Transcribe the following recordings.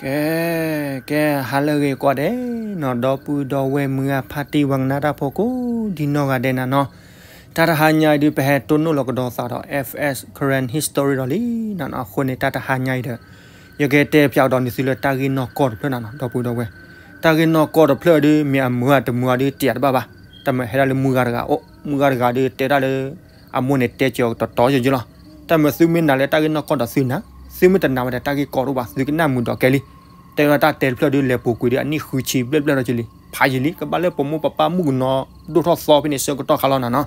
ကဲ, ကဲ, ဟါလၢအဂ့ၤကိးဂၤဒဲးနီၤ, ဒီပုၢ်ဒီဝဲၢ်မုၢ်ဂၤဖါတံၢ် ပှၤကနၣ်တၢ်ဖိကိးဒံနီၢ်ဂၤဒဲးနၤနီၤ. တၢ်တဟါညါအံၤဒုး ပဟဲတိၢ်နီၣ်လီၤကဒီးသးဒီး F S Karen History ဒီးလံနၤနီၤ. အဃိန့ၣ် တၢ်တဟါညါအံၤဒီး ယကတဲဖျါကဒီးန့ၢ်သုလၢတၢ်ဂ့ၢ်နီၢ်ကီၢ်တဖျၢၣ်နၤနီၤ, ဒီပုၢ်ဒီဝဲၢ်. တၢ်ဂ့ၢ်နီၢ်ကီၢ်တဖျၢၣ်ဒုး မ့ၢ်အမုၢ်ဂၤတမုၢ်ဂၤဒုးတံာ်တဘၣ်ဘၣ်. တၢ်မုၢ်ဟဲဒၣ်လၢမုၢ်ဂၤတဂၤအိၣ်, မုၢ်ဂၤတဂၤဒုးတဲဒၣ်လၢ အမိၢ်န့ၣ်တဲစၢၤတတီၤယဲယဲလီၤ. တၢ်မုၢ်သုမ့ၢ်နာ်လၢတၢ်ဂ့ၢ်နီၢ်ကီၢ်ဒီးသုနာ်, သုမ့ၢ်တနာ်ဝဲဒီးတၢ်ဂ့ၢ်ကီတအိၣ်ဘၣ်, သုကနၣ်မုာ်ဒီးကဲလံ. တဲဝဲတၢ်တဲတဖျၢၣ်ဒုး လဲၤပူၤကွံာ်ဒုး အနံၣ်ဃုဆံဘျဲၣ်ဘျဲၣ်ထီၣ်က့လံ, ဖးယံာ်လံ, ကဘၣ်လၢပမိၢ်ပပၢ်မုၣ်ကနီၤဒိၣ်ထီၣ်သီဖဲန့ၣ် ဆၢကတီၢ်ခါလီၤနၤနီၤ.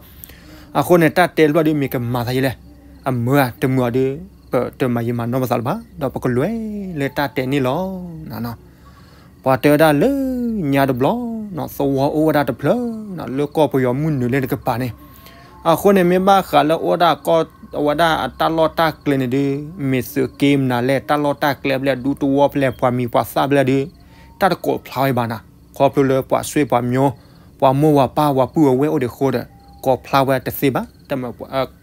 အဃိန့ၣ် တၢ်တဲတဖျၢၣ်ဒုးမ့ၢ်ကမၤသးယဲလဲၣ်, အမုၢ်ဂၤတမုၢ်ဂၤဒုး ပတမၤယံာ်မၤနီၢ်ပသးလၢၤဘၣ်, ဒီးပကလဲၤလၢတၢ်တဲန့ၣ်လီၤနၤနီၤ. ပှၤတဲဝဲဒၣ်လၢညါတဘျီနီၤ, သဝီအိၣ်ဝဲဒၣ်တဖျၢၣ်နီၤ, လၢကီၢ်ပယီၤမုၢ်နုာ်လၢတကပၤန့ၣ်. အဃိန့ၣ် မ့ၢ်ဘၣ်ဃးလၢအိၣ်ဒၣ်ကီၢ် အဝဲဒၣ်အတၢ်လီၢ်တၢ်ကျဲန့ၣ်ဒုး မ့ၢ်သုးက့မနုၤလဲၣ်, တၢ်လီၢ်တၢ်ကျဲဖဲလဲၣ်, ဒူသဝီဖဲလဲၣ်, ပှၤမံၤပှၤသၣ်ဖဲလဲၣ်ဒုး တၢ်တကိးဖျါဝဲဘၣ်နၤ. ခီဖျိလၢပှၤဆွေပှၤမျိုး, ပှၤမိၢ်ပှၤပၢ်ပှၤပုၢ်အဝဲၢ်အိၣ်ဒံးအဃိဒီး ကိးဖျါဝဲတသ့ဘၣ်. တၢ်မုၢ်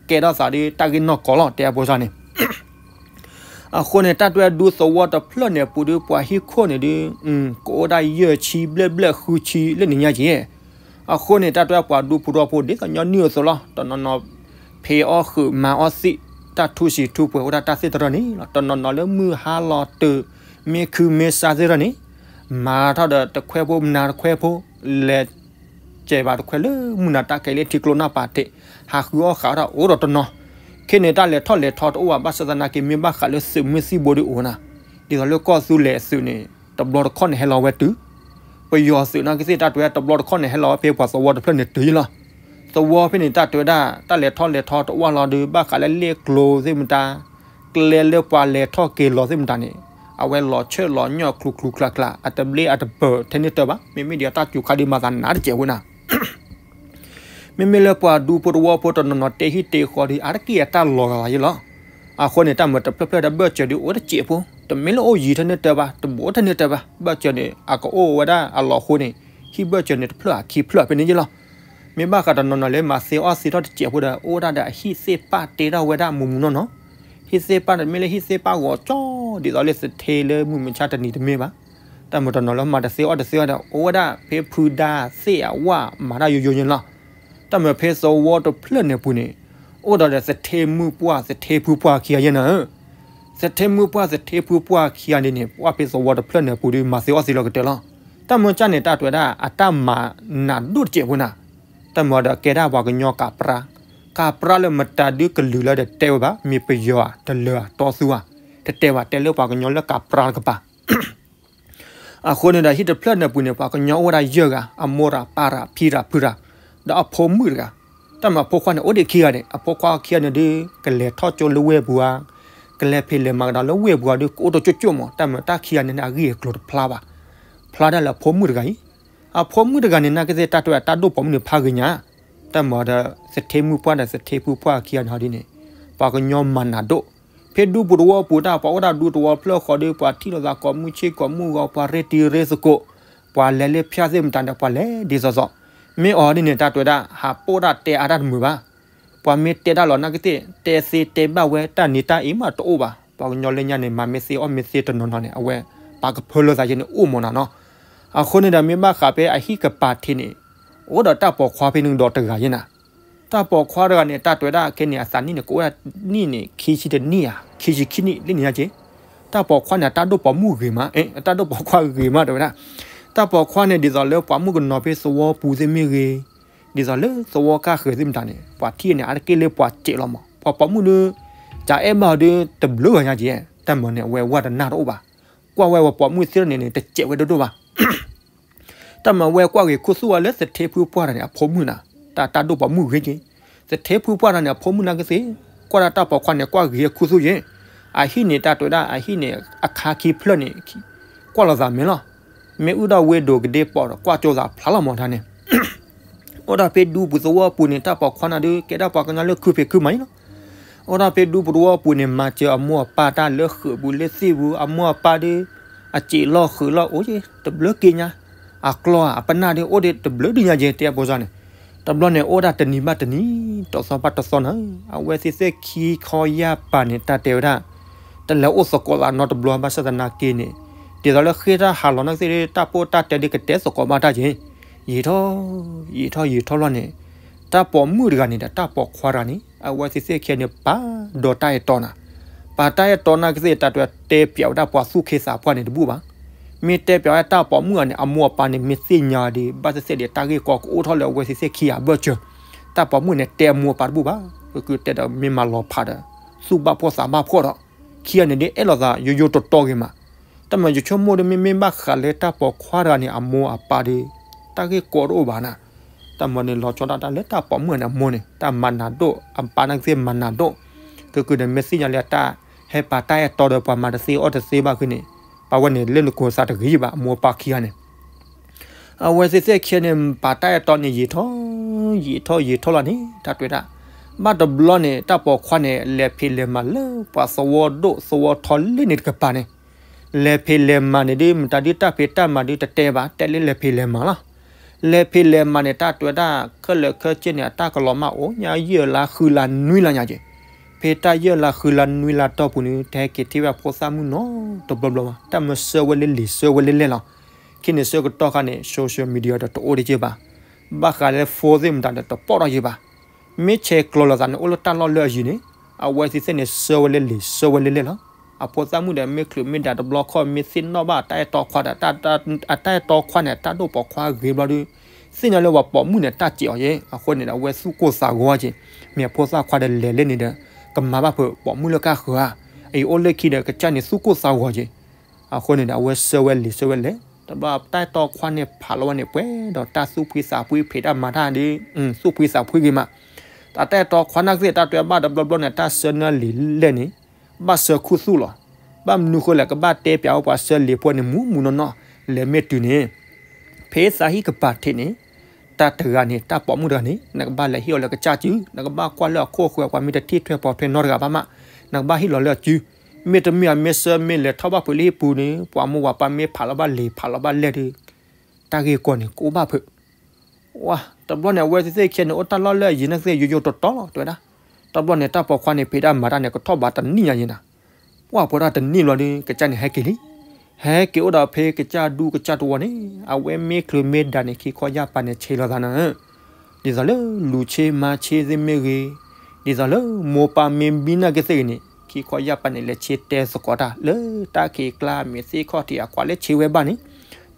ကဲထီၣ်သးဒုး တၢ်ဂ့ၢ်နီၢ်ကီၢ်လီၤ တဲအဖိစၢ်န့ၣ်. အဃိန့ၣ် တၢ်တဲဒူသဝီတဖျၢၣ်န့ၣ်အပူၤဒုး ပှၤဟံၣ်ခိၣ်န့ၣ်ဒုး ကအိၣ်ဒၣ်ယဲၢ်ဆံဘျဲၣ်ဘျဲၣ်ဃုဆံလၢန့ၣ်ညါက့ၤ. အဃိန့ၣ် တၢ်တဲပှၤဒူဖိတဝီဖိ ဒ်သိးညီနုၢ်အသိးလီၤ. တနီၤနီၤ ဖံးအီၣ်ဃုာ်မၤအီၣ်သံး, တၢ်ထူစံးထူပှဲၤ အိၣ်ဒၣ်တၢ်သ့ၣ်တရၢၣ်န့ၣ်လီၤ. တနီၤနီၤလၢမုၢ်ဟါလီၤတုၤ မ့ၢ်ခုမ့ၢ်စါသ့ၣ်တရၢၣ်န့ၣ် မၤထီၣ်ဒီးတခွဲဖိမနၤတခွဲဖိ လဲၤ ကဲဘၣ်တခွဲလၢမုၢ်နၤတၢ်ကဲလၢထံကျိနၢ်ပၤထံး, ဟးဃုအီၣ်ဃာ်ထီၣ်အိၣ်ဒီးတနီၤ. ခဲန့ၣ် တၢ်လဲၤထီၣ်လဲၤထီတအိၣ်ဘၣ်, ဘၣ်ဆၣ်သနာ်က့ မ့ၢ်ဘၣ်ဃးလၢသုးမုၢ်သံၣ်ဘိဒုးအိၣ်နၤ. ဒ်သိးလၢကီၢ်သူလ့ၤအသုးန့ၣ် တဘျီတခီၣ်န့ၣ်ဟဲလီၤဝဲတုၤ, ပယီၤသုးနာ်က့သ့ၣ် တၢ်တဲတဘျီတခီၣ်န့ၣ် ဟဲလီၤဝဲဖဲပှၤသဝီတဖျၢၣ်န့ၣ်တုၤလီၤ. သဝီဖဲန့ၣ် တၢ်တဲဝဲဒၣ် တၢ်လဲၤထီၣ်လဲၤထီတအိၣ်လီၤဒုး ဘၣ်ဃးလၢလ့ၣ်ကျိသ့ၣ်မတၤ ကျဲလၢပှၤလဲၤထီၣ်က့ၤလီၤသ့ၣ်မတၤန့ၣ် အဝဲလီၤဆၢလီၤညီၣ် ချူချူချါချါ အတဘျ့အတပၢၢ်ထဲန့ၣ်တၢ်ဘၣ်. မ့မ့ၢ်ဒ်အတၢ်စူၤခါဒုးမၤသးနးတစဲးဖိနၤ. မ့မ့ၢ်လၢပှၤဒူဖိတဝီဖိတနီၤနီၤ တဲဟံၣ်တဲဃီဒုး အါတက့ၢ်အတၢ်လီၤဂာ်သးယဲလီၤ. အဃိန့ၣ် တၢ်မုၢ်တဖျၢၣ်ဖျၢၣ်ဒီး ဘၢၣ်စၢၤဒုးအိၣ်တစဲးဖိ, တမ့ၢ်လၢအိၣ်ယံၤထဲန့ၣ်တၢ်ဘၣ်, တဘိထဲန့ၣ်တၢ်ဘၣ်. ဘၢၣ်စၢၤန့ၣ် အကအိၣ်ဝဲဒၣ်အလီၢ်ဃိန့ၣ် ဟံၣ်ဘၢၣ်စၢၤန့ၣ် တဖျၢၣ်အခံဖျၢၣ်ဖဲန့ၣ်ယဲလီၤ. မ့ၢ်ဘၣ်ဃးတနီၤနီၤလၢမၤသ့အီၣ်သ့ထီၣ်တစဲးဖိဒီး အိၣ်ဒၣ်ဒီးအဟံၣ်သ့ၣ်ပၢ်တဲထီၣ်ဝဲဒၣ်မူးမူးနီၢ်နီၢ်. ဟံၣ်သ့ၣ်ပၢ်န့ၣ် မ့ၢ်လၢဟံၣ်သ့ၣ်ပၢ်ဂီၤကၠီ ဒ်သိးလၢသထ့လၢမုၢ်မဆါတနံၤတမ့ၢ်ဘၣ်. တၢ်မုၢ်တနီၤလၢမၤတသ့အီၣ်တသ့အီၣ်ဒီး အိၣ်ဝဲဒၣ်ဖဲဖုဒါသ့ၣ်အဝၢ်မၤတၢ်ယိယိန့ၣ်လီၤ. တၢ်မုၢ်ဖဲသဝီတဖျၢၣ်န့ၣ်ပူၤန့ၣ် အိၣ်ဒီးဒီးသထ့မုၢ်ပှၢ် သထ့ဖုပှၢ်ခံဂၤယဲန့ၣ် သထ့မုၢ်ပှၢ်သထ့ဖုပှၢ်ခံဂၤန့ၣ်န့ၣ် ပှၢ်ဖဲသဝီတဖျၢၣ်န့ၣ်ပူၤဒုး မၤသ့အီၣ်သ့လီၤကတၢၢ်လီၤ. တၢ်မုၢ်ကၢ်န့ၣ် တၢ်တဲဝဲဒၣ် အတၢ်မၤနးဒိၣ်တစဲးဖိနၤ. တၢ်မုၢ်ဒီးကဲဒၣ်ပှၤကညီကးပြါ, ကးပြါလၢမတၤဒုးကလုာ်လၢဒီးတဲဝဲဘၣ်, မ့ၢ်ပယီၤဧါ, တလၢၤဧါ, တီသူဧါ, တတဲဘၣ်, တဲလၢပှၤကညီလၢကးပြါတကပၤ အဃိန့ၣ်ဒီး ဟံၣ်တဖျၢၣ်န့ၣ်ပူၤန့ၣ် ပှၤကညီအိၣ်ဝဲဒၣ်ယဲၢ်ဂၤ, အမိၢ်တဂၤ, ပၢ်တဂၤ, ဖံတဂၤ, ဖုတဂၤ, ဒီးအဖိမုၣ်တဂၤ. တၢ်မုၢ်အဖိခွါန့ၣ် အိၣ်ဒံးခံဂၤန့ၣ်, အဖိခွါခံဂၤန့ၣ်ဒုး ကလဲၤထီၣ်ကၠိလၢဝ့ၢ်ပူၤဧါ, ကလဲၤဖံးလဲၤမၤကဒီးလၢဝ့ၢ်ပူၤဧါဒုး ကအိၣ်တကၠိကၠိမး. တၢ်မုၢ်တၢ်ခံဂၤန့ၣ်န့ၣ် အဂ့ၢ်အကျိၤတဖျါဘၣ်. ဖျါဒၣ်လၢအဖိမုၣ်တဂၤအံၤ, အဖိမုၣ်တဂၤန့ၣ် နာ်က့သ့ၣ် တၢ်တဲဝဲဒၣ်တၢ်ဒိၣ်ပိာ်မုၣ်န့ၣ်ဖးဂ့ၤညါ. တၢ်မုၢ်ဒီး သထ့မုၢ်ပှၢ်ဒီးသထ့ဖုပှၢ်ခံဂၤန့ၣ်ဟီဒ်န့ၣ် ပှၤကညီမၤနးဒိၣ်. ဖဲဒူပူၤတဝီပူၤတၢ် ပှၤအိၣ်ဒၣ်ဒူတဝီဖျၢၣ်ဃီဒီး ပှၤထံၣ်လိာ်သးကိးမုၢ်ဆ့ၣ်ကိးမုၢ်ဂီၤ, ပှၤရ့တံၤရ့သကိး, ပှၤလဲၤလၢဖၠၣ်သ့ၣ်မတၤဒီး ပှၤလဲၤဒ်သိးသိး. မ့ၢ်အီၤဒ်န့ၣ် တၢ်တဲဝဲဒၣ် ဟးပိာ်ဒၣ်တဲအါတၢ်တမုာ်ဘၣ်. ပှၤမ့ၢ်တဲတၢ်လီၤ နာ်က့သ့ၣ် တဲသ့တဲဘၣ်ဝဲတၢ်နံၤတၢ်အံၤမးတအိၣ်ဘၣ်. ပှၤကညီလၢညါန့ၣ် မၤမ့ၢ်သ့အီၣ်မ့ၢ်သ့တနီၤနီၤန့ၣ် အဝဲပာ်ကဖၢလၢသးယဲန့ၣ်အိၣ်မးနၤနီၤ. အဃိန့ၣ်ဒီး မ့ၢ်ဘၣ်ဃးဖဲအဟံၣ်ကပၤထံးန့ၣ် အိၣ်ဒီးတၢ်ပိာ်ခွါဖဲန့ၣ်ကဒီးတဂၤယဲနၤ. တၢ်ပိာ်ခွါတဂၤန့ၣ် တၢ်တဲဝဲဒၣ်ခဲန့ၣ် အသးနံၣ်န့ၣ် ကအိၣ်ဒၣ်နံၣ်န့ၣ် ခံဆံတနံၣ်ဧါ ခံဆံခံနံၣ်လၢန့ၣ်ညါက့. တၢ်ပိာ်ခွါန့ၣ် အတၢ်ဒိၣ်ပိာ်မုၣ်ဂ့ၤမး, အတၢ်ဒိၣ်ပိာ်ခွါဂ့ၤမး တဲဝဲဒၣ်. တၢ်ပိာ်ခွါန့ၣ် ဒ်သိးလၢပှၤမုၣ်ကနီၤဖဲသဝီပူၤသ့ၣ်မ့ၢ်ဂ့ၤ, ဒ်သိးလၢသဝီကါဃၢၤသ့ၣ်မတၤန့ၣ် ပှၤထံၣ်န့ၣ် အါတက့ၢ်လၢပှၤစဲးလီၤမး. ပှၤပိာ်မုၣ်ဒီး ကအဲၣ်ဘၣ်အီၤဒီး တဘျုးဂၤညါက့. တၢ်မၤန့ၣ် အဝဲဝဲတနၢ်တအိၣ်ဘၣ်. ကွၢ်ဝဲပှၤပိာ်မုၣ်သ့ၣ်န့ၣ်န့ၣ် တစဲးဝဲဒိၣ်ဒိၣ်ဘၣ်. တၢ်မၤဝဲကွၢ်ဂ့ၤခူသူၣ်ဝဲလၢသထ့ဖုပှၢ်တဂၤန့ၣ် အဖိမုၣ်နၤ, တၢ်တၢ်ဒိၣ်ပိာ်မုၣ်ဂ့ၤက့. သထ့ဖုပှၢ်တဂၤန့ၣ် အဖိမုၣ်နာ်က့သ့ၣ်, ကွၢ်ဒၣ်တၢ်ပိာ်ခွါန့ၣ် ကွၢ်ဂ့ၤခူသူၣ်ယဲ. အဟံၣ်န့ၣ် တၢ်တဲဝဲဒၣ် အဟံၣ်န့ၣ် အခါခံဖျၢၣ်န့ၣ် ကွၢ်လိာ်သးမဲာ်လီၤ. မ့ၢ်အုၣ်ဒၣ်ဝ့ၢ်ဒိၣ်ကဒ့ပီးဒီး ကွၢ်ကၠိသးဖျါလီၤမးတၢ်န့ၣ် အိၣ်ဒၣ်ဖဲဒူပူၤသဝီပူၤန့ၣ် တၢ်ပိာ်ခွါန့ၣ်ဒီး ကဲဒၣ်ပှၤကညီလၢခုဖံးခုမၤအံၤလီၤ. အိၣ်ဒၣ်ဖဲဒူပူၤသဝီပူၤန့ၣ် မၤစၢၤအမိၢ်အပၢ်တၢ်လၢဃုာ်ပူၤလၢသ့ၣ်ပူၤ, အမိၢ်အပၢ်ဒီး အစဲးလီၤဃုာ်လီၤအိၣ်က့ တဘျုးက့ညါ, အကျီၢ်အပနၢ်ဒီး အိၣ်ဒီးတဘျုးဒုညါက့ တဲအဖိစၢ်န့ၣ်. တဘျီန့ၣ် အိၣ်ဒၣ်တနံၤဘၣ်တနံၤ, တသီဘၣ်တသီနၤ, အဝဲသ့ၣ်သ့ၣ်ခံခီယၢ်ပၤန့ၣ် တၢ်တဲဝဲဒၣ် တလဲၤအိၣ်သကိးသးနီတဘျီ ဘၣ်ဆၣ်သနာ်က့န့ၣ် ဒ်သိးလၢဃ့တၢ်ဟးလီၤနာ်က့သ့ၣ် တၢ်ပိၢ်တၢ်တဲဒ်ကတဲသကိးဘၣ်တၢ်က့ၤ, ယံာ်ထီၣ် ယံာ်ထီၣ်ယံာ်ထီၣ်လီၤန့ၣ်, တၢ်ပိာ်မုၣ်တဂၤန့ၣ်ဒီးတၢ်ပိာ်ခွါတဂၤန့ၣ် အဝဲသ့ၣ်သ့ၣ်ခံဂၤန့ၣ် ပာ်ဒီးတၢ်အဲၣ်တီနၤ, ပာ်တၢ်အဲၣ်တီနာ်က့သ့ၣ် တၢ်တဲပၠးဝဲဒၣ်ပှၤသူၣ်က့သးပှၢ်န့ၣ်တဘူၣ်ဘၣ်. မ့ၢ်တဲပၠးဝဲတၢ်ပိာ်မုၣ်တဂၤန့ၣ် အမိၢ်အပၢ်န့ၣ် မ့ၢ်သ့ၣ်ညါဒီး ဘၣ်သ့ၣ်သ့ၣ်ဒီးတၢ်ဂ့ၢ်ကီကအိၣ်ထီၣ်လၢအဝဲသ့ၣ်သ့ၣ်ခံဂၤအဘၢၣ်စၢၤ, တၢ်ပိာ်မုၣ်န့ၣ်တဲအမိၢ်အပၢ်တဘူၣ်ဘၣ်, ကတဲဒီးမ့ၢ်မၤလီၤဖးဒီး သူၣ်ဘၣ်ဖှီၣ်သးဘၣ်ဖှီၣ်ဒီး ခံဂၤန့ၣ်ဒ်အဲၣ်လိာ်သးယိယိတီတီဂ့ၤမး. တၢ်မၤယဆိကမိၣ်ဒီး မ့မ့ၢ်ဘၣ်ဃးလၢတၢ်ပိာ်ခွါတဂၤန့ၣ် အမိၢ်အပၢ်ဒီး တၢ်ဂ့ၢ်ကီတအိၣ်ဘၣ်နၤ. တၢ်မၤန့ၣ်လီၤဆီဒၣ်တၢ်လၢတၢ်ပိာ်မုၣ်န့ၣ်အမိၢ်န့ၣ် တၢ်မၤနးဒိၣ် အပၢ်နာ်က့သ့ၣ်မၤနးဒိၣ်, ကကဒီးမ့ၢ်သ့ၣ်ညါလၢတၢ်ဟဲပာ်တၢ်အဲၣ်တီဒီးပှၤမၤတသ့အီၣ်တသ့ဘၣ်ဃုာ်န့ၣ်, ပာ်ဝဲန့ၣ်လၢနကိၤသးတဂ့ၤဘၣ် အမိၢ်အပၢ်ခံဂၤန့ၣ် အဝဲသ့ၣ်သ့ၣ်ခံဂၤန့ၣ် ပာ်တၢ်အဲၣ်တီန့ၣ်ယံာ်ထီၣ် ယံာ်ထီၣ်ယံာ်ထီၣ်လီၤန့ၣ် တၢ်တဲဝဲဒၣ်, ဘၣ်တဘျီန့ၣ် တၢ်ပိာ်ခွါန့ၣ် လဲၤဖံးလဲၤမၤလၢပှၤသဝီဒိၣ်သဝီထီလၢန့ၣ်တကပၤန့ၣ်, လဲၤဖံးလဲၤမၤန့ၣ်ဒ်မတၤဒ်တၢ်ဖံးတၢ်မၤဒ်တတဲဘၣ် တဲလၢလဲၤဖံးလဲၤမၤလီၤ. လဲၤဖံးလဲၤမၤန့ၣ် တၢ်တဲဝဲဒၣ် ခဲလၢာ်ခဲဆ့န့ၣ် အတၢ်ကလီၤမၢ်အိၣ်ညါယဲၢ်လါဃုလါနွံလါညါက့ၤ, ဖဲတၢ်ယဲၢ်လါဃုလါနွံလါတီၢ်ပူၤန့ၣ် တဟဲက့ၤထံၣ်ဝဲအဖိသၣ်မုၣ်နီတဘျီဘျီဘၣ်, တၢ်မၤဆှၢဝဲလၢလံာ်ဆှၢဝဲလၢလဲၢ်လီၤ. ခဲန့ၣ်ဆၢကတီၢ်ခါန့ၣ် social media ဒီးတအိၣ်တက့ၢ်ဘၣ်, ဘၣ်ဃးလၢ phone သ့ၣ်မတၤဒီးတပိာ်ထီၣ်ယ့ၤဘၣ်. မ့ၢ်ဆဲးကျိးလိာ်သးန့ၣ် အိၣ်လၢတၢ်လီၢ်လၢအယံၤန့ၣ် အဝဲသ့ၣ်သ့ၣ်န့ၣ် ဆှၢဝဲလၢလံာ်ဆှၢဝဲလၢလဲၢ်လီၤ. အဖိသၣ်မုၣ်ဒီးမ့ၢ်ချုးမ့ၢ်ဒးတဘျီခီၣ် မ့ၢ်သ့ၣ်နီၣ်ဘၣ်အတၢ်အဲၣ်တီခွါဒီး အတၢ်အဲၣ်တီခွါန့ၣ် တၢ်ဒိၣ်ပိာ်ခွါဂ့ၤဘျီဒီး သ့ၣ်ညါလၢပှၤပိာ်မုၣ်န့ၣ် တၢ်စဲးအီၤယ့ၣ်, အဃိန့ၣ်ဒီး အဝဲသူၣ်ကိၢ်သးဂီၤက့ၤ, မ့ၢ်အဖိသၣ်ခွါဒီးလဲၤလၢန့ၣ်ဒီး ကမၤဘၣ်ဖုးပိာ်မုၣ်လၢကါဃၢၤဧါ, အအံၤအိၣ်လၢခံဒီး ကစၢ်န့ၣ်သူၣ်ကိၢ်သးဂီၤက့ၤ. အဃိန့ၣ်ဒီး အဝဲဆှၢဝဲလံာ်ဆှၢဝဲလဲၢ်, တဘျီတၢ်အဲၣ်တီခွါန့ၣ်ဖးလီၤဝဲန့ၣ် ပှဲၤဒီးတၢ်သူၣ်ဖှံသးဖှံဖံးတၢ်မၤတၢ်ဒီး သူၣ်ဖှံသးဖှံဂ့ၤမး. တၢ်အဲၣ်တီခွါနာ်က့သ့ၣ် တၢ်တဲဘၣ်တဘျီဘျီန့ၣ် တၢ်ဆှၢနၢလံာ်လဲၢ်န့ၣ် ဘၣ်ဆှၢခူသူၣ်လီၤ. ဘၣ်မနုၤဃိလဲၣ် ကဘၣ်တဲပၠးဝဲပှၤဆှၢလံာ်ဖိန့ၣ် မူးမူးနီၢ်နီၢ် လဲၤမ့ၢ်တုၤန့ၣ် ဖဲသးဟံၣ်ကပၤထံးန့ၣ် တၢ်တဂၤန့ၣ် တၢ်ပိာ်မုၣ်တဂၤန့ၣ် နကဘၣ်လဲၤဟ့ၣ်အီၤလၢကစၢ်စု, နကဘၣ်ကွၢ်လၢအခိၣ်ဃၢၤ ပှၤမ့ၢ်တထံၣ်ထွဲပိာ်ထွဲနီတဂၤဘၣ်မး, နကဘၣ်ဟ့ၣ်လီၤလၢအစု. မ့တမ့ၢ် အမ့ၢ်ဆှၢမ့ၢ်လဲၤထီၣ်ဘၣ်ဖုးလၢဟံၣ်ပူၤန့ၣ် ပှၤမိၢ်ပှၤပၢ်မ့ၢ်ဖးလီၤဘၣ်လံာ်ဖးလီၤဘၣ်လဲၢ်ဒီး တၢ်ဂ့ၢ်ကီန့ၣ် ကအိၣ်ဘၣ်ဖုး ဝါ, တဘျီန့ၣ် အဝဲသ့ၣ်သ့ၣ်ခံဂၤန့ၣ် အိၣ်တၢ်လီၢ်လၢအယံၤနာ်က့သ့ၣ် ယိယိတီတီလီၤ တဲဝဲဒၣ်. တဘျီန့ၣ် တၢ်ပိာ်ခွါန့ၣ် ဖံးတၢ်မၤတၢ်န့ၣ် ကထီၣ်ဘးတနံၣ်ညါယံၤနၤ, ပှၢ်ပှဲၤထီၣ်တနံၣ်ဘျီဒီး ကစၢ်န့ၣ်ဟဲက့ၤလံ. ဟဲက့ၤအိၣ်ဒီးဖဲကစၢ်ဒူကစၢ်တဝီန့ၣ် အဝဲမ့ၢ်ချုးမ့ၢ်ဒးန့ၣ် ခံခီယၢ်ပၤန့ၣ် ဆံးလိာ်သးနၤ ဒ်သိးလၢလူၤဆ့မၤဆ့သ့ၣ်မ့ၢ်ဂ့ၤ, ဒ်သိးလၢမိၢ်ပၢ်မ့ၢ်ဘံနာ်က့သ့ၣ်ဂ့ၤန့ၣ် ခံခီယၢ်ပၤန့ၣ် လဲၤဆ့တဲသကိးတၢ် လၢတၢ်ခံးကျါ မ့ၢ်သ့ၣ်ခီၣ်ထံးအကွၢ်လၢဆ့ဝဲဘၣ်န့ၣ်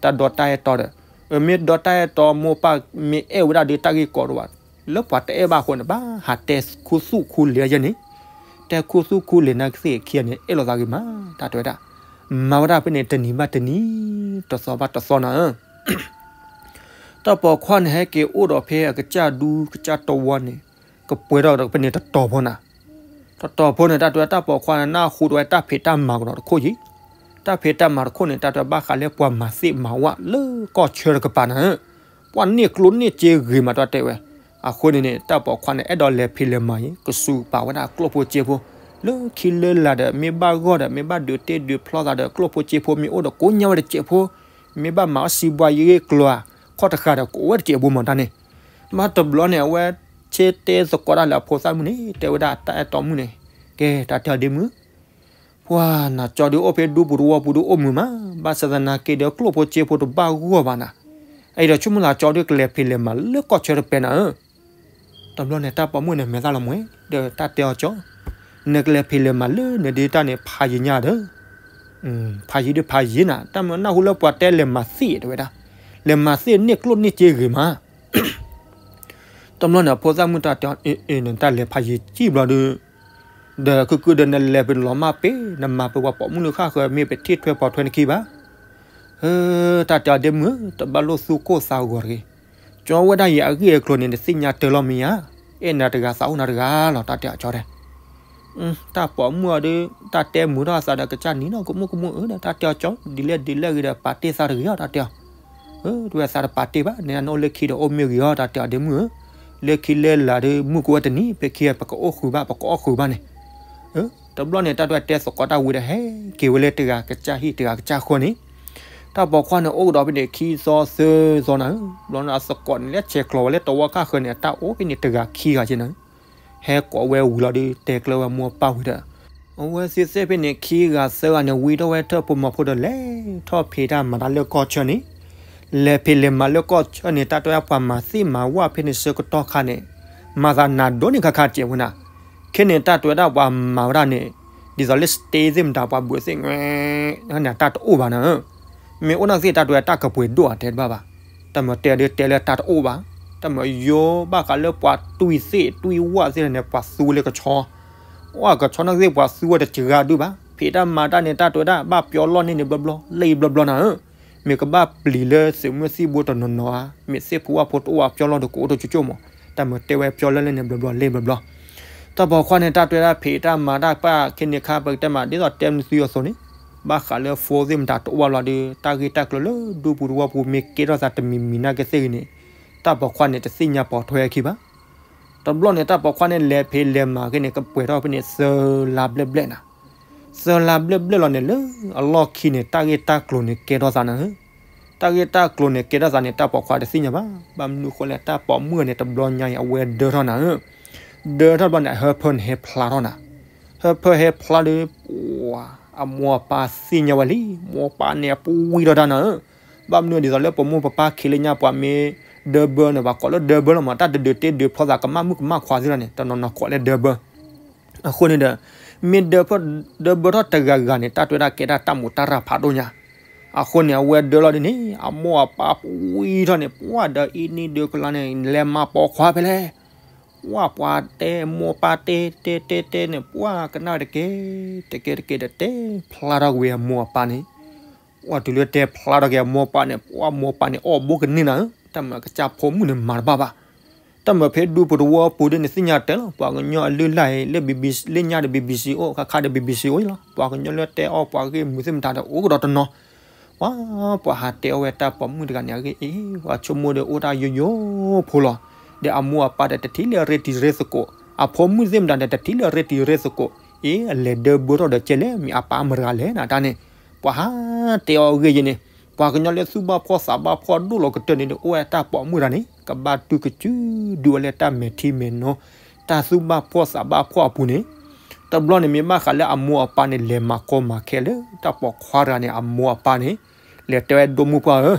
တၢ်ဒီးတၢ်အဲၣ်တီဒီး အမ့ၢ်ဒီးတၢ်အဲၣ်တီ မိၢ်ပၢ်မ့ၢ်အဲၣ်ဝဲဒၣ်ဒီး တၢ်ဂ့ၢ်ကီတအိၣ်ဘၣ်, လၢပှၤတအဲၣ်ဘၣ်အဃိန့ၣ် ဘၣ်ဟးတဲခူသူၣ်ခူလံာ်ယဲန့ၣ်, တဲခူသူၣ်ခူလံာ်နာ်က့သ့ၣ်ခံဂၤန့ၣ် အဲၣ်လိာ်သးဂ့ၤမး တၢ်တဲဝဲဒၣ်. မၤဝဲဒၣ်ဖဲန့ၣ် တနံၤဘၣ်တနံၤ တသီဘၣ်တသီနၤဧၢ တၢ်ပိာ်ခွါန့ၣ် ဟဲက့ၤအိၣ်ဒီးဖဲအကစၢ်ဒူကစၢ်တဝီန့ၣ် ကပှဲၤထီၣ်ဒီးဖဲန့ၣ်တတီၤဖိနၤ, တတီၤဖိန့ၣ် တၢ်တဲဝဲတၢ်ပိာ်ခွါန့ၣ် နၢ်ဟူတဝဲတၢ်ဖံးတၢ်မၤကဒီးတခိၣ်ယံၤ, တၢ်ဖံးတၢ်မၤတခိၣ်န့ၣ် တၢ်တဲဝဲဘၣ်ဃးလၢပှၤမၤသ့ၣ်မၤဝၣ်လၢကီၢ်ဆၢတကပၤနၤဧၢ, ပှၤန့ၢ်ကျိၣ်န့ၢ်စ့ဂ့ၤမး တၢ်တဲဝဲ. အဃိန့ၣ်န့ၣ် တၢ်ပိာ်ခွါန့ၣ် အဲၣ်ဒိးလဲၤဖံးလဲၤမၤအံၤ ကစူးပာ်ဝဲဒၣ်ကျိၣ်ဖိစ့ဖိ လၢခံလၢလာ်ဒီး မ့ၢ်ဘၣ်ဂီၢ်ဒီး မ့ၢ်ဘၣ်ဒုးတ့ၢ်ဒုးဖျီသးဒီး ကျိၣ်ဖိစ့ဖိမ့ၢ်အိၣ်ဒီး ကိးညါဝဲတစဲးဖိ, မ့ၢ်ဘၣ်မၤအီၣ်စံးဘှါယ့ၣ်ကျိၤဧါ ခီၣ်တဃာ်ဒီး ကအိၣ်ဝဲတစဲးဖိမးတၢ်န့ၣ်. မ့ၢ်တဘျီန့ၣ် အဝဲဆ့တဲသကိးတၢ်လၢအဖိသၣ်မုၣ်န့ၣ် တဲဝဲဒၣ်တၢ်အဲၣ်တီမုၣ်န့ၣ် ကဲ တၢ်တဲအီၤဒ့မုၣ် ပှၤနၤကၠီဒုးအိၣ်ဖဲဒူပူၤတဝီပူၤဒုးအိၣ်မုာ်မး, ဘၣ်ဆၣ်သနာ်က့ဒီးကျိၣ်ဖိစ့ဖိတဘၣ်ဂီၢ်ဘၣ်နၤ, အအံၤဒီးဆိကမိၣ်သးကၠီဒုး ကလဲၤဖံးလဲၤမၤလၢကီၢ်ဆၢတပၤနၤဧၢ. တဘျီန့ၣ် တၢ်ပိာ်မုၣ်န့ၣ် မဲာ်သၣ်လီၤမှဲၤ ဒီးတၢ်တဲအီၤကၠီ, နကလဲၤဖံးလဲၤမၤလၢနဒုးတၢ်န့ၣ် ဖးယံၤညါဒီး ဖးယံၤဒုးဖးယံၤနၤ, တၢ်မ့ၢ်နၢ်ဟူလၢပှၤတဲလဲၤမၤသ့ၣ်တဲဝဲဒၣ်, လဲၤမၤသ့ၣ်န့ၢ်ကျိၣ်န့ၢ်စ့ဂ့ၤမး တဘျီန့ၣ် အဖိသၣ်မုၣ်တၢ်တဲအီၤ အ့ အ့ နတၢ်လဲၤဖးယံၤကံၣ်ဘျီဒုး, ဒီးကုၢ်ကုၢ်ဒီးနလဲၤပလီၤမၢ်ပ့ၤ နမၤပှဲၤပှၤပိာ်မုၣ်လၢဃၣ်ဃၢၤ မ့ၢ်ပထံၣ်ထွဲပိာ်ထွဲနခံဘၣ်. ဟၢ တၢ်တဲအီၤဒ့မုၣ်ဧၢ, တဘၣ်လိၣ်သူၣ်ကိၢ်သးဂီၤတဂ့ၤ. ကၠီဝဲဒၣ်ယအဂ့ၢ်အကျိၤန့ၣ် နသ့ၣ်ညါတၢ်လီၤမ့ၢ်ဧါ, အဲၣ်နၤတဂၤသးအိၣ်နၤတဂၤလီၤ တၢ်တဲအီၤကၠီတဲ တၢ်ပိာ်မုၣ်အီၤဒီး တၢ်တဲမုာ်ထီၣ်အသးဒီးကစၢ်နံၤနီၢ်ကမူၣ်ကမူၣ်ဧၢဒီး တၢ်တဲအီၤကၠီ ဒ်လဲၣ်ဒ်လဲၣ်ဂ့ၤဒီး ပာ်တ့ၢ်သးတဂ့ၤအီၤ တၢ်တဲအီၤ. အၢ တဝဲသးတပာ်တ့ၢ်ဘၣ် နနအိၣ်လၢခံဒီးအိၣ်မ့ၢ်ဂ့ၤအီၤ တၢ်တဲအီၤဒ့မုၣ်ဧၢ, လၢခံလၢလာ်ဒီး မုၢ်ကအိၣ်ဝဲတနံၤ ဖဲခံပကအီၣ်ဃုာ်ဘၣ် ပကအီၣ်ဃုာ်ဘၣ်န့ၣ်. တဘျီန့ၣ် တၢ်တဝဲတဲသကိးတၢ်ဝံၤဒီး ဟဲက့ၤဝဲလၢတဂၤကစၢ်ဟံၣ်တဂၤကစၢ်ဃီန့ၣ် တၢ်ပိာ်ခွါန့ၣ် အိၣ်ကဒီးဖဲန့ၣ် ခံသီသၢသီနၤဧၢ, ဘျီန့ၣ်အသကိးန့ၣ် လဲၤဆဲးကျိးဝဲလၢတဝီဃၣ်ဃၢၤန့ၣ် အတၢ်အိၣ်ဖဲန့ၣ်တဂၤခံဂၤက့နၤဧၢ. ဟဲကိးဝဲဝံၤလီၤဒီး တဲကျၢၤဝဲမိၢ်ပၢ်ဝံၤဒီး အဝဲသ့ၣ်သ့ၣ်ဖဲန့ၣ် ခံဂၤသၢဂၤန့ၣ် ဝံထီၣ်ဝဲထၢၣ်ဖိမီၤဖိဒီး လဲၤထီၣ်ဖံးတၢ်မၤတၢ်လၢကီၢ်ဆၢန့ၣ်, လဲၤဖံးလဲၤမၤလၢကီၢ်ဆၢန့ၣ် တၢ်တဲဝဲဒၣ်ပှၤမၤသ့ၣ်မၤဝၣ်ဖဲန့ၣ်ဆၢကတီၢ်ခါန့ၣ် မၤသးနးဒိၣ်န့ၢ်ခါခါစဲးဝဲနၤ, ခဲန့ၣ် တၢ်တဲဝဲဒၣ်ပှၤမၤဝဲဒၣ်န့ၣ် ဒ်သိးလၢ stage သ့ၣ်မတၤ ပှၤဘုးသ့ၣ်ဝဲန့ၣ် တၢ်တအိၣ်ဘၣ်နၤဧၢ, မ့ၢ်အိၣ်နာ်က့သ့ၣ် တၢ်တဲဝဲတၢ်ကပှဲၤဒိၣ်အတဲတဘၣ်ဘၣ်, တၢ်မၤတဲဒုးတဲလၢတၢ်တအိၣ်ဘၣ်, တၢ်မၤယိဘၣ်ဃးလၢပှၤတွံၢ်သ့ၣ်တွံၢ်ဝၣ်သ့ၣ်န့ၣ် ပှၤသူဝဲလၢကဆီ, ဝၣ်ကဆီနာ်က့သ့ၣ်ပှၤသူဝဲတစှၤဒုးဘၣ်, ဖံးတၢ်မၤတၢ်န့ၣ် တၢ်တဲဝဲဒၣ် ဘၣ်ပျီလီၢ်န့ၢ်န့ၣ်ဘျီဘျီ လၢအံၤဘျီဘျီနၤဧၢ, မ့ၢ်ကဘၣ်ပျံၤလၢသုးမုၢ်သံၣ်ဘိတနီၤနီၤဧါ, မ့ၢ်သ့ၣ်ဖိဝၣ်ဖိတအိၣ်အပျီလီၢ်ဒီးကအိၣ်တကၠိကၠိမး, တၢ်မၤတဲဝဲပျီလၢလၢန့ၣ်ဘျီဘျီ လၢဘျီဘျီ တၢ်ပိာ်ခွါန့ၣ် တၢ်တဲဝဲဒၣ်ဖံးတၢ်မၤတၢ်ပၢ်ခဲန့ၣ်ခါ ပကတဲမး ဒ်သိးတဲမနုၤသုအသိးန့ၣ်, ဘၣ်ဃးလၢ phone သ့ၣ်မတၤတအိၣ်ဘၣ်လီၤဒီး တၢ်ဂ့ၢ်တၢ်ကျိၤလၢဒူပူၤသဝီပူၤ မ့ၢ်ကဲထီၣ်သးတမံၤမံၤနာ်က့သ့ၣ်ဂ့ၤန့ၣ်, တၢ်ပိာ်ခွါန့ၣ် တသ့ၣ်ညါပိာ်ထွဲအခံဘၣ်. တဘျီန့ၣ် တၢ်ပိာ်ခွါန့ၣ် လဲၤဖံးလဲၤမၤက့န့ၣ် ကပှဲၤထီၣ်ဖဲန့ၣ် သၢလါဘျဲၣ်ဘျဲၣ်နၤ, သၢလါဘျဲၣ်ဘျဲၣ်လီၤန့ၣ် လၢအလီၢ်ခံန့ၣ် တၢ်ဂ့ၢ်တၢ်ကျိၤန့ၣ် ကဲထီၣ်သးနၤဧၢ, တၢ်ဂ့ၢ်တၢ်ကျိၤန့ၣ် ကဲထီၣ်သးန့ၣ် တၢ်ပိာ်ခွါတသ့ၣ်ညါဘၣ်. ဘၣ်မနုၤဃိလဲၣ် တၢ်ပိာ်မုၣ်န့ၣ် တဘျီညါအံၤ အဝဲဒၢထီၣ်နၤဧၢ, ဒၢထီၣ်တဘျီန့ၣ် အဟၢဖၢန့ၣ်ဟဲဖျါထီၣ်နၤ, ဟၢဖၢဟဲဖျါဒီး ပှၤ အမိၢ်အပၢ်သ့ၣ်ညါဝဲလံ, မိၢ်ပၢ်န့ၣ်အပူၤဝံၤထီၣ်တၢ်နၤဧၢ, ဘၣ်မနုၤဒ်သိးလၢပမိၢ်ပပၢ်ခံးလၢညါ ပှၤမ့ၢ်ဒၢဘၢန့ၣ် ပှၤကိးလၢဒၢဘၢလီၤမး, တၢ်တဒုးတ့ဒုးဖျီသး ကမၣ်မုၣ်ကမၣ်ခွါသ့ၣ်လီၤန့ၣ် တနီၤနီၤကိးလၢဒၢဘၢ အဃိန့ၣ်ဒီး မ့ၢ်ဒၢဘၢထီၣ်တဂၤဂၤန့ၣ် တၢ်တဲဝဲဒၣ်ကဲဒၣ်တၢ်မူးတၢ်ရၢ်ဖးဒိၣ်ညါ, အဃိန့ၣ် အဝဲဒၢလီၤဒ်န့ၣ် အမိၢ်အပၢ်ပူၤဝံၤထီၣ်န့ၣ် ပှၤဒီးအံၤနံၤဒုးကလါန့ၣ် လဲၤမၤပိာ်ခွါဖဲလဲၣ်, ပှၤပှၤတဲမိၢ်ပၢ်တဲတဲတဲတဲန့ၣ် ပှၤကနၣ်ဝဲတကဲ တကဲတကဲဒီး တဲဖျါထီၣ်က့ၤဝဲအမိၢ်အပၢ်န့ၣ် ပှၤတုၤလၢတဲဖျါထီၣ်က့ၤအမိၢ်ပၢ်န့ၣ် ပှၤမိၢ်ပၢ်န့ၣ် အီၣ်ဘိကန့ၢ်နၤဧၢ, တၢ်မၤကစၢ်ဖိမုၣ်န့ၣ်မၤတဘၣ်ဘၣ်. တၢ်မၤဖဲဒူပူၤသဝီပူၤဒ်န့ၣ်သ့ၣ်ညါတဲလီၤ, ပှၤကညီအလုၢ်အလၢ်အံၤ လၢ လၢညါဒီး BBC အိၣ်, ခါခါဒီး BBC အိၣ်လီၤ. ပှၤကညီလၢတဲအီၣ်ပှၤဂ့ၢ်မုာ်သ့ၣ်မတၤဒီး အိၣ်ကဒီးတနီၤ ပှၤ ပှၤဟးတဲအီၣ်ဝဲတၢ်ပိာ်မုၣ်တဂၤန့ၣ် အဂ့ၢ်အံၤ ပှၤဆိကမိၣ်ဒီးအိၣ်တၢ်ယိယိဖိလီၤ. ဒီးအမိၢ်အပၢ်ဒီးတထံၣ်လၢအရ့တံၤရ့သကိး, အဖိမုၣ်သ့ၣ်မတၤဒီးတထံၣ်လၢအရ့တံၤရ့သကိး, အ့ အလဲၤဒၢဘၢထီၣ်ဒီးကဲလဲၣ် မ့ၢ်အပၢ်မတဂၤလဲၣ်နတၢ်န့ၣ်, ပှၤဟးတဲအီၣ်အဂ့ၢ်ယဲန့ၣ်, ပှၤကညီလၢသူၣ်ဘၣ်ဖှီၣ်သးဘၣ်ဖှီၣ်ဒိၣ်လီၤကတၢၢ်န့ၣ်ဒီး အိၣ်ဝဲတၢ်ပိာ်မုၣ်တဂၤန့ၣ် ကဘၣ်တုၤကစုဒုးဝဲလၢတၢ်မဲာ်ထံမဲာ်နိ တၢ်သူၣ်ဘၣ်ဖှီၣ်သးဘၣ်ဖှီၣ်အပူၤန့ၣ်, တဘျီန့ၣ် မ့ၢ်ဘၣ်ဃးလၢအမိၢ်အပၢ်န့ၣ် လဲၤမၤကီမၤခဲလၢတၢ်ပိာ်ခွါတဂၤန့ၣ် အမိၢ်အပၢ်န့ၣ်, လဲၤတဲဝဲဒိၣ်မုၢ်ပှၢ်ဧၢ,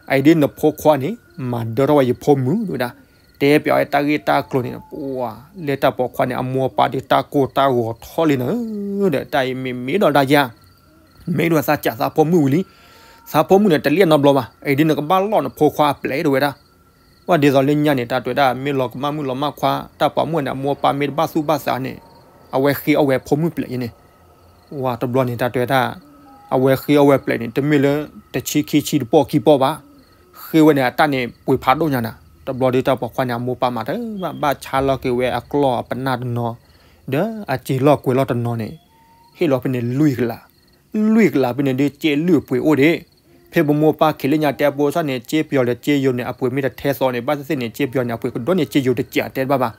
အအံၤဒ်နဖိခွါန့ၣ် မၤဒၢထီၣ်ဝဲယဖိမုၣ်ဒဝဲဒၣ်, တဲပၠးဝဲတၢ်ဂ့ၢ်တၢ်ကျိၤန့ၣ် ပှၤ လၢတၢ်ပိာ်ခွါန့ၣ် အမိၢ်အပၢ်ဒုးတၢ်ကိၢ်တၢ်ဂီၤထီၣ်လံနၤဧၢ, ဒီးတၢ်အံၤမ့ၢ်မ့ၢ်ဒီးတၢ်ယါ မ့ၢ်ဒိၣ်သးစၢ်သးဖိမုၣ်ဝံၤလံ, သးဖိမုၣ်န့ၣ် တလံၣ်နီတဘျီဘၣ်, အံၤဒ်နကဘၣ်လီၢ်နဖိခွါအပျဲၢ်ဒဝဲဒၣ်, ဝဲဒ်သိးလၢညါန့ၣ် တၢ်တဲဝဲဒၣ် မ့ၢ်လီၤကမၣ်မုၣ်လီၤမၣ်ခွါ တၢ်ပိာ်မုၣ်န့ၣ် အမိၢ်အပၢ်မ့ၢ်တဘၣ်သူၣ်ဘၣ်သးန့ၣ်, အဝဲဃ့အီၣ်ဝဲဖိမုၣ်ပျဲၢ်ယဲန့ၣ်, ဝဲတဘျီန့ၣ် တၢ်တဲဝဲဒၣ် အဝဲဃ့အီၣ်ဝဲပျဲၢ်န့ၣ် တမ့ၢ်လၢ တဆံခံဆံတပီၢ်ခံပီၢ်ဘၣ်, ဃ့ဝဲန့ၣ် အတၢ်န့ၣ်ပှ့ၤဖးဒိၣ်ညါနၤ, တဘျီဒုးတၢ်ပိာ်ခွါန့ၣ် အမိၢ်ပၢ်မၤတဘၣ် ဘၣ်ဆါလီၤက့ၤဝဲအကျီၢ်အပနၢ်တနီၤ, ဒီးအစ့လီၢ်ကွဲၤလီၢ်တနီၤန့ၣ်, ဟ့ၣ်လီၤဖဲန့ၣ်လွံၢ်ကလး, လွံၢ်ကလးဖဲန့ၣ်ဒုး စ့လုၢ်အပှ့ၤအိၣ်ဒံး, ဖဲပမိၢ်ပၢ်ခံးလၢညါတဲအပိစၢ်န့ၣ် စ့ပယီၤဒီးစ့ယိၤန့ၣ် အပှ့ၤမ့ၢ်တထဲသိးန့ၣ် ဘၣ်သ့ၣ်သ့ၣ်န့ၣ် စ့ပယီၤန့ၣ် အပှ့ၤကဒိၣ်န့ၣ် စ့ယိၤတစဲးတဲတဘၣ်ဘၣ်,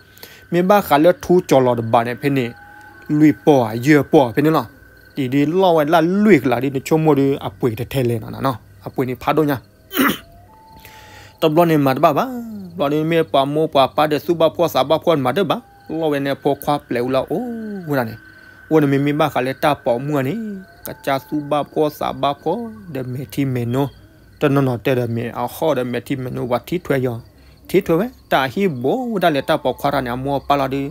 မ့ၢ်ဘၣ်ဃးလၢထူကၠီၤလီၤတဘးန့ၣ် ဖဲန့ၣ် လွံၢ်ပီၢ်ဧါ ယဲၢ်ပီၢ်ဖဲန့ၣ်လီၤ, ဒ်ဒုးလီၢ်ဝဲလၢလွံၢ်ကလးဒုး နဆိကမိၣ်ဒုး အပှ့ၤတထဲလဲၣ်နီၤနီၤ, အပှ့ၤန့ၣ်ဖးဒိၣ်ညါ တဘျီန့ၣ်မၤတဘၣ်ဘၣ်, ဘျီဒုးမ့ၢ်ပှၤမိၢ်ပှၤပၢ်ဒီးသူၣ်ဘၣ်ဖှီၣ်သးဘၣ်ဖှီၣ်မၤတဘၣ်, လီၢ်ဝဲန့ၣ်ဖိခွါပျဲၢ်ဝံၤလီၤအိၣ်ဝဲဒၣ်န့ၣ်, အဃိန့ၣ်မ့မ့ၢ်ဘၣ်ဃးလၢတၢ်ပိာ်မုၣ်န့ၣ်, ကစၢ်သူၣ်ဘၣ်ဖှီၣ်သးဘၣ်ဖှီၣ် ဒီးမဲာ်ထံမဲာ်နိ, တနီၤနီၤတဲဒီးမ့ၢ်အဟီၣ်ဒီးမဲာ်ထံမဲာ်နိ ပှၤထံၣ်ထွဲယီၤ, ထံၣ်ထွဲဝဲ တၢ်ဟံၣ်ဘိဝဲဒၣ်လၢတၢ်ပိာ်ခွါတဂၤန့ၣ် အမိၢ်အပၢ်လီၤဒုး,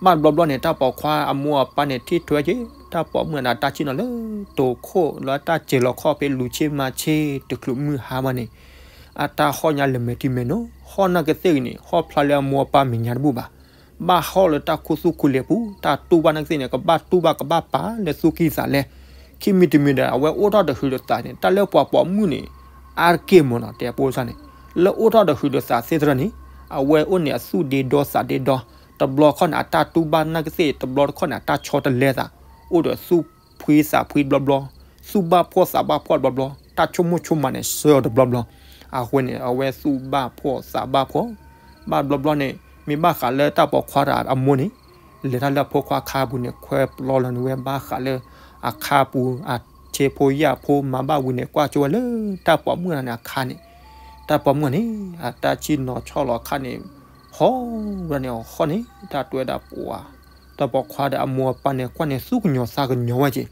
ဘၣ်တဘျီဘျီန့ၣ် တၢ်ပိာ်ခွါအမိၢ်အပၢ်န့ၣ် ထံၣ်ထွဲက့ၤ တၢ်ပိာ်မုၣ်န့ၣ် အတၢ်ဆ့ၣ်နီၤလၢတိာ်ခိၣ်လၢအတၢ်စဲၤလီၤခီၣ်ဖဲလူၤဆ့မၤဆ့တချုးမုၢ်ဟါဘၣ်န့ၣ်, အတၢ်ဟီၣ်ညါလၢမဲာ်ထံမဲာ်နိ, ဟီၣ်နာ်က့သ့ၣ်ဂ့ၤန့ၣ် ဟီၣ်ဖျါလၢအမိၢ်အပၢ်မဲာ်ညါတဘူၣ်ဘၣ်, ဘၣ်ဟီၣ်လၢတၢ်ခူသူၣ်ခူလဲၤပူၤ, တၢ်တူၢ်ဘၣ်နာ်က့သ့ၣ်န့ၣ် ကဘၣ်တူၢ်ဘၣ်ကဘၣ်ပာ်လၢသူၣ်ကံၢ်သးလဲ, ခံမံၤတမံၤဒီး အဝဲအိၣ်ထီၣ်တဟုးတသးန့ၣ် တၢ်လၢပှၤပိာ်မုၣ်န့ၣ် အါတက့ၢ်မ့ၢ်နီၤ တဲအပိစၢ်န့ၣ်, လၢအိၣ်ထီၣ်တဟုးတသးသ့ၣ်တဖၣ်န့ၣ်, အဝဲအိၣ်န့ၣ်အသူၣ်ဒ့ဒီသးဒ့ဒီ, တဘျီတခီၣ်န့ၣ် အတၢ်တူၢ်ဘၣ်နာ်က့သ့ၣ် တဘျီတခီၣ်န့ၣ် အတၢ်ဆီတလဲသး, အိၣ်ဒီးသူၣ်ဖှံသးဖှံတဘျီဘျီ, သူၣ်ဘၣ်ဖှီၣ်သးဘၣ်ဖှီၣ်တဘျီဘျီ, တၢ်ဆိကမိၣ်ဆိကမးန့ၣ် ဆၢအီၤတဘျီဘျီ, အဃိန့ၣ် အဝဲသူၣ်ဘၣ်ဖှီၣ်သးဘၣ်ဖှီၣ်, ဘၣ်တဘျီဘျီန့ၣ် မ့ၢ်ဘၣ်ဃးလၢတၢ်ပိာ်ခွါတဂၤအမိၢ်န့ၣ် လဲၤတၢ်လၢအဖိခွါခါပူၤန့ၣ် ခွဲပျီလီၤန့ၢ်ဝဲဘၣ်ဃးလၢ အခါပူၤ အဆ့ဖိယာ်ဖိမၤဘၣ်ဝံၤန့ၣ် ကွၢ်ကၠိဝဲလၢတၢ်ပိာ်မုၣ်တဂၤန့ၣ်အခါန့ၣ်, တၢ်ပိာ်မုၣ်န့ၣ် အတၢ်ဆ့ၣ်နီၤဆီၣ်လီၤအခါန့ၣ်, ဟီၣ်ဝဲဒၣ်န့ၣ် ဟီၣ်န့ၣ် တၢ်တဲဝဲဒၣ်ပှၤ တၢ်ပိာ်ခွါဒီးအမိၢ်အပၢ်န့ၣ် ကွၢ်န့ၣ်သူၣ်ကညီၤသးကညီၤဝဲက့ၤ.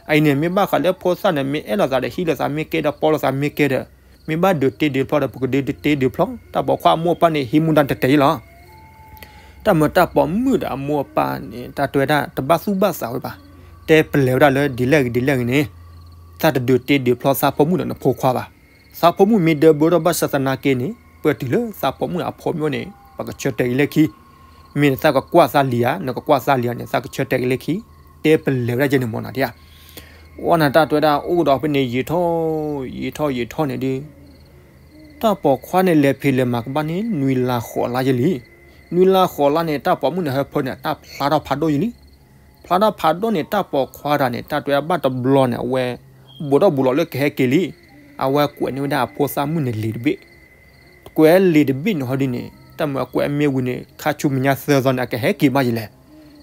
အအံၤန့ၣ် မ့ၢ်ဘၣ်ဃးလၢဖိသၣ်န့ၣ် မ့ၢ်အဲၣ်လိာ်သးဒီးဟံးလိာ်သးမ့ၢ်ကဲဒီး ပီလိာ်သးမ့ၢ်ကဲဒီး မ့ၢ်ဘၣ်ဒုးတ့ဒုးဖျီဒီး ပကဒုးတ့ဒုးဖျီ. တၢ်ပိာ်ခွါအမိၢ်အပၢ်န့ၣ် ဟံးမူဒါတတဲာ်အံၤလီၤ. တၢ်မၤတၢ်ပိာ်မုၣ်ဒီးအမိၢ်အပၢ်န့ၣ် တၢ်တဲဝဲဒၣ် တဘၣ်သူၣ်ဘၣ်သးဝဲဘၣ်. တဲပလဲၤဝဲဒၣ်လၢဒ်လဲၣ်ဂ့ၤဒ်လဲၣ်ဂ့ၤန့ၣ် သးတဒုးတ့ဒုးဖျီသးဖိမုၣ်ဒီးနဖိခွါဘၣ်. သးဖိမုၣ်မ့ၢ်ဒၢဘၢထီၣ်ဘၣ်ဆၣ်သနာ်က့န့ၣ် ပၢၢ်တုၤလၢသးပိာ်မုၣ်အဖိမ့ၢ်အိၣ်န့ၣ် ပကဆၢတဲာ်က့ၤလၢခံ. မ့ၢ်နသးကကွၢ်သးလံၤဧါ, နကကွၢ်သးလံၤဧါန့ၣ် သးကဆၢတဲာ်က့ၤလၢခံ. တဲပလဲၤဝဲဒၣ်ကဲန့ၣ်မ့ၢ်နီၤဒံးဧါ. အီနၤတၢ်တဲဝဲဒၣ် အိၣ်ကဒီးဖဲန့ၣ် ယံာ်ထီၣ်ယံာ်ထီၣ်ယံာ်ထီၣ်န့ၣ်ဒုး တၢ်ပိာ်ခွါန့ၣ် လဲၤဖံးလဲၤမၤကဘၣ်န့ၣ် နွံလါဃိးလါယဲလံ. နွံလါဃိးလါန့ၣ် တၢ်ပိာ်မုၣ်န့ၣ် ဟၢဖၢန့ၣ် တၢ်ဖျါထီၣ်ဖးဒိၣ်ယဲလံ. ဖျါထီၣ်ဖးဒိၣ်န့ၣ် တၢ်ပိာ်ခွါတဂၤန့ၣ် တၢ်တဲဝဲဒၣ်ဘၣ်တဘျီန့ၣ် အဝဲ ဘူးထီၣ်ဘူးလီၤလၢကဟဲက့ၤလံ. အဝဲကွဲးန့ၢ်ဝဲဒၣ်အဖိသၣ်မုၣ်န့ၣ်လံာ်တဘ့ၣ်. ကွဲးလံာ်တဘ့ၣ်န့ၣ်ဟီဒ်န့ၣ် တၢ်မၤအကွဲးအမ့ၢ်ဝံၤန့ၣ် ခါဆူမဲာ်ညါသၢသီန့ၣ် အကဟဲက့ၤဘၣ်ယဲလဲၣ်.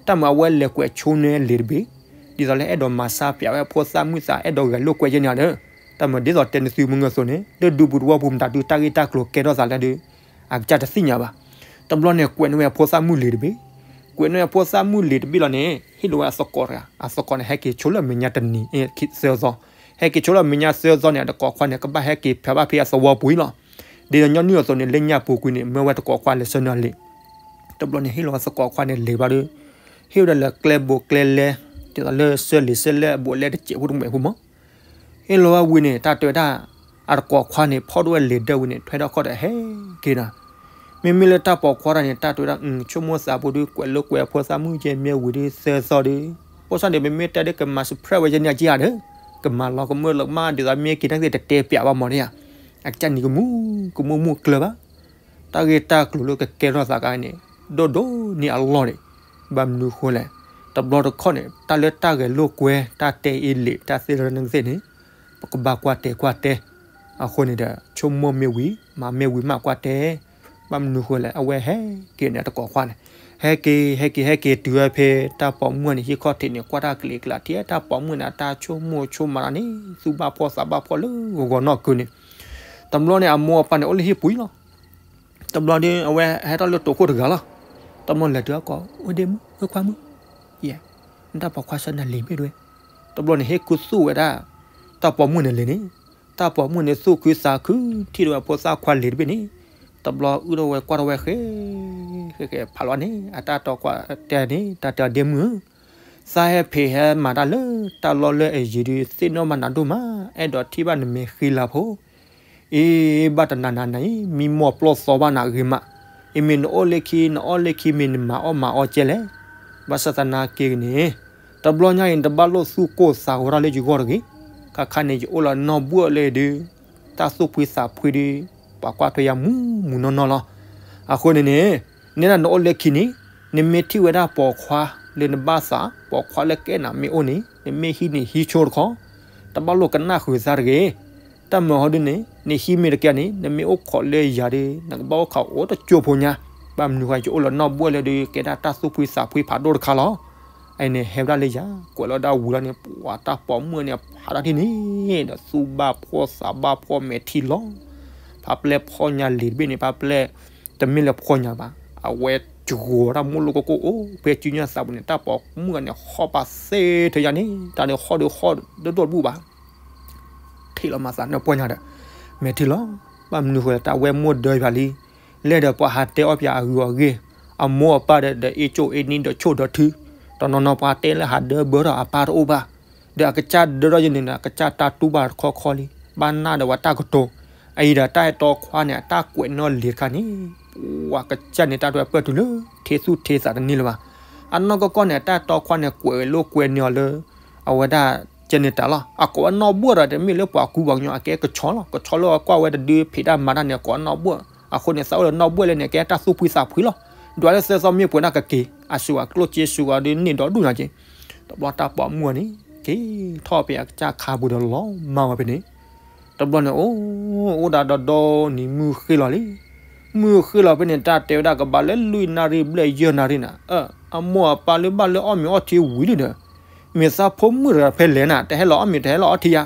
တၢ်မၤအဝဲလဲၤကွဲးဆိန့ၢ်လံာ်တဘ့ၣ် ဒ်သိးလၢအဲၣ်ဒိးမၤစၢ်ပၠးဝဲအဖိသၣ်မုၣ်သး အဲၣ်ဒိးဂဲၤလိာ်ကွဲယဲန့ၣ်ဒီး တၢ်မၤဒ်သိးတဲနသုမုၢ်ဂၢၢ်သိးန့ၣ် လၢဒူပူၤသဝီပူၤမတၤဒုး တၢ်ဂ့ၢ်တၢ်ကျိၤကဲထီၣ်သးလၢဒုး အကစၢ်တသ့ၣ်ညါဘၣ်. တဘျီန့ၣ် ကွဲးန့ၢ်ဝဲအဖိသၣ်မုၣ်လံာ်တဘ့ၣ်. ကွဲးန့ၢ်ဝဲအဖိသၣ်မုၣ်လံာ်တဘ့ၣ်လီၤန့ၣ် ဟ့ၣ်လီၤဝဲအသကိးတဂၤ, အသကိးန့ၣ် ဟဲက့ၤဆိလၢမဲာ်ညါတနံၤ သၢသီ, ဟဲက့ၤဆိလၢမဲာ်ညါသၢသီန့ၣ် အသကိးခွါန့ၣ် ကဘၣ်ဟဲက့ၤဖဲးဘၣ်ဖဲအသဝီပူၤအံၤလီၤ. ဒ်သိးညီနုၢ်အသိးန့ၣ် လၢညၣ်ပူၤကွံာ်န့ၣ် မၢဝဲသကိးခွါလဲၤဆှၢန့ၢ်လံာ်. တဘျီန့ၣ် ဟ့ၣ်လီၤဝဲသကိးခွါန့ၣ်လံာ်ဘျီဒီး ဟ့ၣ်ဝဲဒၣ်လၢကျဲဘိးကျဲလဲ ဒ်သိးလၢဆှၢလံာ်ဆှၢလဲအဘူးအလဲတစဲးဖိတမဲာ်ဖိမး ဟ့ၣ်လီၤဝဲဝံၤန့ၣ် တၢ်တဲဝဲဒၣ် အသကိးခွါန့ၣ် ဖီၣ်ဒိၣ်ဝဲလံာ်ဒၢဝံၤန့ၣ် ထွဲထီၣ်ခီၣ်ဒီးဟဲက့ၤဒီး မ့မ့ၢ်လၢတၢ်ပိာ်ခွါတဂၤန့ၣ် တၢ်တဲဝဲဒၣ် ဆိကမိၣ်သးပူၤဒုး ကွဲးလိာ်ကွဲးအဖိသၣ်မုၣ်ကဲမ့ၢ်ဝံၤဒုး သၢသီဒုး အိၣ်ဆၣ်န့ၣ် ပမ့ၢ်တဲဒုး ကမၤ surprise ဝဲယဲန့ၣ်အက့ၢ်ဧါဒီး ကမၤလီၤကမၢၢ်လီၤကမၣ် ဒ်သိးမ့ၢ်က့ၤတၢ်သ့ၣ်တတဲပၠးဘၣ်မးန့ၣ်ဧါ. အကစၢ်န့ၣ်ကမူ ကမူမူကျၢၤဘၣ် တၢ်ဂ့ၢ်တၢ်ကျိၤလၢကကဲထီၣ်သးကါန့ၣ် ဒိၣ်ဒိၣ်န့ၢ်အလီၢ်န့ၣ် ဘၣ်မနုၤဃိလဲၣ်. တဘျီတခီၣ်န့ၣ် တၢ်လၢတၢ်ဂဲၤလိာ်ကွဲ တၢ်တဲအ့လံာ် တၢ်သ့ၣ်တဖၣ်န့ၣ်သ့ၣ်န့ၣ် ပကဘၣ်ကွၢ်တဲကွၢ်တဲ အဃိန့ၣ်ဒီး ဆိကမိၣ်မ့ၢ်ဝံၤ မၤမ့ၢ်ဝံၤမးကွၢ်တဲ ဘၣ်မနုၤဃိလဲၣ် အဝဲဟဲက့ၤန့ၣ် အသကိးခွါန့ၣ် ဟဲက့ၤ ဟဲက့ၤ ဟဲက့ၤတုၤဝဲဖဲ တၢ်ပိာ်မုၣ်န့ၣ် ဟံၣ်ခီၣ်ထံးန့ၣ် ကွၢ်တၢ်ကလံၤကျါ ထံၣ်တၢ်ပိာ်မုၣ်န့ၣ် အတၢ်ဆိကမိၣ်ဆိကမးတၢ်န့ၣ် သူၣ်ဘၣ်ဖှီၣ်သးဘၣ်ဖှီၣ်လၢဂီၤဂီၤနီၢ်ကုၤန့ၣ် တဘျီန့ၣ် အမိၢ်အပၢ်န့ၣ် အိၣ်လၢဟံၣ်ပူၤအံၤလီၤ. တဘျီဒီး အဝဲဟဲထီၣ်လၢတိာ်ခိၣ်တဂၤလီၤ. တဘျီလဲၤတုၤအကီၢ် အိၣ်ဒ့မုၣ် အိၣ်ခွါမုၣ် ယဲ နတၢ်ပိာ်ခွါဆှၢနၤလံာ်ဘ့ၣ်ဒၣ်ဝဲ. တဘျီန့ၣ် ဟ့ၣ်ခူသူၣ်ဝဲဒၣ် တၢ်ပိာ်မုၣ်န့ၣ်လံာ်န့ၣ် တၢ်ပိာ်မုၣ်န့ၣ် သူၣ်ခုသးခု ထံၣ်ဒၣ်ဝဲဖိသၣ်ခွါလံာ်တဘ့ၣ်န့ၣ် တဘျီအုၣ်ထီၣ်ဝဲကွၢ်ထီၣ်ဝဲဃဲ ဃဲဃဲဖးလီၤန့ၣ် အတၢ်တီကွၢ်တဲန့ၣ် တၢ်တဲအီၤဒ့မုၣ်ဧၢ သးဟဲဖံးဟဲမၤတၢ်လၢတၢ်လီၢ်လၢအယံၤဒုး သ့ၣ်နီၣ်ဘၣ်နၤဒိၣ်မး အဲၣ်ဒိးထံၣ်ဘၣ်နမဲာ်ဃံလၤဖိ အ့ ဘၣ်တနၤနၤနၤအံၤ မံမီၢ်ပျီၢ်သီဘၣ်နၤဂ့ၤမး, အမ့ၢ်နအိၣ်လၢခံ နအီၣ်လၢခံ မ့ၢ်နမၤအီၣ်မၤအီကဲလဲၣ်. ဘၣ်ဆၣ်သနာ်က့န့ၣ် တဘျီညါအံၤ နတဘၣ်လိၣ်သူၣ်ကိၢ်သးဂီၤတၢ်လၢယဂီၢ်တဂ့ၤ. ခါခါန့ၣ် ယအိၣ်လီၤနီၢ်ဘှီၣ်လၢဒုး တၢ်သူၣ်ဖှံသးဖှံဒုး ပှၤကွၢ်ထွဲယၤမူမူနီၢ်နီၢ်လီၤ. အဃိန့ၣ်န့ၣ် နဲဒၣ်နအိၣ်လၢခံန့ၣ် နမ့ၢ်ထံၣ်ဝဲဒၣ်ပိာ်ခွါလၢနဘၣ်သး ပိာ်ခွါလၢကအဲၣ်နၤမ့ၢ်အိၣ်န့ၣ် နမ့ၢ်ဟံးန့ၢ်ဟံးဆိတခီ တဘၣ်လိၣ်ကနၣ်ဃုာ်သးတဂ့ၤ. တၢ်မၤဟီဒုန့ၣ် နဟံးမ့ၢ်တကဲန့ၣ် နမ့ၢ်အိၣ်ခိးလၢယၤဒီး နကဘၣ်အိၣ်ခိးအိၣ်တကၠိဖိညါ. ဘၣ်မနုၤဃိ ယအိၣ်လီၤနီၢ်ဘှီၣ်လၢဒုး ကဲဒၣ်တၢ်သူၣ်ဖှံသးဖှံဖးဒိၣ်တခါလီၤ. အအံၤန့ၣ် ဟဲဝဲဒၣ်လၢယၤ ကွဲးလီၤဒၣ်ဝံၤလီၤန့ၣ် ပှၤတၢ်ပိာ်မုၣ်န့ၣ် ဖးဒိၣ်ထံၣ်န့ၣ်ဒီး သူၣ်ဘၣ်ဖှီၣ်သးဘၣ်ဖှီၣ်မဲာ်ထံလီၤ. ဖးပျဲၢ်ဖှီၣ်ညါလံာ်တဘ့ၣ်န့ၣ် ဖးပျဲၢ် တမ့ၢ်လၢဖှီၣ်ညါဘၣ်. အဝဲစှီၤတၢ်မိၣ်လိၣ်ကိၢ်ကိၢ်အိၣ်ဖဲစုညါသးပူၤန့ၣ် တၢ်ပိာ်မုၣ်န့ၣ် ဟီၣ်ပာ်သ့ထဲယါန့ၣ် တၢ်န့ၣ်ဟီၣ်ဒီးဟီၣ်ဒိၣ်ဒိၣ်တဘူၣ်ဘၣ် ထံၣ်လီၤမၤသးနၢပှီၢ်ညါဒီး မဲာ်ထံလီၤ. ဘၣ်မနုၤဃိလဲၣ် တၢ်ဝဲမိၢ်ဒၢယွၤလံ. လဲၣ်ဒီးပှၤဟးတဲအီၣ်ပၠးအဂုၤအဂ့ၢ် အမိၢ်အပၢ်ဒီး ဒီးအ့ၣ်ကၠိၣ်အ့ၣ်နံဒီးဆိၣ်ဒီးထု တနီၤနီၤပှၤတဲလၢဟးဒၢဘၢထီၣ်အပၢ်တအိၣ်ဘၣ် ဒီးအကစၢ်ဒၢထီၣ်ယဲန့ၣ် အကစၢ်တၢ်တူၢ်ဘၣ်တခီခီလံ ဘၣ်နၢ်ဒီးဝဲတၢ်ကတိၤ. အအံၤဒီးတၢ်အဲၣ်တီခွါန့ၣ် အတၢ်ကွဲးနီၣ်လံၤတခါန့ၣ် ပှၤကစၢ်န့ၣ် တၢ်တဲပၢၢ်တုၤလၢ ထံသူၣ်ထံသးတန့ၢ်လၢၤဘၣ်. အနီၢ်ကီၢ်ကီၢ်န့ၣ် တၢ်တီခွါန့ၣ် ကွဲးလိာ်ကွဲန့ၢ်အီၤလၢ အဝဲဒၣ်ကဲန့ၣ်တၢ်လီၤ. အကိးဝဲနီၢ်ဘှီၣ်ဒီး တမ့ၢ်လၢပှၤကူပှၤကညီ အကဲကဆီလီၤ. ကဆီလၢအကွၢ်ဝဲတဒု ဖံးတၢ်မၤတၢ်န့ၣ် အကိးနီၢ်ဘှီၣ်. အဃိန့ၣ် သးအိၣ်ဒီးနီၢ်ဘှီၣ်လဲၣ်န့ၣ် ကဲတၢ်သူၣ်ဖှံသးဖှံလီၤ. ဒွးလၢသၢသီမ့ၢ်ပှဲၤန့ၣ်ကက့ၤ အစှၤကျိၣ်စ့စှၤဒီးန့ၢ်ဒီဒူၣ်ညါက့ၤ. တဘျီတၢ်ပိာ်မုၣ်အီၤန့ၣ် က့ၤထီၣ်ဖဲအကစၢ်ခါပူၤဒီးလီၤမၢ်ဝဲဖဲန့ၣ် တဘျီန့ၣ် အိၣ် အိၣ်ဒၣ်ဒီဒီနံၤမုၢ်ဃ့လီၤလံ. မုၢ်ဃ့လီၤဖဲန့ၣ် တၢ်တဲဝဲဒၣ်ကဘၣ်လၢလွံၢ်နၣ်ရံၣ်ဘျဲၣ်ယဲၢ်နၣ်ရံၣ်နၤ, အမိၢ်အပၢ်လၢဘၣ်လၢအီၣ်မ့ၤအီထံဝံၤလံဒီး မ့ၢ်သးဖိမုၣ်တဂၤဖဲလဲၣ်နၤ တဟဲလီၤအီၣ်မ့ၤတဟဲလီၤအီထံယါ,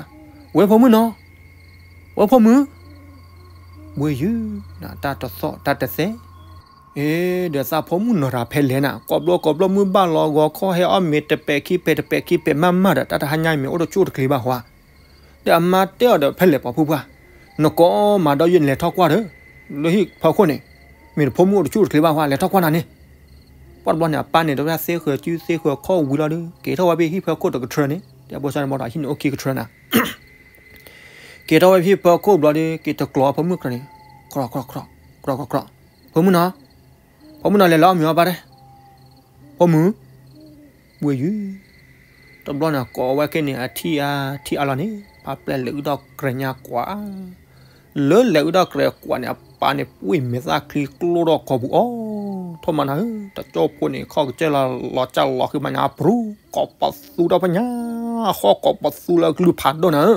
ဝဲဖိမုၣ်နီၤ, ဝဲဖိမုၣ် ဘှ့ယုၢ် တၢ်တသီၣ်တၢ်တသဲ အ့ ဒီးသးဖိမုၣ်နီၤတၢ်ဖဲလဲၣ်နၤ, ကိးဘျီကိးဘျီမုၢ်ဘၣ်လီၤဂီၤခီဟဲအီၣ်မ့ၤတပဲာ်ခံပဲာ်တပဲာ်ခံပဲာ်မးမးဒီး တၢ်တဟါညါမ့ၢ်အိၣ်တဆူၣ်တချ့ဘၣ်ဟါ, ဒီးအမါတဲအီၤဒီးဖဲလဲၣ်ပိာ်ဖုပှၢ်, နကိးမၤဒီးယလဲၤထီၣ်ကွၢ်ဒီး, လၢဟံၣ်ဖီခိၣ်န့ၣ်, မ့ၢ်တဖိမုၣ်အိၣ်တဆူၣ်တချ့ဘၣ်ဟါ လဲၤထီၣ်ကွၢ်နၤန့ၣ်, ပှၢ်တဘျီန့ၣ် အပၢ်န့ၣ် တဝဲသ့ဃုာ်စုသ့ဃုာ်ခီၣ်ဝံၤလီၤဒီး က့ၤထီၣ်ဝဲဖဲဟံၣ်ဖီခိၣ်တကထြၢန့ၣ်, ဒီးဘိၣ်ဆၣ်န့ၣ်ဘၣ်ဒီးဟံၣ်န့ၣ်အိၣ်ခံကထြၢနၤ က့ၤထီၣ်ဝဲဖဲဟံၣ်ဖီခိၣ်ဘျီဒီး က့ၤတကျိးအဖိမုၣ်ကြၢးန့ၣ်, ကြၢးကြၢးကြၢး, ကြၢးကြၢးကြၢး, ဖိမုၣ်နီၤ, ဖိမုၣ်နီၤ လဲၤလီၤအီၣ်မ့ၤအီၣ်ပၢ်တဲ, ဖိမုၣ်, ဝဲယုၢ်, တဘျီန့ၣ် ကိးဝဲခဲန့ၣ် အထံၣ်အါထံၣ်အါလီၤန့ၣ် ဖါပျဲၢ်လဲၤအုၣ်ထီၣ်ကြဲညါကွၢ် လၢလဲၤအုၣ်ထီၣ်ကြဲကွၢ်န့ၣ် အပၢ်န့ၣ် ပှ့ၢ်မဲာ်သၣ်ချံကျိထီၣ်ကိာ်ပူၤအီၤ, ထီၣ်မးနၤဧၢ, တကၠိဖိန့ၣ် ခီၣ်ကစၢၢ်လီၤလီၤကၢ်လီၤဃံမးညါ ပြူၤကိးပသူထီၣ်ဖဲညါ, ဟီၣ်ကိးပသူလၢအကလုၢ်ဖးဒိၣ်နၤဧၢ,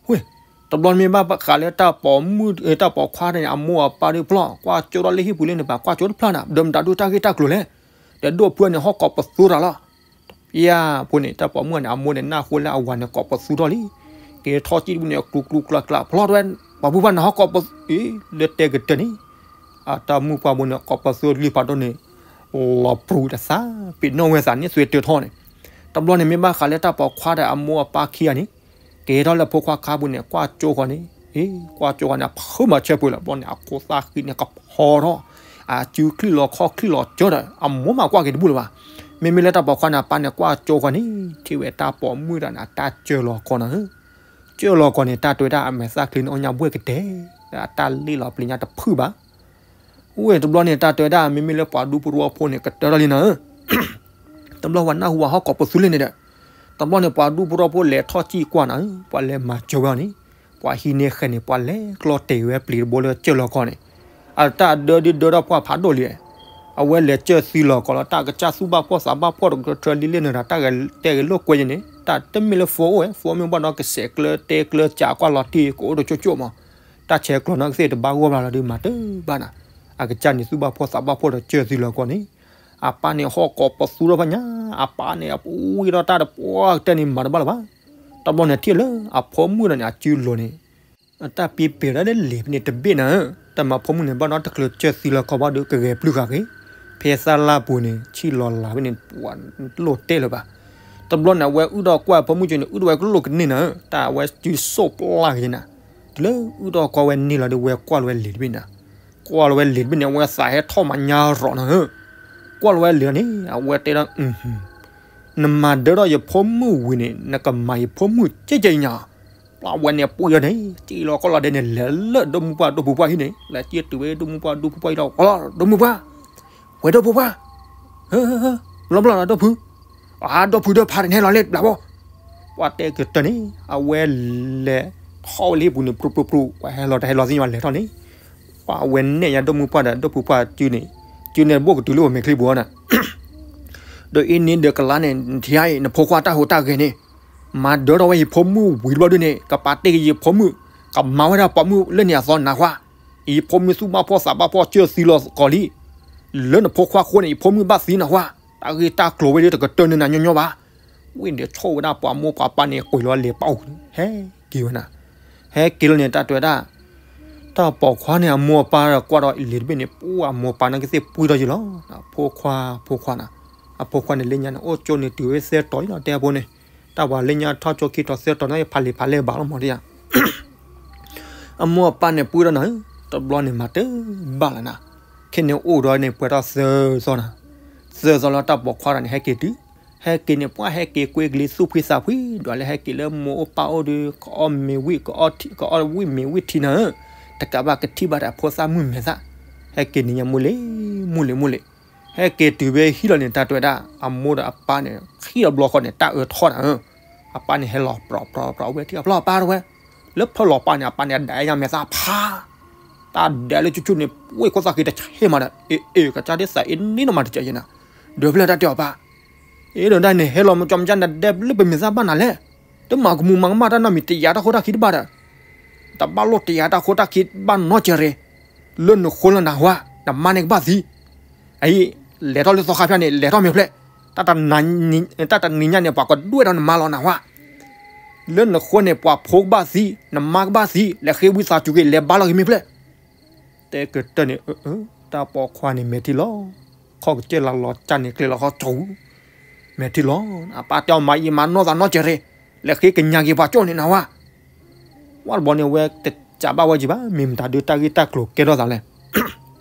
ဝ့ၢ်, တဘျီမ့ၢ်ဘၣ်ဃးလၢတၢ်ပိာ်မုၣ် တၢ်ပိာ်ခွါန့ၣ် အမိၢ်အပၢ်ဒုးဖျီၣ် ကွၢ်ကၠိထီၣ်လၢဟံၣ်ပူၤလံန့ၣ် ဘၣ်ကွၢ်ကၠိတဖျၢၣ်နၤ ဒီးမတၤဒိၣ်တၢ်ဂ့ၢ်တၢ်ကျိၤလဲၣ်, ဒီးဒိၣ်ဖုန့ၣ် ဟီၣ်ကိးပသူတၢ်လီၤ ယဖိန့ၣ် တၢ်ပိာ်မုၣ်န့ၣ် အမိၢ်န့ၣ် နၢ်ဟူလၢအဝၤန့ၣ် ကိးပသူထီၣ်လံ, က့ၤထီၣ်စံၣ်တဘျီန့ၣ် ကျူကျူကျါကျါ ဖျီၣ်တဝဲ, ပှၤဖိပှၢ်နၤဟီၣ်ကိးပ, လၢတဲကတၢၢ်န့ၣ်, အတၢ်မုၣ်ပှၢ်ဘိန့ၣ် ကိးပသူလံဖးဒိၣ်န့ၣ်, လီၤပြူၤတသး, ပ့ၤနီၣ်ဝဲသးန့ၣ် သွဲတၢထီၣ်န့ၣ်, တဘျီန့ၣ်မ့ၢ်ဘၣ်ဃးလၢတၢ်ပိာ်ခွါဒီးအမိၢ်အပၢ်ခံဂၤန့ၣ်, က့ၤထီၣ်လၢဖိခွါခါပူၤန့ၣ် ကွၢ်ကၠိဃီန့ၣ်, အ့ ကွၢ်ကၠိဃီန့ၣ် အဖုမၤဆၢပှဲၤလီၤ ဘျီန့ၣ် အခိၣ်သၣ်ဃံန့ၣ် ကဖီထီၣ်, အစုချံလီၤခီၣ်ချံလီၤကၠီဒီး အမိၢ်မၤကွၢ်က့ၤတဘူၣ်လၢၤဘၣ်, မ့မ့ၢ်လၢတၢ်ပိာ်ခွါန့ၣ် အပၢ်န့ၣ် ကွၢ်ကၠိဃီန့ၣ် ထံၣ်ဝဲတၢ်ပိာ်မုၣ်တဂၤန့ၣ် အတၢ်ကၢၢ်လီၤကီၢ်နၤဧၢ, ကၢၢ်လီၤကီၢ်န့ၣ် တၢ်တဲဝဲဒၣ်အမဲာ်သၣ်ချံန့ၣ် အိၣ်ညါဘှဲၣ်ကတဲာ်, ဒီးအတၢ်လ့ၣ်လီၤပျံၤညါတဖုဘၣ် ဝ့ၢ်တဘျီန့ၣ် တၢ်တဲဝဲဒၣ် မ့မ့ၢ်လၢပှၤဒူဖိတဝီဖိန့ၣ် ကတၢၢ်ထီၣ်လံနၤဧၢ, တဘျီပှၤနၢ်ဟူဝဲဟီၣ်ကိးပသူလံန့ၣ်ဒီး, တဘျီန့ၣ် ပှၤဒူဖိတဝီဖိလဲၤထီၣ်စံၣ်ကွၢ်နၤဧၢ, ပှၤလဲၤမၤစၢၤဝဲအီၤန့ၣ်, ပှၤဟံးန့ၢ်ဃဲန့ၣ် ပှၤလဲၤကျီတဲာ်ဝဲပျံၤတဘိလၢကၢၢ်လီၤကီၢ်န့ၣ်, အတၢ်ဒၢဒုဒၢထီၣ်ပှၢ်ဖးဒိၣ်လံ, အဝဲလဲၤကၢၢ်သံလီၤကီၢ်လီၤ တၢ်ကစၢ်သူၣ်ဘၣ်ဖှီၣ်သးဘၣ်ဖှီၣ်တကထြၢလံလၢနၤ တၢ်ဂဲၤတဲဂဲၤလိာ်ကွဲယဲန့ၣ် တၢ်တမ့ၢ်လၢ phone အိၣ်ဝဲ phone မ့ၢ်ဘၣ်ဒီးကစဲးကျၢတဲကျၢစး ကွၢ်လီၤတံၢ်ကအိၣ်တကၠိကၠိမး, တၢ်ဆဲးကျိးနီၢ်ကသ့ၣ်တဘၣ်ဂီၢ်ဘၣ်လီၤဒီးမၤတဘၣ်နၤ, အကစၢ်န့ၣ်သူၣ်ဘၣ်ဖှီၣ်သးဘၣ်ဖှီၣ်ဒီးကၢၢ်သံလီၤကီၢ်န့ၣ်, အပၢ်န့ၣ်ဟီၣ်ကိးပသူထီၣ်ဖဲညါ, အပၢ်န့ၣ်အပူၤဝံၤဒီးတၢ်တပှၢ်ကတၢၢ်န့ၣ်မၤတဘၣ်လၢၤဘၣ်, တဘျီန့ၣ်ထံၣ်လၢအဖိမုၣ်ဒီးန့ၣ် အစုလိၤန့ၣ် အတၢ်ပ့ၤပဲာ်ဒၣ်လၢလံာ်ဖဲန့ၣ်တဘ့ၣ်နၤဧၢ, တၢ်မၤဖိမုၣ်န့ၣ် ဘၣ်ဒီးတချုးကၢၢ်သံလီၤကီၢ်ဘၣ်ဒီးကဂဲၤပျုၢ်ဃာ်က့ၤ, ဖဲသၣ်လၢ်ပူၤန့ၣ် ဆံၣ်လီၤလးဖဲန့ၣ် ပှၤလိၣ်တဲလၢၤဘၣ်, တဘျီန့ၣ် အဝဲအုၣ်ဒီးကွၢ်ဖိမုၣ်ကၠိန့ၣ် အုၣ်ဒီးဝဲကလိာ်ကန့ၢ်နၤဧၢ, တၢ်အဝဲစုဆိၣ်ပျၢ်က့ၤနၤ, တုၤလၢအုၣ်ဒီးကွၢ်ဝဲန့ၢ်လီၤဒီးဝဲကွၢ်လီၤဝဲလံာ်တဘ့ၣ်နၤ, ကွၢ်လီၤဝဲလံာ်တဘ့ၣ်န့ၣ် အဝဲသးဟဲထီၣ်မးညါရီၤနၤဧၢ, ကွၢ်လီၤဝဲလံာ်န့ၣ် အဝဲတဲဒီး နမၤဒၢထီၣ်ယဖိမုၣ်ဝံၤန့ၣ် နကမၤယဖိမုၣ်ကဲကဲအံၤညါ, ပှၤဝဲန့ၣ်ပှ့ၤအီၤန့ၣ် စံၣ်လီၤကီၢ်လီၤဒဲးန့ၣ် လဲၤလၢဒိၣ်မုၢ်ပှၢ်ဒိၣ်ဖိပှၢ်ဟံၣ်န့ၣ် လဲၤစံၣ်တုၤဝဲဒိၣ်မုၢ်ပှၢ်ဒိၣ်ဖိပှၢ်ဟံၣ်ဒီး ဒိၣ်မုၢ်ပှၢ်, ဝဲဒိၣ်ဖိပှၢ်, ဟၢ ဘျီဘျီလီၤဒိၣ်ဖု, အဒိၣ်ဖုဒီးဖးတန့ၢ်လီၤလံဘျးဘီ, ပှၤတဲကတၢၢ်န့ၣ် အဝဲလဲၤထီၣ်ဝဲလၢဟံၣ်ပူၤန့ၣ် ပြူပြူပြူ ပှၤဟဲလီၤတၢ်ဟဲလီၤသ့ၣ်ညါလဲၤထီၣ်န့ၣ်, ပှၤဝဲနဲၣ်ညါဒိၣ်မုၢ်ပှၢ်ဒီးဒိၣ်ဖုပှၢ်စုန့ၣ်, စုန့ၣ်ဘိၣ်ကတုၤလၢပမဲာ်ချံပူၤအီၤနၤ ဒီးအံၤန့ၣ်ဒီးကလါန့ၣ် နထံၣ်အံၤ နဖိခွါတၢ်ဟူးတၢ်ဂဲၤန့ၣ်, မၤဒၢထီၣ်ဝဲယဖိမုၣ်ဝံၤတဘျီဒုန့ၣ် ကပာ်တ့ၢ်က့ၤယဖိမုၣ်, ကမၤဝဲဒၣ်ပိာ်မုၣ်လၢန့ၣ်အသီနၤခွါ, ယဖိမုၣ်သူၣ်ဘၣ်ဖှီၣ်သးဘၣ်ဖှီၣ်ကၢၢ်သံလီၤကီၢ်လံ, လၢနဖိခွါဃိန့ၣ် ယဖိမုၣ်ဘၣ်သံနၤခွါ, တၢ်ဂ့ၢ်တၢ်ကျိၤဝဲဒၣ်တကတၢၢ်န့ၢ်နၤညီညီဘၣ်, ဝံၤဒီးဆိၣ်ဝဲဒၣ်ပှၤမိၢ်ပှၤပၢ်န့ၣ် ကွံာ်လီၤလဲၤပာ်အိၣ်, ဟဲက့ၤဝဲနၤ ဟဲက့ၤလီၤန့ၣ် တၢ်တဲဝဲဒၣ်, တၢ်ပိာ်ခွါန့ၣ် အမိၢ်အပၢ်ကွၢ်ဒီးလံာ်တဘ့ၣ်န့ၣ် ပှၤအမိၢ်ပၢ်န့ၣ်ကသ့ၣ်ပှံထီၣ်ယံၤလီၤ, ဖိခွါ ဖိခွါနၤ, အဖိခွါန့ၣ်လၢညါန့ၣ် အိၣ်ကၠိန့ၣ်တုၤဝဲသၢတီၤလီၤ တဲအဖိန့ၣ်, တၢ်ပှၤလၢညါထီၣ်ကၠိခံတီၤသၢတီၤန့ၣ် ဖးလံာ်ဖးလဲၢ်ဘၣ်လီၤမးတယၤ အမိၢ်အပၢ်န့ၣ်ပှံထီၣ်နၤ, တဘျီန့ၣ်မၤတဘၣ်လၢၤနၤ, ခဲန့ၣ်အိၣ်ဒီးန့ၣ် ပှဲၤထီၣ်သၢသီနၤ, သၢသီလၢတၢ်ပိာ်ခွါတဂၤန့ၣ် ဟဲက့ၤတုၤ, ဟဲက့ၤန့ၣ် ပှၤဟဲက့ၤကွ့ကလံၤသူၣ်ဖှံသးဖှံ, ဒွးလၢဟဲက့ၤလၢမိၢ်အိၣ်ပၢ်အိၣ်ဒီး ကအီၣ်မ့ၤဝံၣ် ကအီၣ်ဝံၣ်မ့ၤဝံၣ်ထံနၤဧၢ, တကးဘၣ်ကထံၣ်ဘၣ်ဒီးအဖိသၣ်မုၢ်မဲာ်သၣ်, ဟဲက့ၤန့ၣ်ညါမူလ့ၤ, မူလ့ၤ မူလ့ၤ, ဟဲက့ၤတုၤဖဲဟံၣ်လီၤန့ၣ် တၢ်တဲဝဲဒၣ် အမိၢ်ဒီးအပၢ်န့ၣ် ဟံၣ်လီၤဘျီဃီန့ၣ် တၢ်အၢထီၣ်နၤဧၢ, အပၢ်န့ၣ်ဟဲလီၤပြီပြီပြီ အဝဲထံၣ်အဖျီၣ်အပၢ်တဝဲ, လၢဖၢလီၤပၢ်န့ၣ် အပၢ်န့ၣ်အဒၣ်အညါမဲာ်သၣ်ဖး, တၢ်ဒၣ်လၢကၠူကၠူန့ၣ် ပှ့ၤခိၣ်သၣ်ဃံတဆ့မးဒီး အ့ အ့ ကစၢ်ဒ်သးအ့န့ၣ်နီၢ်မးတကဲယဲနၤ, ဒီးဖဲလဲၣ်တၢ်တဲအီၤပၢ် အ့ ဒီးဒၣ်န့ၣ် ဟဲလီၤမကၠီမကၠၢ်နဒဲလၢပမဲာ်သၣ်ဘၣ်နၤလဲၣ်, တမၤကမူၤမၤကမၣ်တၢ်နီတမံၤ တယာ်တၢ်ခိတၢ်ခံတဘၣ်ဒီး, တဘၣ်လိၣ်တယာ်တၢ်ခိတၢ်ခံဘၣ်နီတစဲးရ့ၣ်, လၢနဃိလၢနဟါ, နမါန့ၣ်ကဘၣ်သံ, အံၤ, လဲၤထီၣ်လၢသီခါဖၠၣ်န့ၣ် လဲၤထီၣ်မ့ၢ်ဖျဲၣ်, တၢ်တနံၤညါန့ၣ် ပှၤကဒွဲၣ်ဒီးနမါလီၤနဟါ, လၢနဃိန့ၣ် ပှၤဖိကဘၣ်သံ, နမါကဘၣ်သံ, လဲၤဃ့ဝံသးစူၤက့ၤ လဲၤဘါလီၤက့ၤမ့ၢ်ဖျဲၣ်, တဲကတၢၢ်န့ၣ် အၢ တၢ်ပိာ်ခွါန့ၣ်မဲာ်ထံလီၤ, ခီၣ်ကစၢၢ်လၢလီၤကၢ်န့ၣ် ကျဲလီၤခီၣ်ကၠီ, မဲာ်ထံလီၤ, အပၢ်တဲအီၤ မၤအံၤမၤနီၢ်သးနီတစဲးရ့ၣ်, လဲၤဃ့ကညးက့ၤပှၤကၠီန့ၣ်နၤဝဲ. ဝဲတဘျီန့ၣ် အဝဲတစးဘၣ်ဝဲက့ၤဘၣ်, မ့ၢ်မတၤဒုးတၢ်ဂ့ၢ်တၢ်ကျိၤကဲထီၣ်သးလဲၣ်.